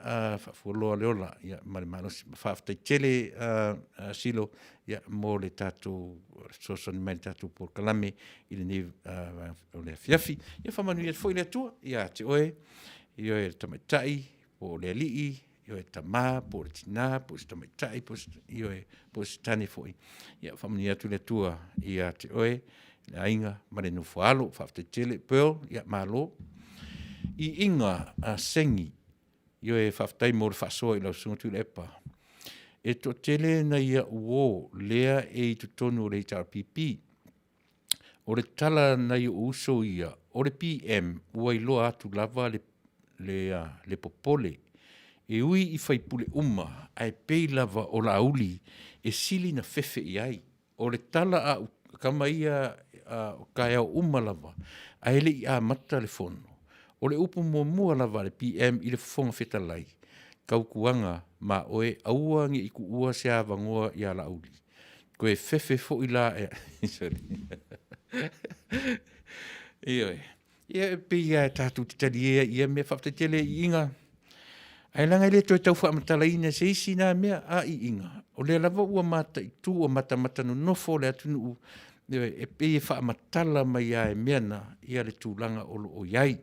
faafualoa le ola ia, ma le malosi. Faafetai tele Silo ia, mo le tatou fesoasoani mai i le tatou polokalame i lenei o le afiafi. Ia faamanuia atu foi le Atua ia te oe, ioe le tamaitai po o le alii, ioe, tama po o le tina, po o se tamaitai, po o se, ioe, po o se tane foi. Ia faamanuia atu le Atua ia te oe, le aiga ma le nofo a alo. Faafetai tele Pearl, ia malo. Iiga a Sengi, ioe, faafetai mo le faasoa i lau Susuga Tuilaepa. E toatele nai au uo lea e i totonu o le HRPP. O le tala nai ou uso ia, o le PM ua iloa atu lava le, le, le popole. E ui i faipule uma, ae pei lava o Laauli e sili na fefe i ai. O le tala a ou tama ia o taeao uma lava, ae le i amata le fono, o le upu muamua lava a le PM i le Fofoga Fetalai, tautuana ma oe aua ne i tuua se avanoa ia Laauli. Toe fefe foi la e sorry. Ioe. Ia e pei lava tatou te talie ai i ia mea. Faafetai tele i iiga. Ae leaga e le toe tau faamatalaina e se isi na mea a iiga. O lea lava ua mataitu, ua matamata nonofo le atunuu, ioe, e pei e faamatala mai lava e mea na ia le tulaga o lo o i ai.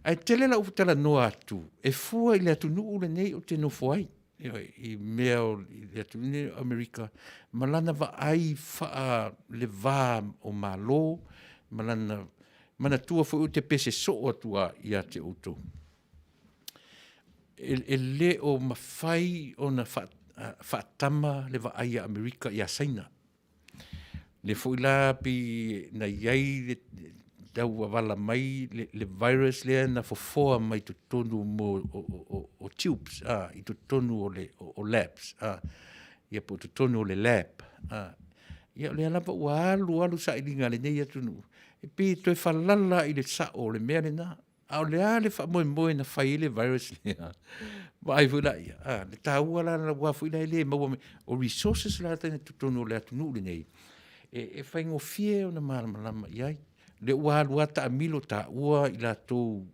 Ae tele lau talanoa atu e fua i le atunuu lenei ou te nofo ai. Ioe, i mea o le atunuu lenei o Amerika ma lana vaai faa-le-va o Malo ma lana manatua foi ou te pese soo atu lava ia te outou. E, e le o mafai ona faatama le vaai a Amerika ia Saina. Lea foi la pei na i ai le tauavala mai le, le virus lea na fofoa mai totonu mo o, o, o, o tubes a, i totonu o le o, o labs a, ia po o totonu o le lab a. Ia o lea lava ua alu alu sailiga a lenei atunuu, e pei e toe falala i le sao o le mea lena. A o le a le faamoemoe na fai ai le virus lea? Vaai foi laia, a, le taua la, aua foi la e le maua mai. O resources la i totonu o le atunuu lenei, e, e faigofie ona malamalama i ai. Lea ua alu lava taamilo taua i latou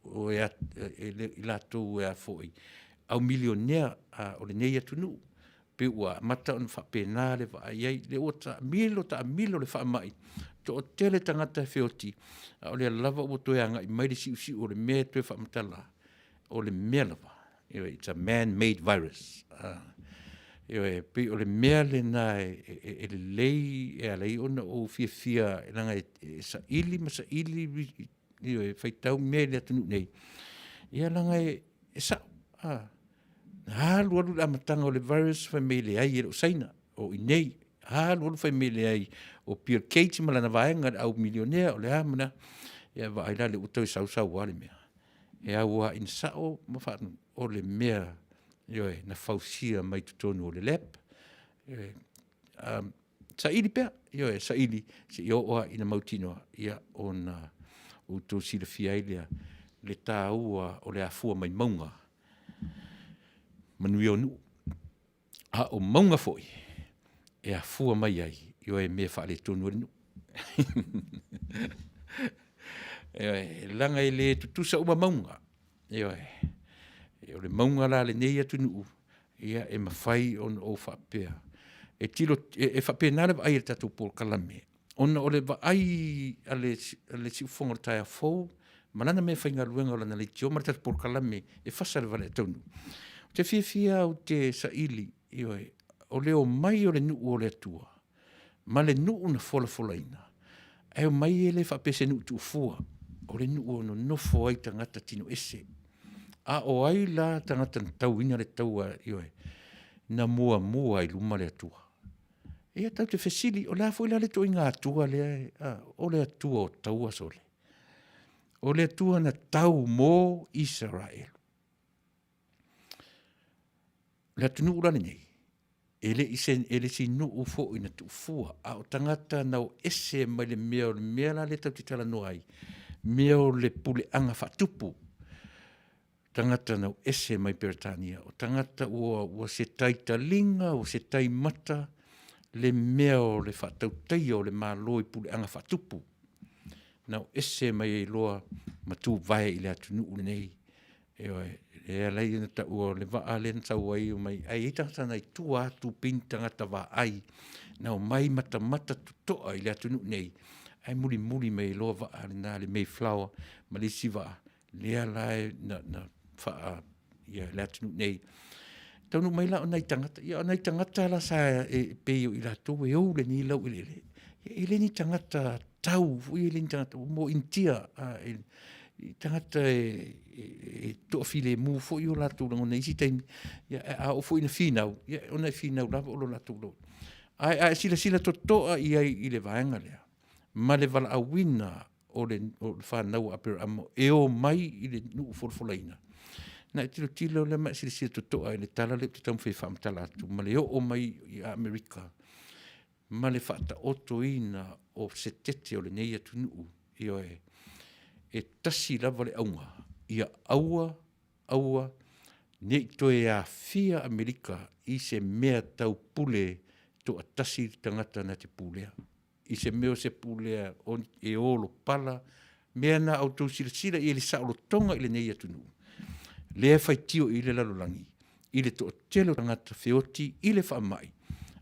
o e, e, i latou e a foi, au milionea o lenei atunuu. Pei ua amata ona faapena le vaai i ai, lea ua taamilo taamilo le faamai, toatele tagata e feoti, a o lea lava ua toe agai mai le siusiu o le mea e toe faamatala, o le mea lava, ioe, it's a man made virus. Ioe, pei o le mea lena e, e, e lelei e ala ai ona ou fiafia, leaga e, e saili ma saili, ioe, faitau mea i le atunuu nei, ia leaga e, e sao. Na alu alu le amataga o le virus fai mai leai e le o Saina, o i inei. Alu alu fai mai leai o Bill Gates ma lana vaega le au milionea o le a ma le a. Ia vaai la lea ua toe sausau lava le mea. E au lava ina sao ma faanu o le mea ioe na fausia mai totonu o le lab. Ioe, saili pea, ioe, saili seia oo lava ina mautinoa ia ona outou silafia ai lea le taua o le afua mai mauga manuia o nuu. A o mauga foi e afua mai ai, ioe, mea faaletonu ai le nuu. Ioe, leaga e le tutusa uma mauga. Ioe, o le mauga la a lenei atunuu, ia e mafai ona ou faapea, e tilo, e faapena le vaai a le tatou polokalame, ona o le vaai a le, a le siufofoga o le taeao fou ma lana meafaigaluega o lana leitio ma le tatou polokalame e fasa le valeataunu. Te fiafia au te saili, ioe, o le omai o le nuu o le Atua, ma le nuu na folafolaina, ae omai e le faapea se nuu tuufua, o le nuu e nonofo ai tagata tino ese. A o ai la tagata na tauina le taua, ioe, na muamua i luma le Atua. Ia tatou te fesili, o le a foi la le ituaiga Atua lea, a, o le Atua o taua sole. O le Atua na tau mo Isaraelu. O le atunuu la lenei, e le i se, e le isi nuu foi na tuufua, a o tagata na o ese mai le mea o le mea la lea tatou te talanoa ai, mea o le puleaga faatupu. Tagata na o ese mai Peretania, o tagata ua, ua se taitaliga, ua se taimata le mea o le faatautaia o le Malo i puleaga faatupu. Na o ese mai ai loa ma tuvae i le atunuu lenei. Ioe, e ala ai ona taua o le vaa lea na sau ai omai, ae i ai tagata na i tua atu pei ni tagata vaai na omai matamata totoa i le atunuu nei, ae mulimuli mai ai loa vaa lena le Mayflower ma le isi vaa lea la e na, na faa ia le atunuu nei. Taunuu mai la o nai tagata, ia o nai tagata la sa e pei o i latou e ou lenei laueleele, e le ni tagata tau foi, e le ni tagata mo Initia, i tagata e toafilemu foi o latou lagona i isi taimi, ia a oo foi ina finau, ia ona e finau lava o lo latou loto. Ae a e silasila totoa i ai i le vaega lea, ma le valaauina o le fanau a Aperaamo e omai i le nuu folafolaina, na e tilotilo lea ma e silasila totoa i le tala lea ou te taumafai e faamatala atu, ma le oo mai i Amerika, ma le faataotoina o se tete o lenei atunuu, ioe, e tasi lava le auga, ia aua, aua ne i toe aafia Amerika i se mea tau pule toatasi le tagata na te pulea. I se mea o se pulea e olopala, mea na a outou silasila i ai i le saolotoga i lenei atunuu, lea e faitio i ai le lalolagi i le toatele o tagata feoti i le faamai,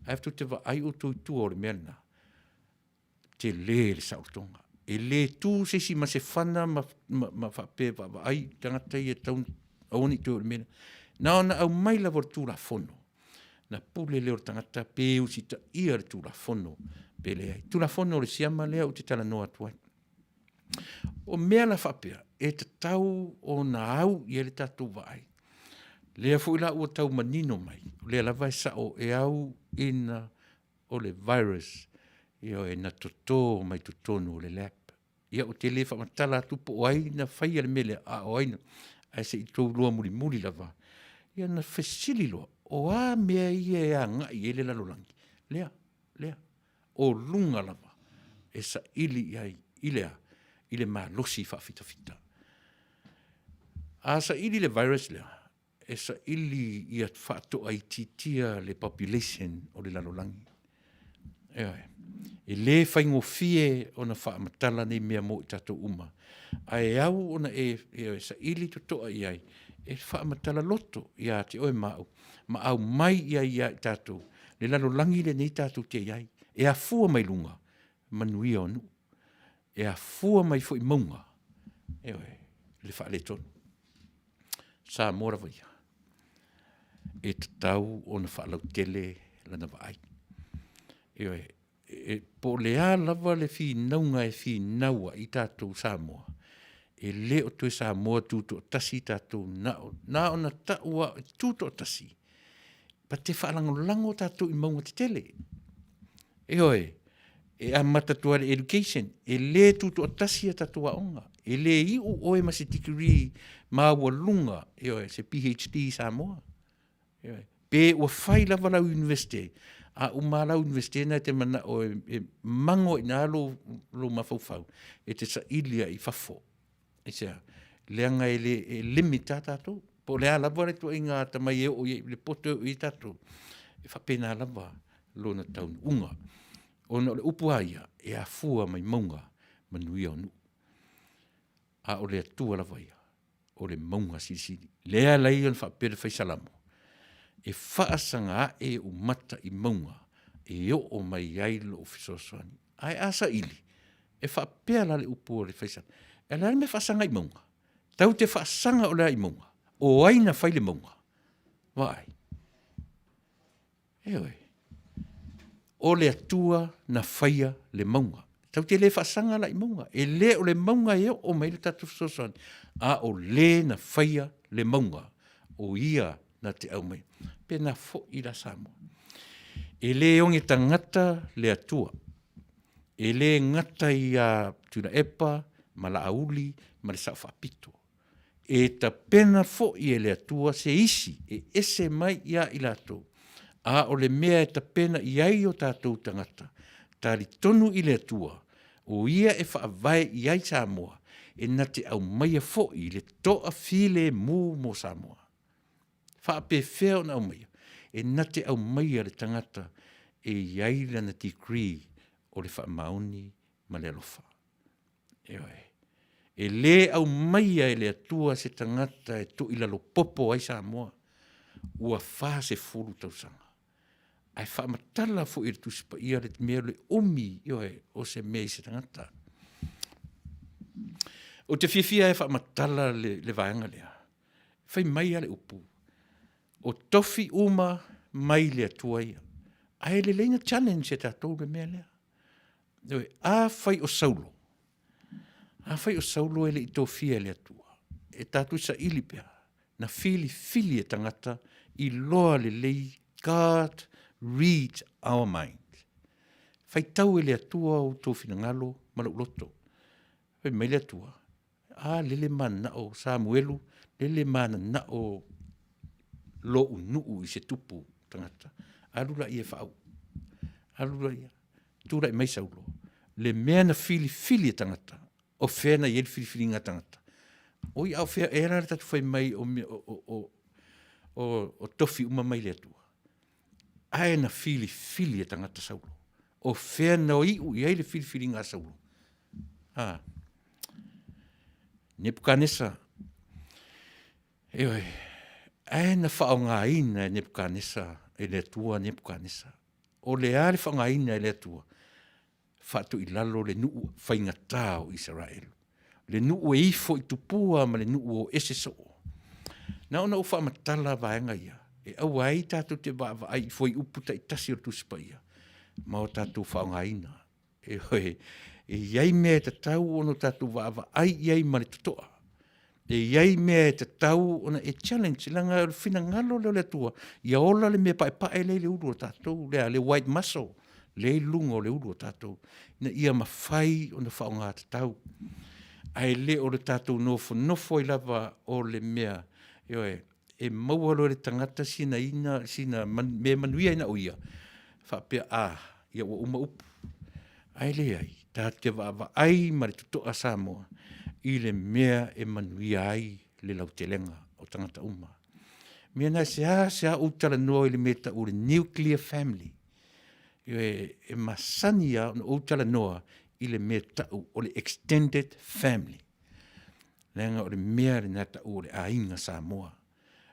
ae tou te vaai outou i tua o le mea lena, tele le saolotoga. E le tu se isi ma se fana ma faapea e vaavaai i tagata ia e tatau ona aua ne i toe oo i le mea lea. Na ona aumai lava o le Tulafono, ona pule lea o le tagata pe usitaia le Tulafono pe leai. Tulafono o le siama lea ou te talanoa atu ai. O mea la faapea, e tatau ona au i ai le tatou vaai. Lea foi la ua tau manino mai, o lea lava e sao e au ina o le virus, ioe, na toto mai totonu o le lab. Ia ou te le faamatala atu po o ai na faia le mea lea, a o ai na, ae se i outou iloa mulimuli lava. Ia ona fesili loa, o a mea ia e agai i ai le lalolagi? Lea, lea, o luga lava e saili i ai i le a? I le malosi faafitafita. A saili le virus lea, e saili ia faatoaitiitia le population o le lalolagi. Ioe. E le faigofie ona faamatala nei mea mo i tatou uma, ae au ona e, e saili totoa i ai, e faamatala loto ia te oe ma au, ma aumai i ai ia i tatou le lalolagi lenei tatou te i ai, e afua mai luga, manuia o nuu, e afua mai foi mauga, ioe, le faaletonu. Samoa lava ia, e tatau ona faalautele lana vaai. Ioe, e, po o le a lava le finauga e finau ai tatou Samoa, e le o toe Samoa tutoatasi tatou na o, na ona tau lava tutoatasi, pa te faalagolago tatou i mauga tetele. Ioe, e amata atu lava i le education, e le tutoatasi a tatou aoga. E le iu oe ma se degree maualuga, ioe, se PhD i Samoa. Ioe. Pe ua fai lava lau Universite, a uma lava lau Universite na e te manao e, e mago i ina lou, lou mafaufau, e te saili ai i fafo. Aisea? Leaga e, le, e limit lava tatou. Po o le a lava le ituaiga atamai e oo i ai, le poto e oo i ai tatou, e faapena lava lona taunuuga. Ona o le upu lava ia, e afua mai mauga manuia o nuu. A o le Atua lava ia, o le mauga silisili. Lea la ia ona faapea le fai Salamo, e faasaga ae ou mata i mauga e oo mai ai lou fesoasoani. Ae a saili, e faapea la le upu a le fai Salamo, e le a le mea faasaga i mauga? Tatou te faasaga o le a i mauga? O ai na fai le mauga? Vaai. Ioe. O le Atua na faia le mauga. Tatou te le faasaga la i mauga. E le o le mauga e oo mai ai le tatou fesoasoani, a o le na faia le mauga, o ia na te aumaia. Pena foi la Samoa. E le oge tagata le Atua. E le gata ia Tuilaepa ma Laauli ma le Sao Faapito, e tapena foi e le Atua se isi e ese mai ia i latou, a o le mea e tapena i ai o tatou tagata, talitonu i le Atua, o Ia e faavae i ai Samoa, e na te aumaia foi le toafilemu mo Samoa. E faapefea ona aumaia? E na te aumaia le tagata e i ai lana degree o le faamaoni ma le alofa. Ioe. E le aumaia e le Atua se tagata e tuuilalopopo ai Samoa ua 40 tausaga. Ae faamatala foi e le Tusi Paia le mea o le umi, ioe, o se mea i se tagata. Ou te fiafia e faamatala le, le vaega lea. Fai mai lava le upu, o tofi uma mai le Atua ia. Ae lelei na challenge e tatou le mea lea. Ioe, afai o Saulo, afai o Saulo e le i tofia e le Atua, e tatou saili pea, na filifili e tagata iloa lelei God reads our mind. Faitau e le Atua outou finagalo ma lou loto. Fai mai le Atua, a lele mananao Samuelu, lele mananao lou nuu i se tupu tagata. Alu laia e faauu. Alu laia. Tulai mai Saulo. Le mea na filifili e tagata, o fea na i ai le filifiliga a tagata? Oi, a o fea ea la le tatou fai mai o, o, o, o, o tofi uma mai le Atua? Ae na filifili e tagata Saulo. O fea na iu i ai le filifiliga a Saulo? A. Nepukanesa. Ioe. Ae na faaaogaina e Nepukanesa, e le Atua Nepukanesa. O le a le faaaogaina e le Atua? Faatoilalo le nuu faigata o Isaraelu, le nuu e ifo i tupua ma le nuu o ese soo. Na ona ou faamatala vaega ia, e aua ai tatou te vaavaai i fuaiupu taitasi o le Tusi Paia ma o tatou faaaogaina. E i ai mea e tatau ona tatou vaavaai i ai ma le totoa. E i ai mea e tatau ona e challenge, leaga o le finagalo lea o le Atua, ia ola le mea paepae lea i le ulu o tatou, lea le white muscle lea i luga o le ulu o tatou, ina ia mafai ona faaaoga tatau. Ae le o le tatou nofonofo ai lava o le mea, ioe, e maua loa e le tagata sina ina, sina mea manuia ina o ia, faapea, a, ia ua uma upu. Ae leai, tatou te vaavaai ma le totoa Samoa i le mea e manuia ai le lautelega o tagata uma. Mea na seasea ou talanoa i le mea e tau o le nuclear family. E, e masani lava ona ou talanoa i le mea tau o le extended family. Leaga o le mea lena e tau o le aiga Samoa.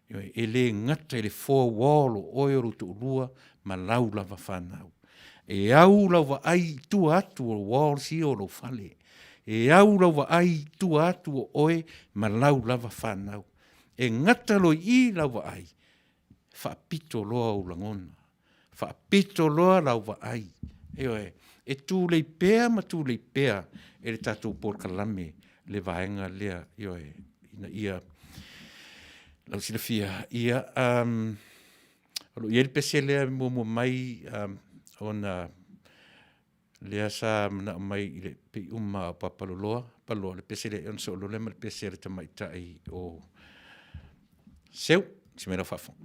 E le gata i le four wall o oe o lou toalua ma lau lava fanau. E au lau vaai i tua atu o walls ia o lou fale. E au lau vaai i tua atu o oe ma lau lava fanau. E gata loa i i lau vaai, faapito loa ou lagona. Faapito loa lau vaai. Ioe, e tulei pea ma tulei pea e le tatou polokalame le vaega lea, ioe, ina ia lau silafia, ia, um, o lo o i ai le pese lea e muamua mai um, ona lea sa manao mai i le pei uma o Papaloloa, Paloa, le pese lea ona soo loa lea ma le pese a le tamaitai o Seu, si mea lau faafofoga.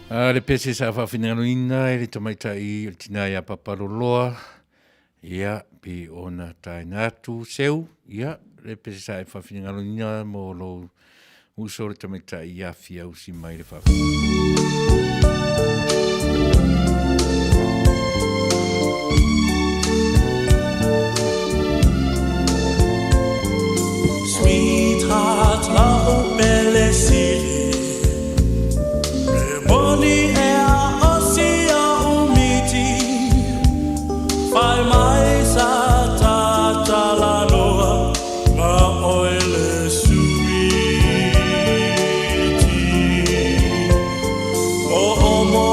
A le pese sa faafinagaloina e le tamaitai o le tina ia Papaloloa, ia, pe ona taina atu seu, ia, le pese sa e faafinagaloina mo lou uso le tamaitai ia Fiausi mai le faafinagalo. Sweetheart, lau pele sili Me moni e a osi a umiti Fai mai sa tatalanoa Ma oe le suiti O o mo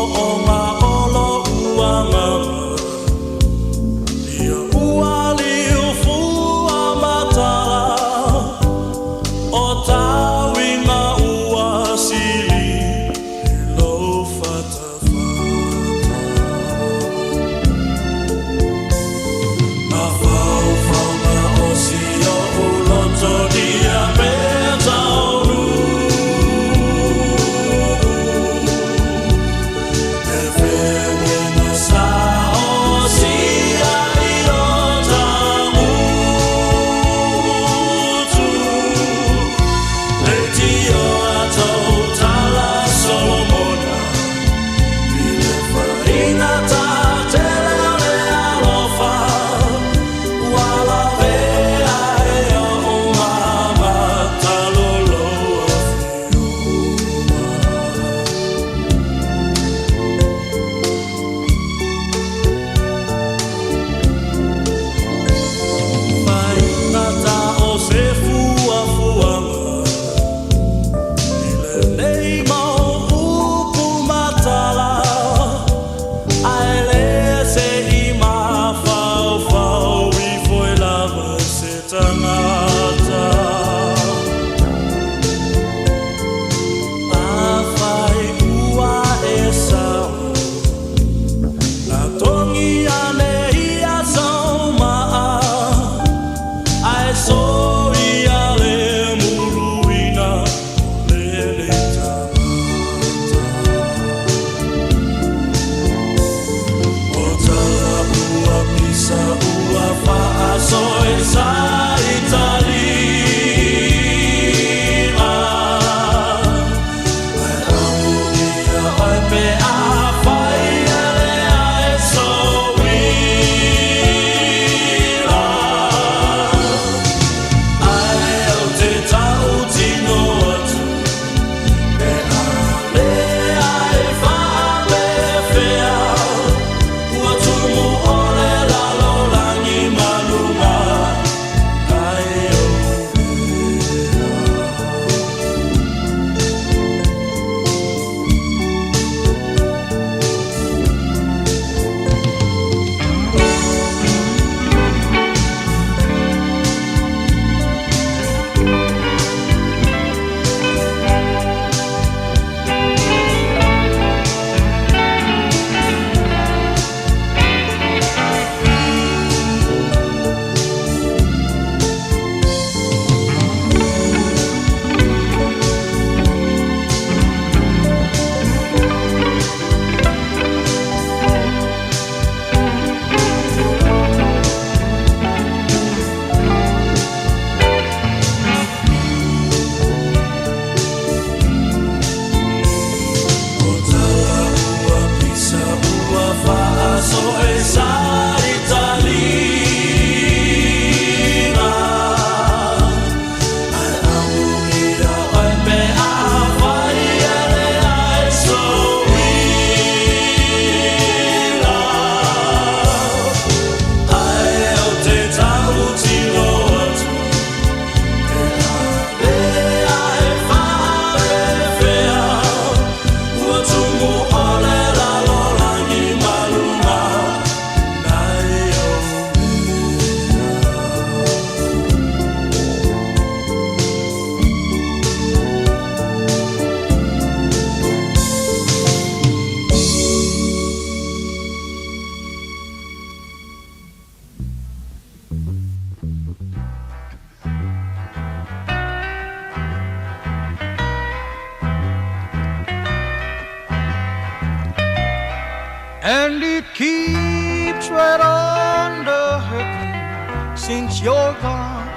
And it keeps right on the hurting since you're gone.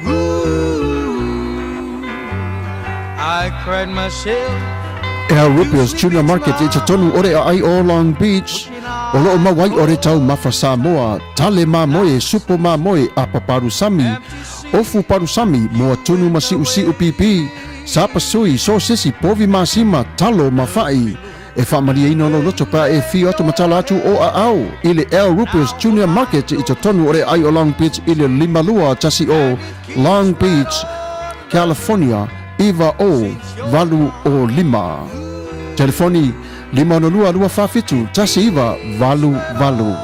Ooh, I cried myself. Al Rupio's Tuna Market i totonu o le aai o Long Beach, o loo maua ai o le taumafa Samoa, tale mamoe, supo mamoe, apa palusami, ofu palusami, moa tunu ma siusiu pipi, sapasui, sosesi, povi masima, talo ma fa'i. E faamalieina o lou loto pe a e afio atu ma tala atu o aao i le Al Rupio's Junior Market i totonu o le aai o Long Beach i le 5210 Long Beach, California 90805. Telefoni, 562 247 1988.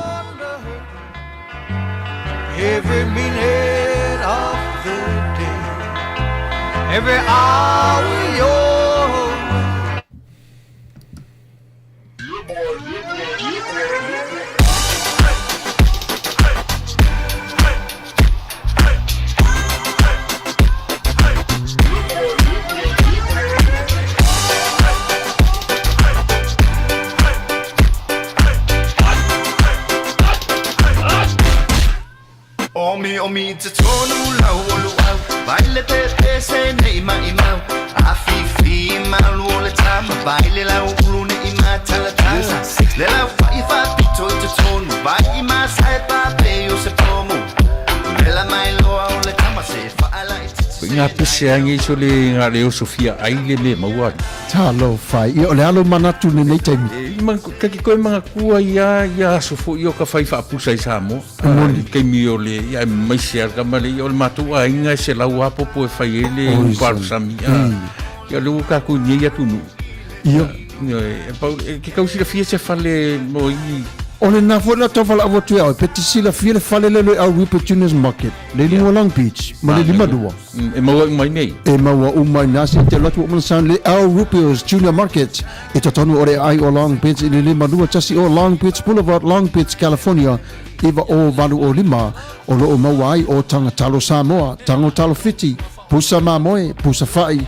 Every minute of the day, every hour you're Omi omi te tonu lau o luau Vai le te te se nei mai mau A fi fi malu o le tama Vai le lau ulu ne i ma tala tala Le lau fa i fa pito i te tonu Vai i ma sai pa pe o se pomu Le la mai loa o le tama se fa ala i te Ko ngā pese ange iso le ngā leo Sofia ai le me maua. Talofa, ia o le alo manatu lenei taimi. E, ma, kaki koe mangakua ia, ia aso fo'i o ka fai faapusa i Samoa. Moni. I taimi o le, ia e maise a kama le, ia o le matou aiga e selau a popo e fai ai le Oi, parusami. A, ia le ua kākou nei atunuu. Ia. Ia, e, pau, e, ke kau silafia se fale mo i O lena foi la tau valaau atu ia oe, pe te silafia le fale lea le au Rupert Junior's Market, le luga o Long Beach, ma le 52. E maua uma i nei. E maua uma i nā se te alu atu o mana sound le Al Rupio's Junior Market i totonu o le aai o Long Beach i le 52 o Long Beach Boulevard, Long Beach, California 90805 o lo o maua ai o Taga Talo Samoa, Tago Talo Fiti, Pusa Mamoe, Pusa Fa'i,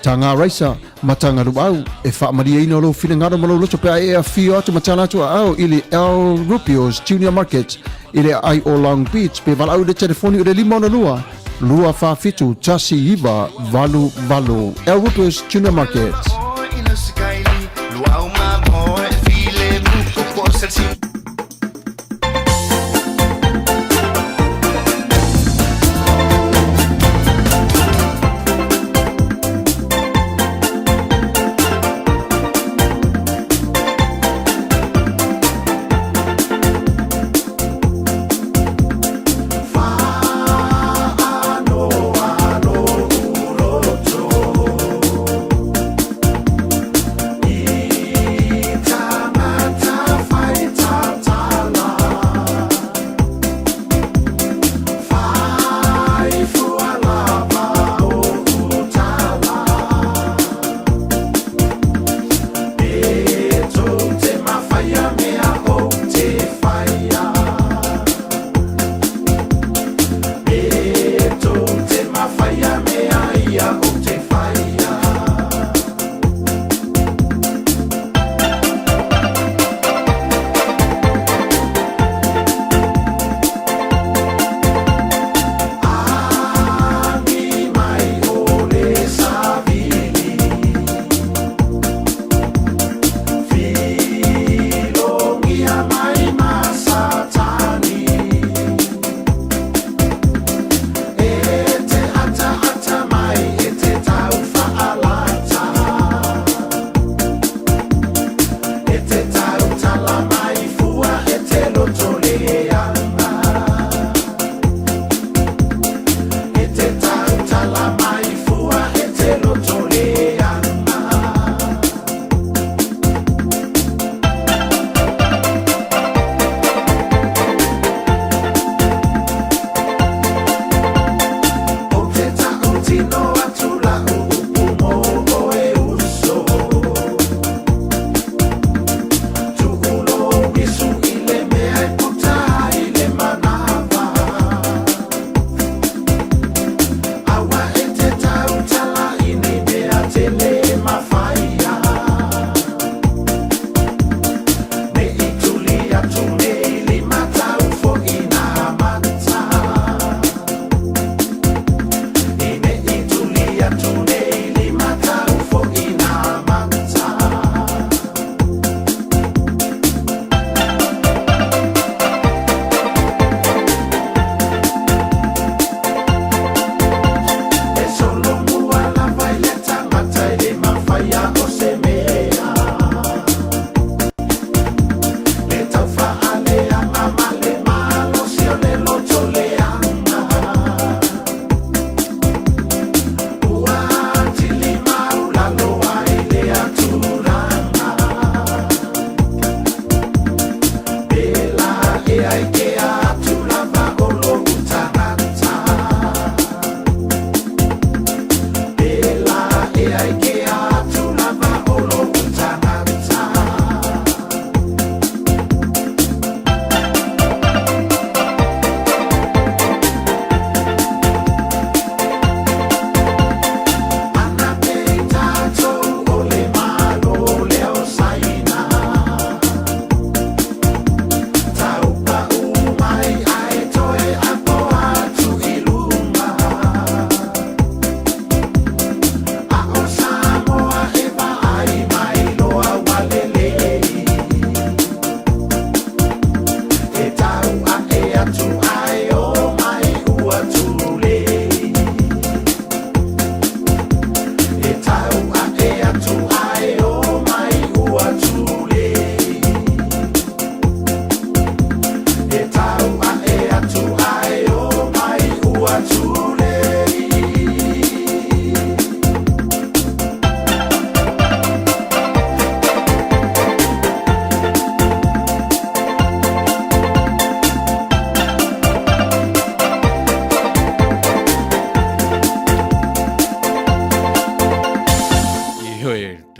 Taga Raisa ma Taga Luau. E faamalieina lou finagalo ma lou loto pe a e afio atu ma tala atu aao i le Al Rupio's Junior Market i le aai o Long Beach pe valaau i le telefoni o le 562 247 1988. Al Rupio's Junior Market.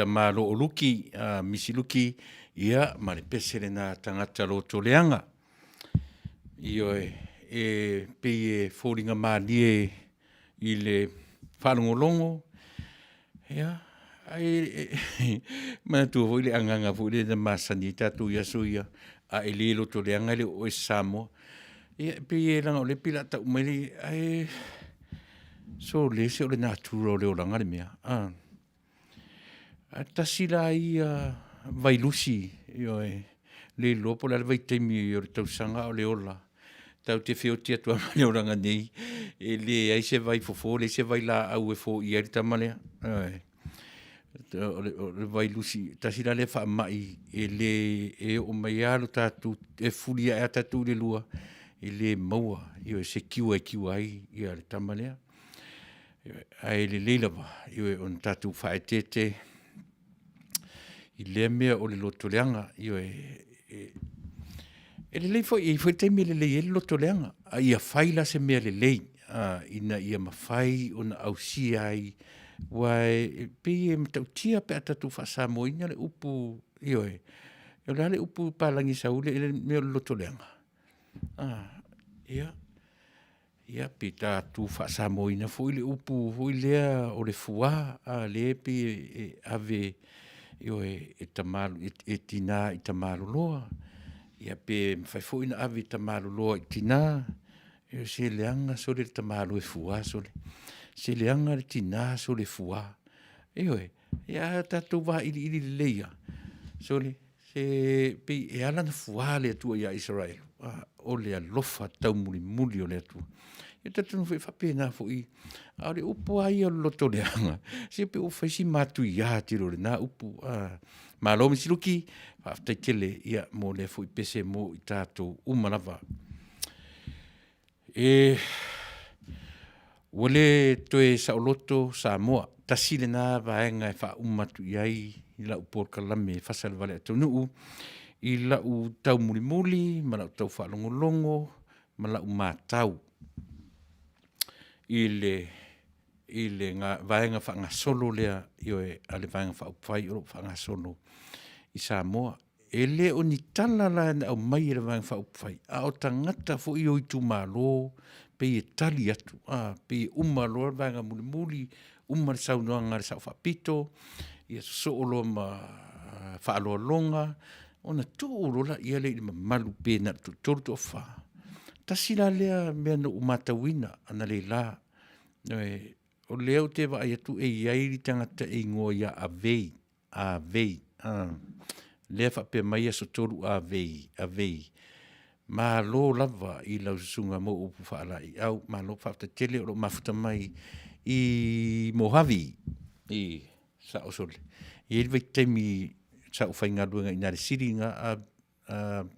tama loo Luki, a Misi Luki, ia, ma le pese lena tagata lotoleaga. Ioe, e pei e foliga malie i le faalogologo, ia, ae manatua foi le agaga foi lea na masani ai tatou i aso ia, a e le lotoleaga e le o oe o se Samoa. Ia, e pei e leaga o lea e pei o le a tau mai le, ae sole se o le natura o le olaga le mea, a. Ae tasi la ia vailusi, ioe, le iloa po o le a le vaitaimi o le tausaga a o le ola, tatou te feoti atu lava ma le olaga nei, e leai se vaifofo, leai se vailaau e foia ai le tama lea, ioe. O le vailusi, tasi la lea faamai e le, e oo mai lava lo tatou, e fefulia'i lava tatou i le lua, e le maua, ioe, se cure e cure ai le tama lea. Ae lelei lava, ioe, ona tatou faaeteete i lea mea o le lotoleaga, ioe. E lelei foi, e i ai foi taimi e lelei ai le lotoleaga, a ia fai la se mea lelei, ina ia mafai ona ausia ai, aua e pei e matautia pe a tatou faa-Samoa ina le upu, ioe. O le a le upu palagi e sau ai le mea o le lotoleaga? Ia, Ia, pe tatou faa-Samoaina foi le upu foi lea o le fuā, a lea e pei e ave, ioe, e tama, e tina i tamaloloa. Ia pe mafai foi ona ave e tamaloloa i tina. Ioe, se leaga sole le tamaloa e fua sole. Se leaga le tina sole e fua. Ioe, ia a tatou vailiili lelei lava, sole, Se pei e ala ona fua le Atua ia Isaraelu, o le alofa taumulimuli o le Atua. E talitonu foi e faapena foi, a o le upu lava ia o le lotoleaga, se pei ua fai si matuia tele o lena upu. Malo Misi Luki, faafetai tele mo lea foi pese mo i tatou uma lava. E, ua le toe saoloto Samoa. Tasi lena vaega e faauma atu i ai lau polokalame Fasa i le Vale Taunuu i lau taumulimuli ma lau tau faalogologo ma lau matau i le i le vaega faagasolo lea, ioe, a le Vaega Faaupufai o lo o faagasolo i Samoa. E le o ni tala la na aumai e le Vaega Faaupufai, a o tagata foi o itumalo pei e tali atu, a, pei e uma loa le vaega mulimuli, uma le saunoaga a le Sao Faapito, ia sosoo loa ma faaaloaloga, ona tuu loa lea i le mamalu pe na o le toatolu toafa. Tasi la lea mea na ou matauina analeila, o lea ou te vaai atu e i ai le tagata e igoa ia Avei, Avei, lea e faapea mai Aso 3 Avei, Avei. Malo lava i lau susuga mo upu faalaeiau, malo faafetai tele o lo o mafuta mai i Mojave, i sao sole. E i ai le vaitaimi sa ou faigaluega i ina i le sili lena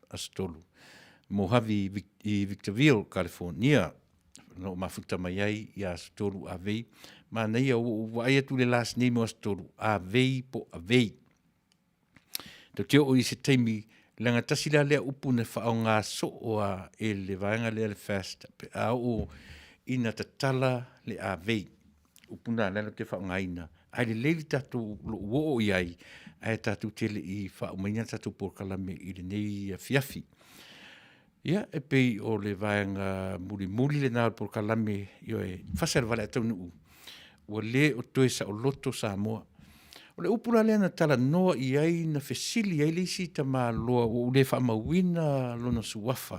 Aso 3, Mojave i Victorville, California, na ou mafuta mai ai ia Aso 3 Avei. Manaia, ua ou vaai atu i le last name o Aso 3, Avei po o Avei. Tou te oo i se taimi, leaga tasi la lea upu na faaaoga soo lava e le vaega lea le FAST pe a oo ina tatala le Avei. Upu na lea ou te faaaogaina, ae lelei le tatou lou oo i ai, ae tatou te le i faaumaina le tatou polokalame i lenei afiafi. Ia, e pei o le vaega mulimuli lena o le polokalame, ioe, fasa i le valea'a taunuu, ua le o toe saoloto Samoa. O le upu la lea na talanoa i ai na fesili ai le isi tamaloa ua ou le faamauina lona suafa,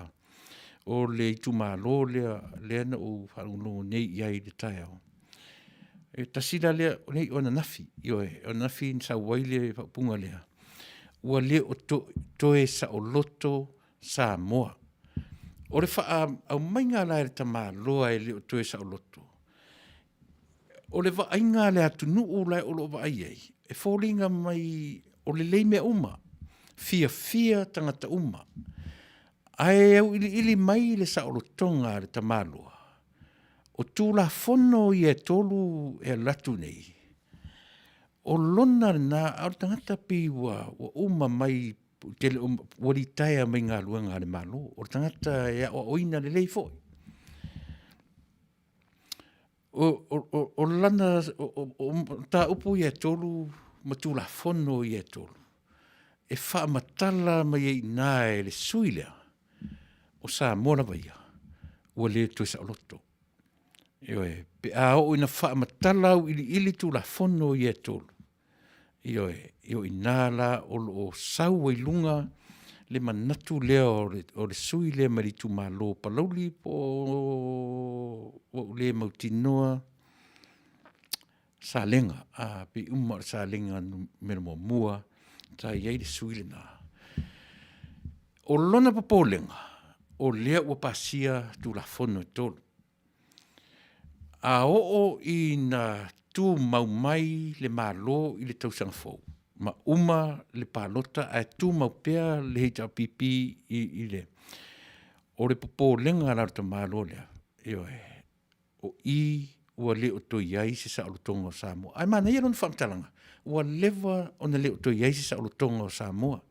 o le itumalo lea, lea na ou faalogologo nei i ai i le taeao. E tasi la lea, nei o ananafi, ioe, o ananafi na sau ai le faaupuga lea, ua le o toe saoloto Samoa. O le aumaiga la e le tamaloa e le o toe saoloto, o le vaaiga a le atunuu la o lo o vaai ai, e foliga mai o lelei mea uma, fiafia tagata uma, ae auiliili mai le saolotoga a le tamaloa, o Tulafono ia e 3 e alu atu nei, o lona lena, a o le tagata pei ua uma mai, ua litaea mai galuega a le Malo, o le tagata e aoaoina lelei foi. O lana mataupu ia e 3. ma Tulafono ia e tolu, e faamatala mai ai i ina e le sui lea, o Samoa lava ia, ua le toe saoloto. Ioe, pe a oo ina faamatala auiliili Tulafono ia e tolu, ioe, o i ina la o lo o sau ai i luga le manatu lea o le, o le sui lea mai le itumalo o Palauli po o ua ou le mautinoa, Salega, a, pei uma o le Salega numera muamua sa i ai le sui lena. O lona popolega, o lea ua pasia Tulafono e tolu. A oo ina tumau mai le Malo i le tausaga fou ma uma le palota ae tumau pea le HRPP i le, o le popolega la o le tamaloa lea, ioe, o i ua le o toe i ai se saolotoga o Samoa. Ae manaia lona faamatalaga, ua leva ona le o toe i ai se saolotoga o Samoa.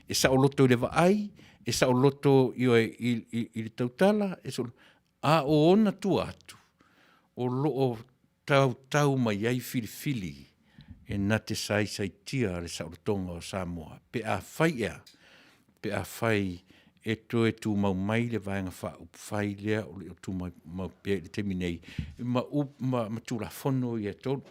E saoloto i le vaai, e saoloto ioe, i le tautala, e saoloto, a o ona tua atu, o lo o tautau mai ai filifili e na te saisaitia le saolotoga o Samoa pe afai ea, pe afai e toe tumau mai le Vaega Faaupufai lea o lo o tumau pea i le taimi nei ma, ma, ma Tulafono ia e tolu.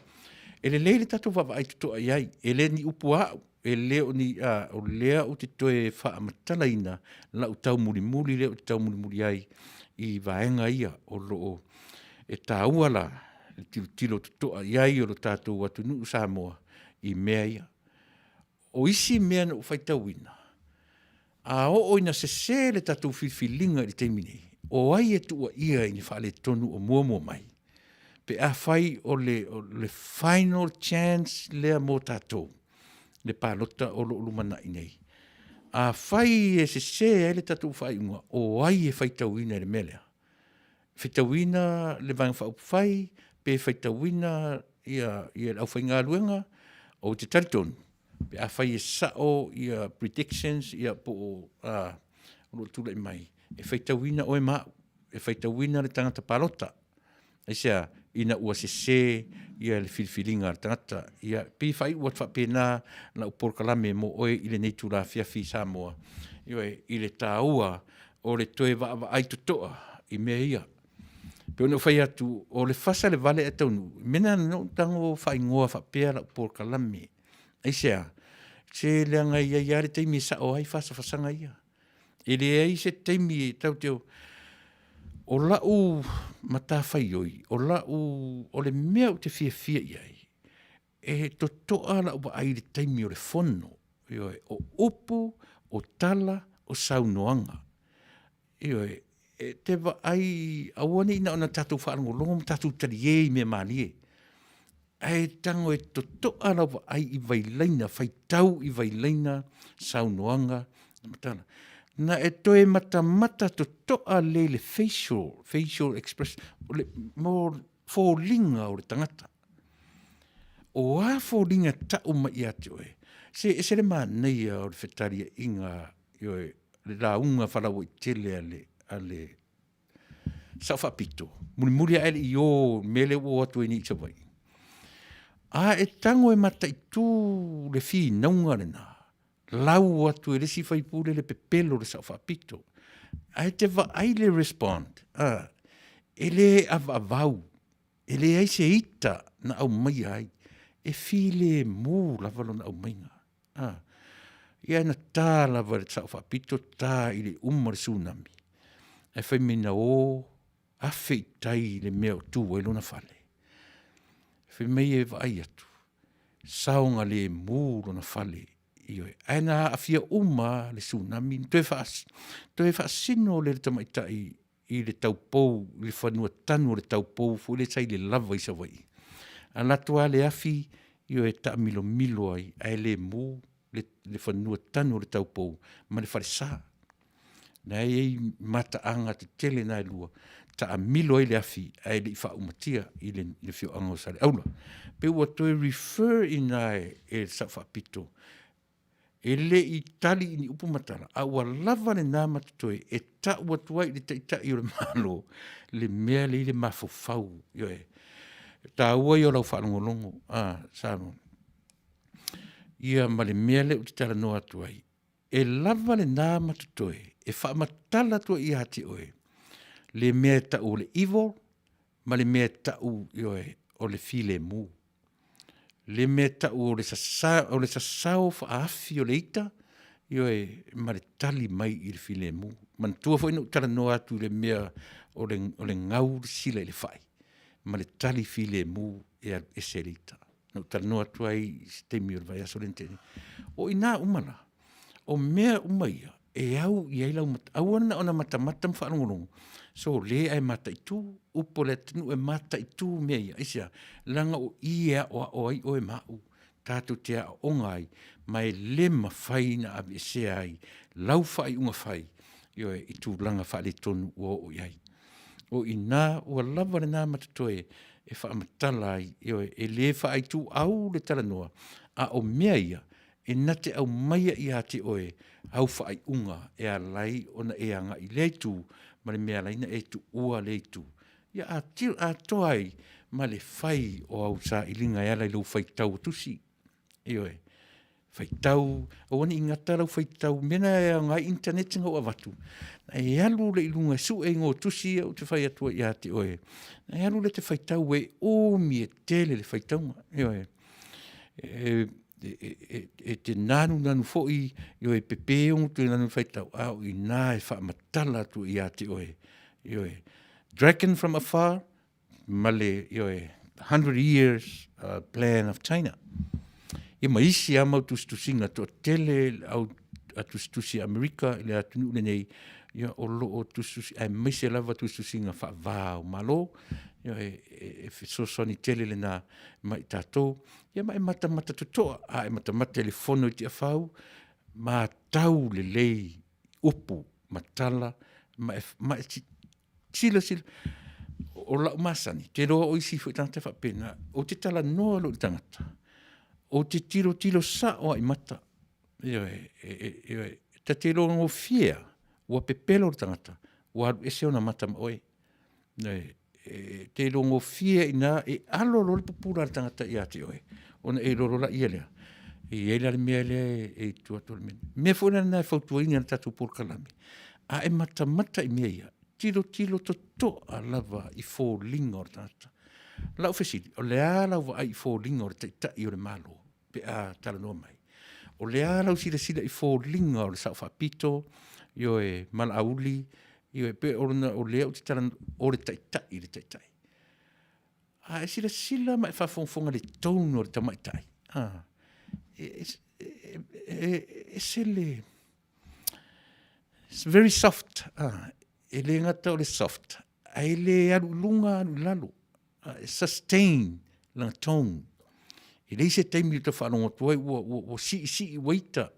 E lelei le tatou vaavaai totoa i ai, e le ni upu a au, e le o ni, a, o lea ou te toe faamatalaina lau taumulimuli lea ou te taumulimuli ai i vaega ia o lo o e taua la le tilotilo totoa i ai o lo tatou atunuu Samoa i mea ia. O isi mea na ou faitauina, a oo ina sese le tatou filifiliga i le taimi nei, o ai e tuuaia i ni faaletonu o muamua mai? Pe afai o le, o le final chance lea mo tatou, le palota o lo o lumanai nei. Afai e sese ai le tatou faaiuga, o ai e faitauina i le mea lea? Faitauina le Vaega Faaupufai pe faitauina ia, ia le aufaigaluega? Ou te talitonu, pe afai e sao ia predictions ia po o o lo o tulai mai, e faitauina oe ma au, e faitauina le tagata palota. Aisea? Ina ua sese ia le filifiliga a le tagata. Ia, pei e faaiu atu faapena lau polokalame mo oe i lenei itula afiafi Samoa, ioe, i le taua o le toe vaavaai totoa i mea ia. E pei ona ou fai atu, o le fasa i le vale ae taunuu, o le mea lena na ou tago faaigoa faapea lau polokalame. Aisea? Se leaga e i ai lava le taimi e sao ai fasafasaga ia. E leai se taimi e tatou te o, o lau matafaioi, o lau, o le mea ou te fiafia i ai, e totoa lau vaai i le taimi o le fono, ioe, o upu, o tala, o saunoaga. Ioe, e te vaai, aua ne i na ona tatou faalogologo ma tatou talie i mea malie, ae tago e totoa lau vaai i vailaina, faitau i vailaina saunoaga ma tala. Na e toe matamata totoa lelei i le facial, facial expression, o le, mo foliga o le tagata. O a foliga e tau mai ia te oe, se ese le manaia o le fetaliaiga, ioe, le lauga faalauaitele a le, a le Sao Faapito, mulimuli ae le i o i le mea lea ua o atu ai nei i Savaii. A e tago e mataitu le finauga lena, lau atu e le isi faipule le pepelo o le Sao Faapito, ae te vaai le respond, a, e le avaavau, e leai se ita na aumaia ai, e filemu lava lona aumaiga. A, ia na ta lava e le Sao Faapito, ta i le uma o le tsunami, ae fai mai na o afe i tai i le mea o tu ai lona fale. Fai mai e vaai atu, saogalemu lona fale, ioe, ae na aafia uma lava le tsunami, toe toe faasino le tamaitai i le taupou, i le fanua tanu o le taupou foi lea sa i le lava i Savaii. Alu atu lava le afi, ioe, taamilomilo ai, ae le mu le, le fanua tanu o le taupou ma le falesa. Na e i ai mataaga tetele na e lua, taamilo ai le afi ae le i faaumatia i le, i le afioaga o Saleaula. Pe ua toe refer i ina e, e le Sao Faapito e le i tali i ni upu ma tala, a ua lava lena ma totoe e tau atu ai i le Taitai o le Malo le mea lea i le mafaufau. Ioe. E taua ia o lau faalogologo, a Samoa. Ia ma le mea lea ou te talanoa atu ai, e lava lena ma totoe e faamatala atu ai ia te oe le mea e tau o le evil ma le mea e tau, ioe, o le filemu. Le mea e tau o le sasa, o le sasao faaafi o le ita, ioe, ma le tali mai i le filemu. Manatua foi na ou talanoa atu i le mea o le, o le gau le sila i le fai, ma le tali filemu e alu ese ai le ita. Na ou talanoa atu ai i se taimi o le vaiaso lea na tea nei. O i ina uma la, o mea uma ia, e au i ai lau mata, aua na ona matamata ma faalogologo, sole ae mataitu, upu a le atunuu e mataitu mea ia. Aisea? Leaga o i e aoao ai oe ma au, tatou te aooga ai, ma e le mafai ona aveesea ai lau faaiuga fai, ioe, i tulaga faaletonu ua oo i ai. O i ina ua lava lena ma totoe e faamatala ai, ioe, e le faaituau le talanoa, a o mea ia e na te aumaia ia te oe au faaiuga e ala ai ona e agai i lea itu ma le mea e ala ai ona e tuua lea itu. Ia atoa ai ma le fai o au sailiga e ala i lou faitau o tusi. Ioe. Faitau, aua ne i gata lau faitau, mea na e aoga ai internet na ou avatu, e alu lea i luga e sue igoa o tusi ia ou te fai atu ai ia te oe, e alu lea e te faitau e umi e tele le faitauga. Ioe. E, e, e, e te nanunanu foi, ioe, pepe ono toe nanu faitau, a o ina e faamatala atu ia te oe. Ioe. Dragon from afar, ma le, ioe, 100 years plan of China. Ia ma isi lava mau tusitusiga toatele au a tusitusi a Amerika i le atunuu lenei, ia o lo o tusitusi, aemaise lava tusitusiga faava o Malo, ia e, e, e fesoasoani tele lena ma i tatou. Ia ma e matamata totoa, a e matamata i le fono i Tiafau, matau lelei upu ma tala ma e, ma e silasila, o lau masani, te iloa o isi foi tagata faapena, ou te talanoa loa i le tagata, ou te tilotilo sao lava i mata, ioe, ioe, ta te iloa gofie lava, ua pepelo le tagata, ua alu ese ona mata ma oe. Ioe, e te iloa gofie i ina e alo loa le pupula a le tagata ia te oe, ona e iloa loa laia lea, e i ai la le mea lea e i tua atu o le mea. Mea foi lena e fautuaina e le tatou polokalame, a e matamata i mea ia, tilotilo totoa lava i foliga o le tagata. Lau fesili, o le a lau vaai i foliga o le Taitai o le Malo pe a talanoa mai? O le a lau silasila i foliga o le Sao Faapito, ioe, Malauli, ioe, pe o lona, o lea ou te talanoa, o le Taitai, le Taitai. A e silasila ma e faafogafoga i le tone o le tamaitai, a, e, e, e, ese le, It's very soft. Ah, e le gata o le soft, ae le alu i luga alu i lalo. Ah, e sustain lana tone. E leai se taimi o ta faalogo atu ai ua, ua, ua siisii ua ita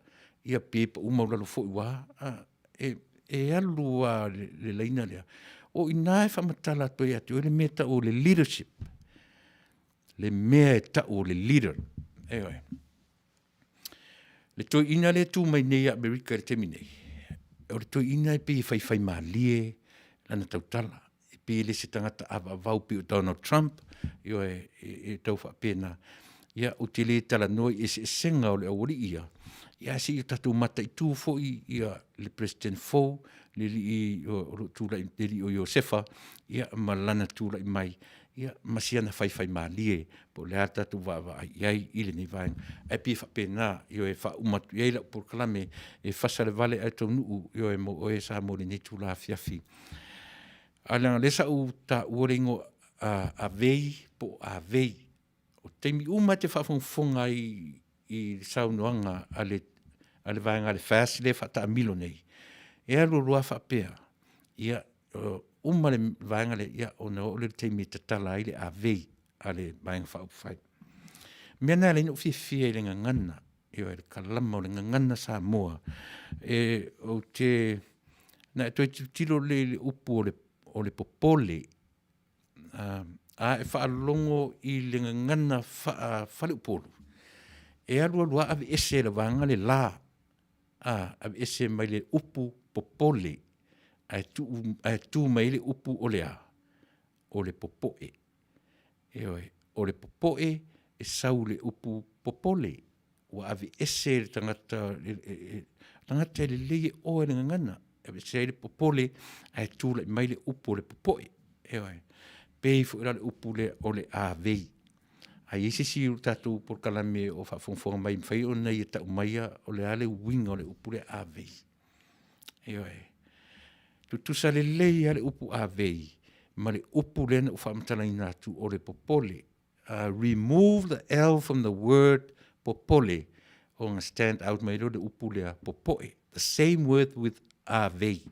ia pe pau maualalo foi ua ah, e, e alu lava le, le laina lea. O i ina e faamatala atu ai ia te oe le mea e tau o le leadership. Le mea e tau o le leader. Ioe. Le toeaina lea e tu mai nei ia Amerika i le taimi nei, o le toeaina e pei e faifaimalie lana tautala, e pei e le se tagata avaavau pei o Donald Trump, ioe, e, e tau faapena. Ia, ou te le talanoa i eseesega o le aualii ia, ia ae se i o tatou mataitu foi ia le President fou, le alii o lo o tulai, le alii o Iosefa, ia ma lana tulai mai, ia, ma si ana faifaimalie, po o le a le tatou vaavaai i ai i lenei vaega. Ae pei e faapena, ioe, e faauma atu i ai lau polokalame e fasa le vale ae taunuu, ioe, mo oe Samoa i lenei itula afiafi. Ae leaga o lea sa ou taua le igoa Avei po o Avei. O taimi uma e te faafogafoga ai i le saunoaga a le, a le vaega a le FAST lea e faataamilo nei, e alu alu lava faapea, ia, uma le vaega lea, ia, ona oo lea i le taimi e tatala ai le avei a le Vaega Faaupufai. O mea na e ala ai ona ou fiafia i le gagana, ioe, le kalama o le gagana Samoa. E, ou te, na e toe tilotilo lelei i le upu o le, o le popole, a e faalogo i le gagana faa-faleupolu, e alu alu lava aveese e le vaega le la, a, aveese mai le upu popole, ae tuu, ae tu mai ai le upu o le a? O le popoe. Ioe, o le popoe e sau i le upu popole. ua aveese e le tagata, le tagata e lelei e oe le gagana, e aveese ai le popole, ae tulai mai le upu o le popoe. Ioe. Pei foi la o le upu lea o le avei. A i ai se isi o tatou polokalame o faafogafoga mai e mafai ona ia tau maia o le a le uiga o le upu lea avei. Ioe. Tutusa lelei lava le upu avei ma le upu lea na ou faamatalaina atu o le popole. Remove the L from the word popole ona stand out mai lea o le upu lea popoe. The same word with avei.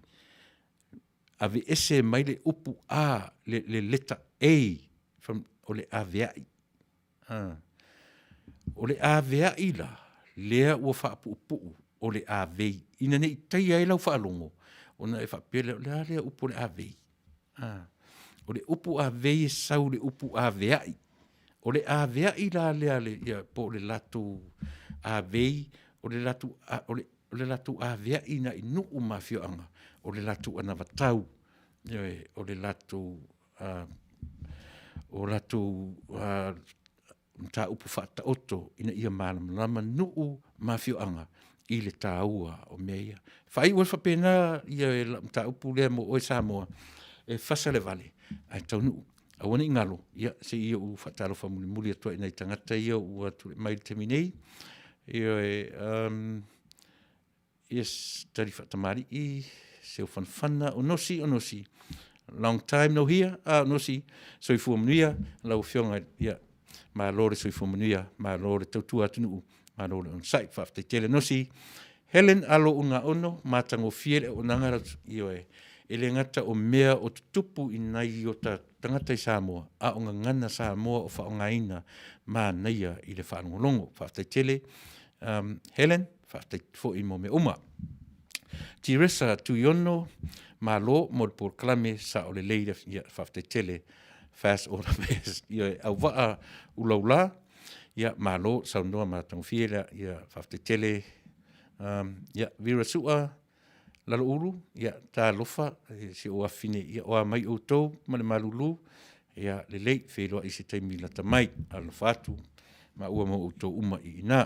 Aveese mai le upu a, le, le leta A from, o le aveai. O le aveai la, lea ua faapuupuu o le avei, ina ne i taia ai lau faalogo, ona e faapea lea, o le a lea upu o le avei? O le upu avei e sau i le upu aveai. O le aveai la lea, le, ia, po o le latou avei, o le latou, o le, o le latou aveai na i nuu ma afioaga, o le latou anavatau, ioe, o le latou o latou mataupu faataoto ina ia malamalama nuu ma afioaga i le taua o mea ia. Faaiu ai faapena ia lau mataupu lea mo oe Samoa, e fasa le vale ae taunuu. Aua ne i galo, ia se i ou faatalofa mulimuli atu ai i nai tagata ia ua tulai mai i le taimi nei. Ioe, Yes, tali faatamalii, seufanafana, o Nosi, o Nosi. Long time no hear, ah, Nosi, soifua manuia, lau afioga, ia, malo le soifua manuia, malo le tautua atunuu, malo le onosai, faafetai tele Nosi. Helen Alo Ugaono, matagofie le auaunaga, ioe, e le gata o mea o tutupu i nai o ta tagata i Samoa, a o gagana Samoa o faaaogaina manaia i le faalogologo. Faafetai tele, Helen, faafetai foi mo mea uma. Tiresa Tuiono, malo mo le polokalame sao lelei, ia, faafetai tele. Fast or the best. Ia, auvaa ulaula, ia, malo, saunoa matagofie lea, ia, faafetai tele. Ia, Vera Sua, Laloulu, ia, talofa, si ou afafine, ia, o a mai outou ma le malulu, ia, lelei, feiloai i se taimi lata mai, alofa atu, maua ma outou uma i ina.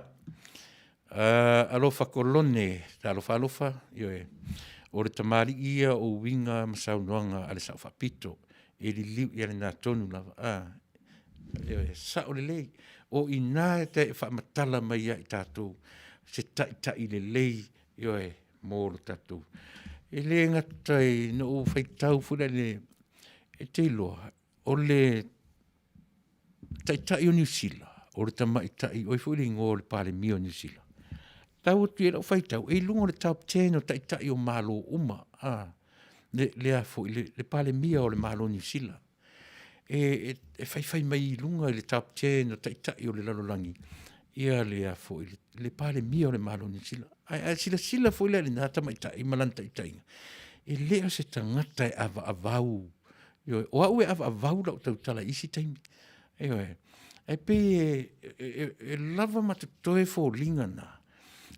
Alofa Kolone, talofa alofa, ioe, o le tamalii ia o uiga ma saunoaga a le Sao Faapito, e liliu i ai lena tonu lava, ioe, sao lelei. O i ina e te faamatala mai ai ia i tatou se taitai lelei, ioe, mo lo tatou. E le gata ina ou faitau foi lea, e te iloa, o le Taitai o Niu Sila, o le tamaitai, o ai foi le igoa o le Palemia o Niu Sila, tau atu i ai lau faitau, e i luga o le top 10 o Taitai o Malo uma, a, le, le a foi, le, le Palemia o le Malo o Niu Sila. E, e, e faifai mai i luga i le top 10 o Taitai o le lalolagi, ia le a foi, le, le Palemia o le Malo o Niu Sila. Ae, ae silasila foi la i lena tamaitai ma lana taitaiga, e le o se tagata e avaavau Ioe, o au e avaavau lau tautala i isi taimi. Ioe, ae pei e, e, e, e lava ma totoe foliga na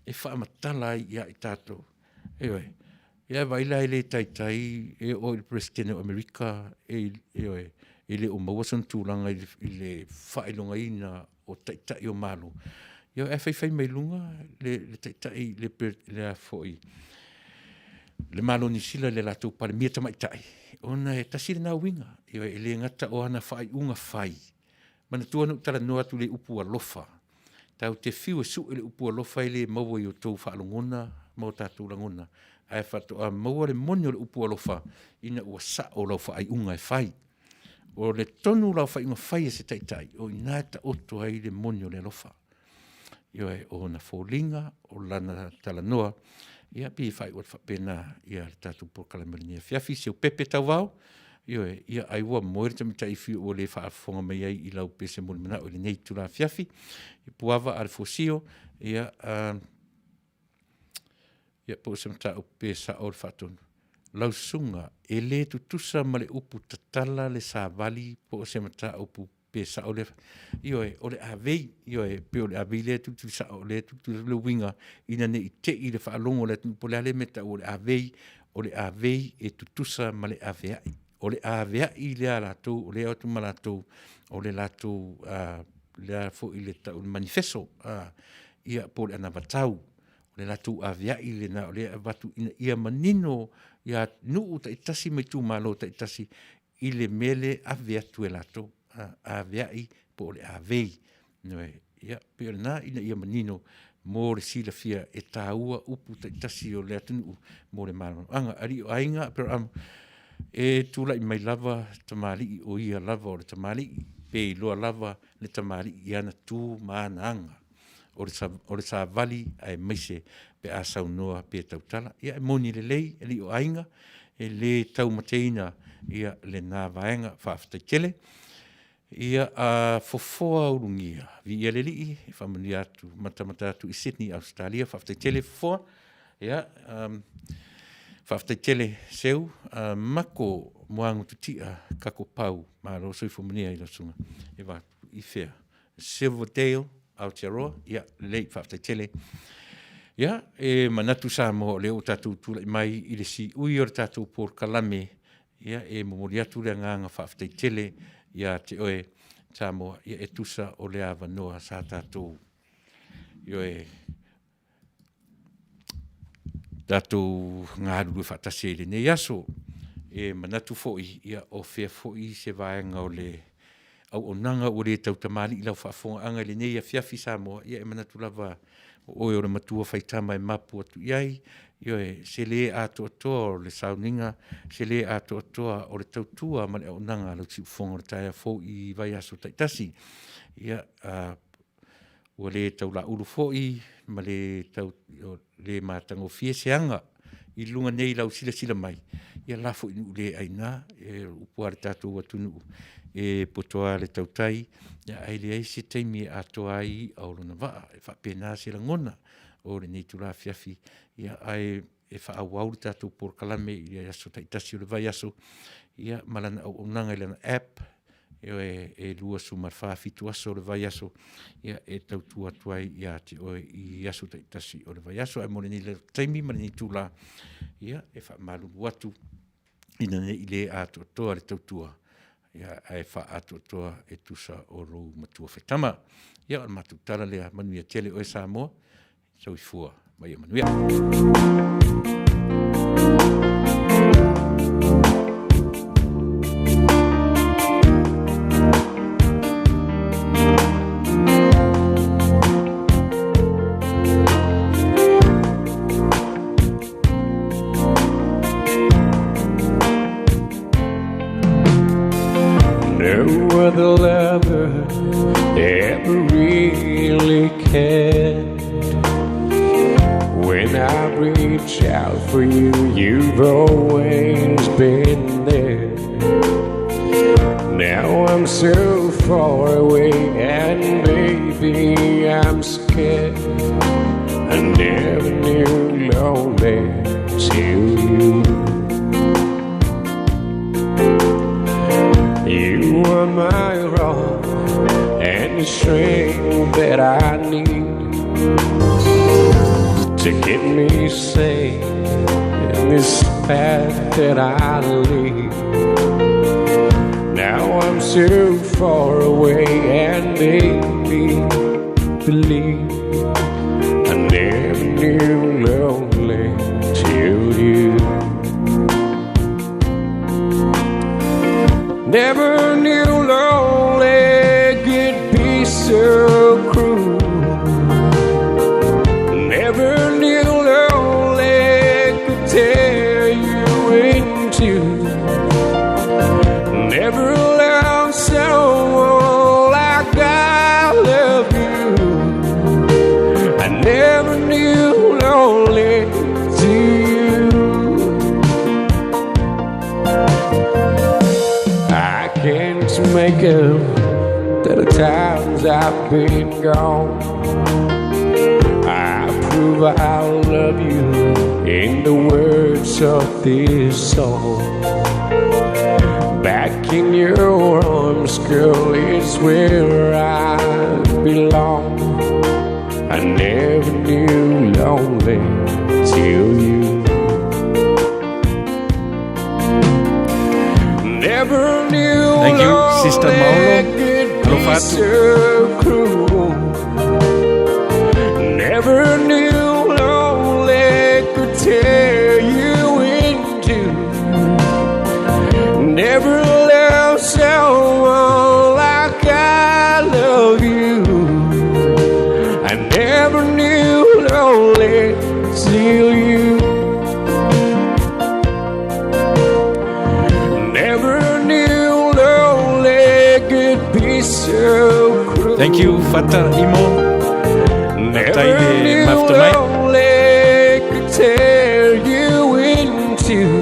e faamatala ai ia i tatou. Ioe, ia vaai la e le taitai e oo i le Peresetene o Amerika, e, ioe, e le o maua sona tulaga i le, i le faailogaina o taitai o Malo. Ioe, ae faifai mai luga le, le taitai, le, le a foi, le Malo o Niu Sila i le latou Palemia tamaitai, ona e tasi lena uiga, ioe, e le gata o ana faaiuga fai. Manatua na ou talanoa atu i le upu alofa, tatou te fiu e sue le upu alofa e le maua i o outou faalogona ma o tatou lagona, ae faatoa maua le moni o le upu alofa ina ua sao lau faaiuga e fai. O le tonu o lau faaiuga fai e se taitai, o i ina e taoto ai le moni o le alofa. Ioe, o ona foliga, o lana talanoa, ia pei e faaiu atu faapena ia le tatou polokalame o lenei afiafi. Si ou pepe tauvao, ioe, ia ai ua moe le tamaitai fiu ua le faafofoga mai ai i lau pese mulimanao i lenei itula afiafi. I Puava a le Fuasio, ia, ia po o se mataupu pe sao le faatonu. Lau susuga, e le tutusa ma le upu tatala le savali po o se mataupu pe sao lea. Ioe, o le avei, ioe, pei o le avei lea e tulituli sao, lea e tulituli le uiga ina ne i te i le faalogo a le atunuu po o le a le mea e tau o le avei, o le avei e tutusa ma le aveai. O le aveai lea a latou, o lea e o atu ma latou, o le latou lea foi le tau o le manifeso. ia, po o le anavatau. O le latou aveai lena o lea e avatu ina ia manino ia nuu taitasi ma itumalo taitasi i le mea lea e ave atu e latou, aveai po o le avei. Ia, pei o lena ina ia manino mo le silafia e taua upu taitasi o le atunuu mo le malamalamaaga. Alii o aiga, Aperahama, e tulai mai lava tamalii o ia lava o le tamalii, pe iloa lava le tamalii i ana tu ma ana aga, o le savali aemaise pe a saunoa pe tautala. Ia e moni lelei alii o aiga, e le taumateina ia lena vaega. Faafetai tele. Ia, a Fofoa Ulugia, viia le Alii, e faamanuia atu, matamata atu i Sydney, Ausetalia. Faafetai tele Fofoa. Ia, faafetai tele Seu. Mako Moagututia Kakopau, malo soifua manuia i lau susuga e va atu i fea? Silverdale, Aotearoa. Ia, lelei, faafetai tele. Ia, e manatu Samoa o lea ua tatou tulai mai i le siui o le tatou polokalame. Ia, e momoli atu le agaga faafetai tele ia te oe Samoa, ia e tusa o le avanoa sa tatou, ioe, tatou galulue faatasi ai i lenei aso. E manatu foi, ia, o fea foi se vaega o le auaunaga ua le tautamalii i lau faafofogaaga i lenei afiafi Samoa, ia e manatu lava o oe o le matua faitama e mapu atu i ai, ioe, se le atoatoa o le sauniga, se le atoatoa o le tautua ma le auaunaga a lau siufofoga o le taeao fou i vaiaso taitasi. Ia, a, ua le taulaulu foi ma le tau, le matagofie se aga i luga nei i lau silasila mai, ia lafo i nuu le aina, e upu a le tatou atunuu, e poto lava le tautai, ae leai se taimi e atoa ai i'a o lona vaa. E faapena se lagona o lenei itula afiafi, ia ae e faaauau le tatou polokalame i aso taitasi o le vaiaso, ia ma lana auaunaga i lana app, Ioe, e 24 fitu aso o le vaiaso, ia, e tautua atu ai ia te oe i aso taitasi o le vaiaso. Ae mo lenei taimi ma lenei itula, ia, e faamalulu atu ina ne i le atoatoa le tautua, ia, ae faaatoatoa e tusa o lou matua faitama. Ia, o le matou tala lea, manuia tele oe Samoa. Soifua ma ia manuia. No other lover ever really cared. When I reach out for you, you've always been there. Now I'm so far away, and baby, I'm scared. I never knew lonely till you. You are my rock and the strength that I need to get me safe in this path that I lead. Now I'm so far away, and baby, believe I never knew lonely till you. Never knew lonely could be so cruel. Never knew lonely could tear you in two. Never loved someone like I love you. I never knew lonely till you. I can't make up to the times I've been gone. I prove I love you in the words of this song. Back in your arms, girl, is where I belong. I never knew lonely till you. Never knew Thank you, Sister lonely Maolo. could be Alofa atu. so cruel. Never loved someone like I love you. I never knew lonely till you. Never knew lonely could be so cruel. Thank you, Fata Imo. Never Tai le knew mafuta mai. lonely could tear you in two.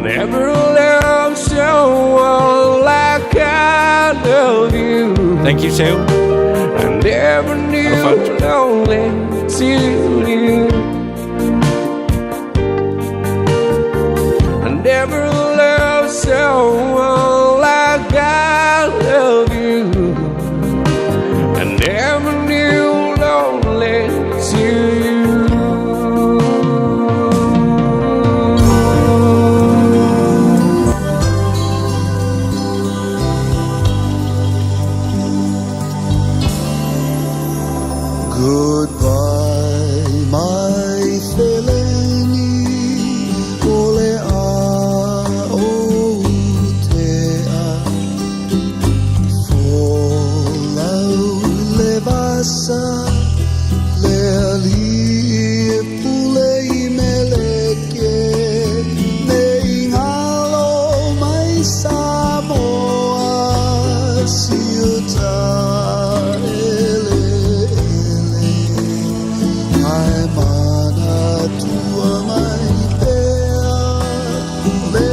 Never loved someone like I love you. Thank you, Seu. I never knew Alofa. lonely till you. I never loved someone like I love you. I never knew lonely till you. Goodbye, my feleni, o le a o te a. Folau le vasa, le ali e pule i meleke, ne ingalo mai Samoa, siuta ele ele. Ai mana tua mai pea, le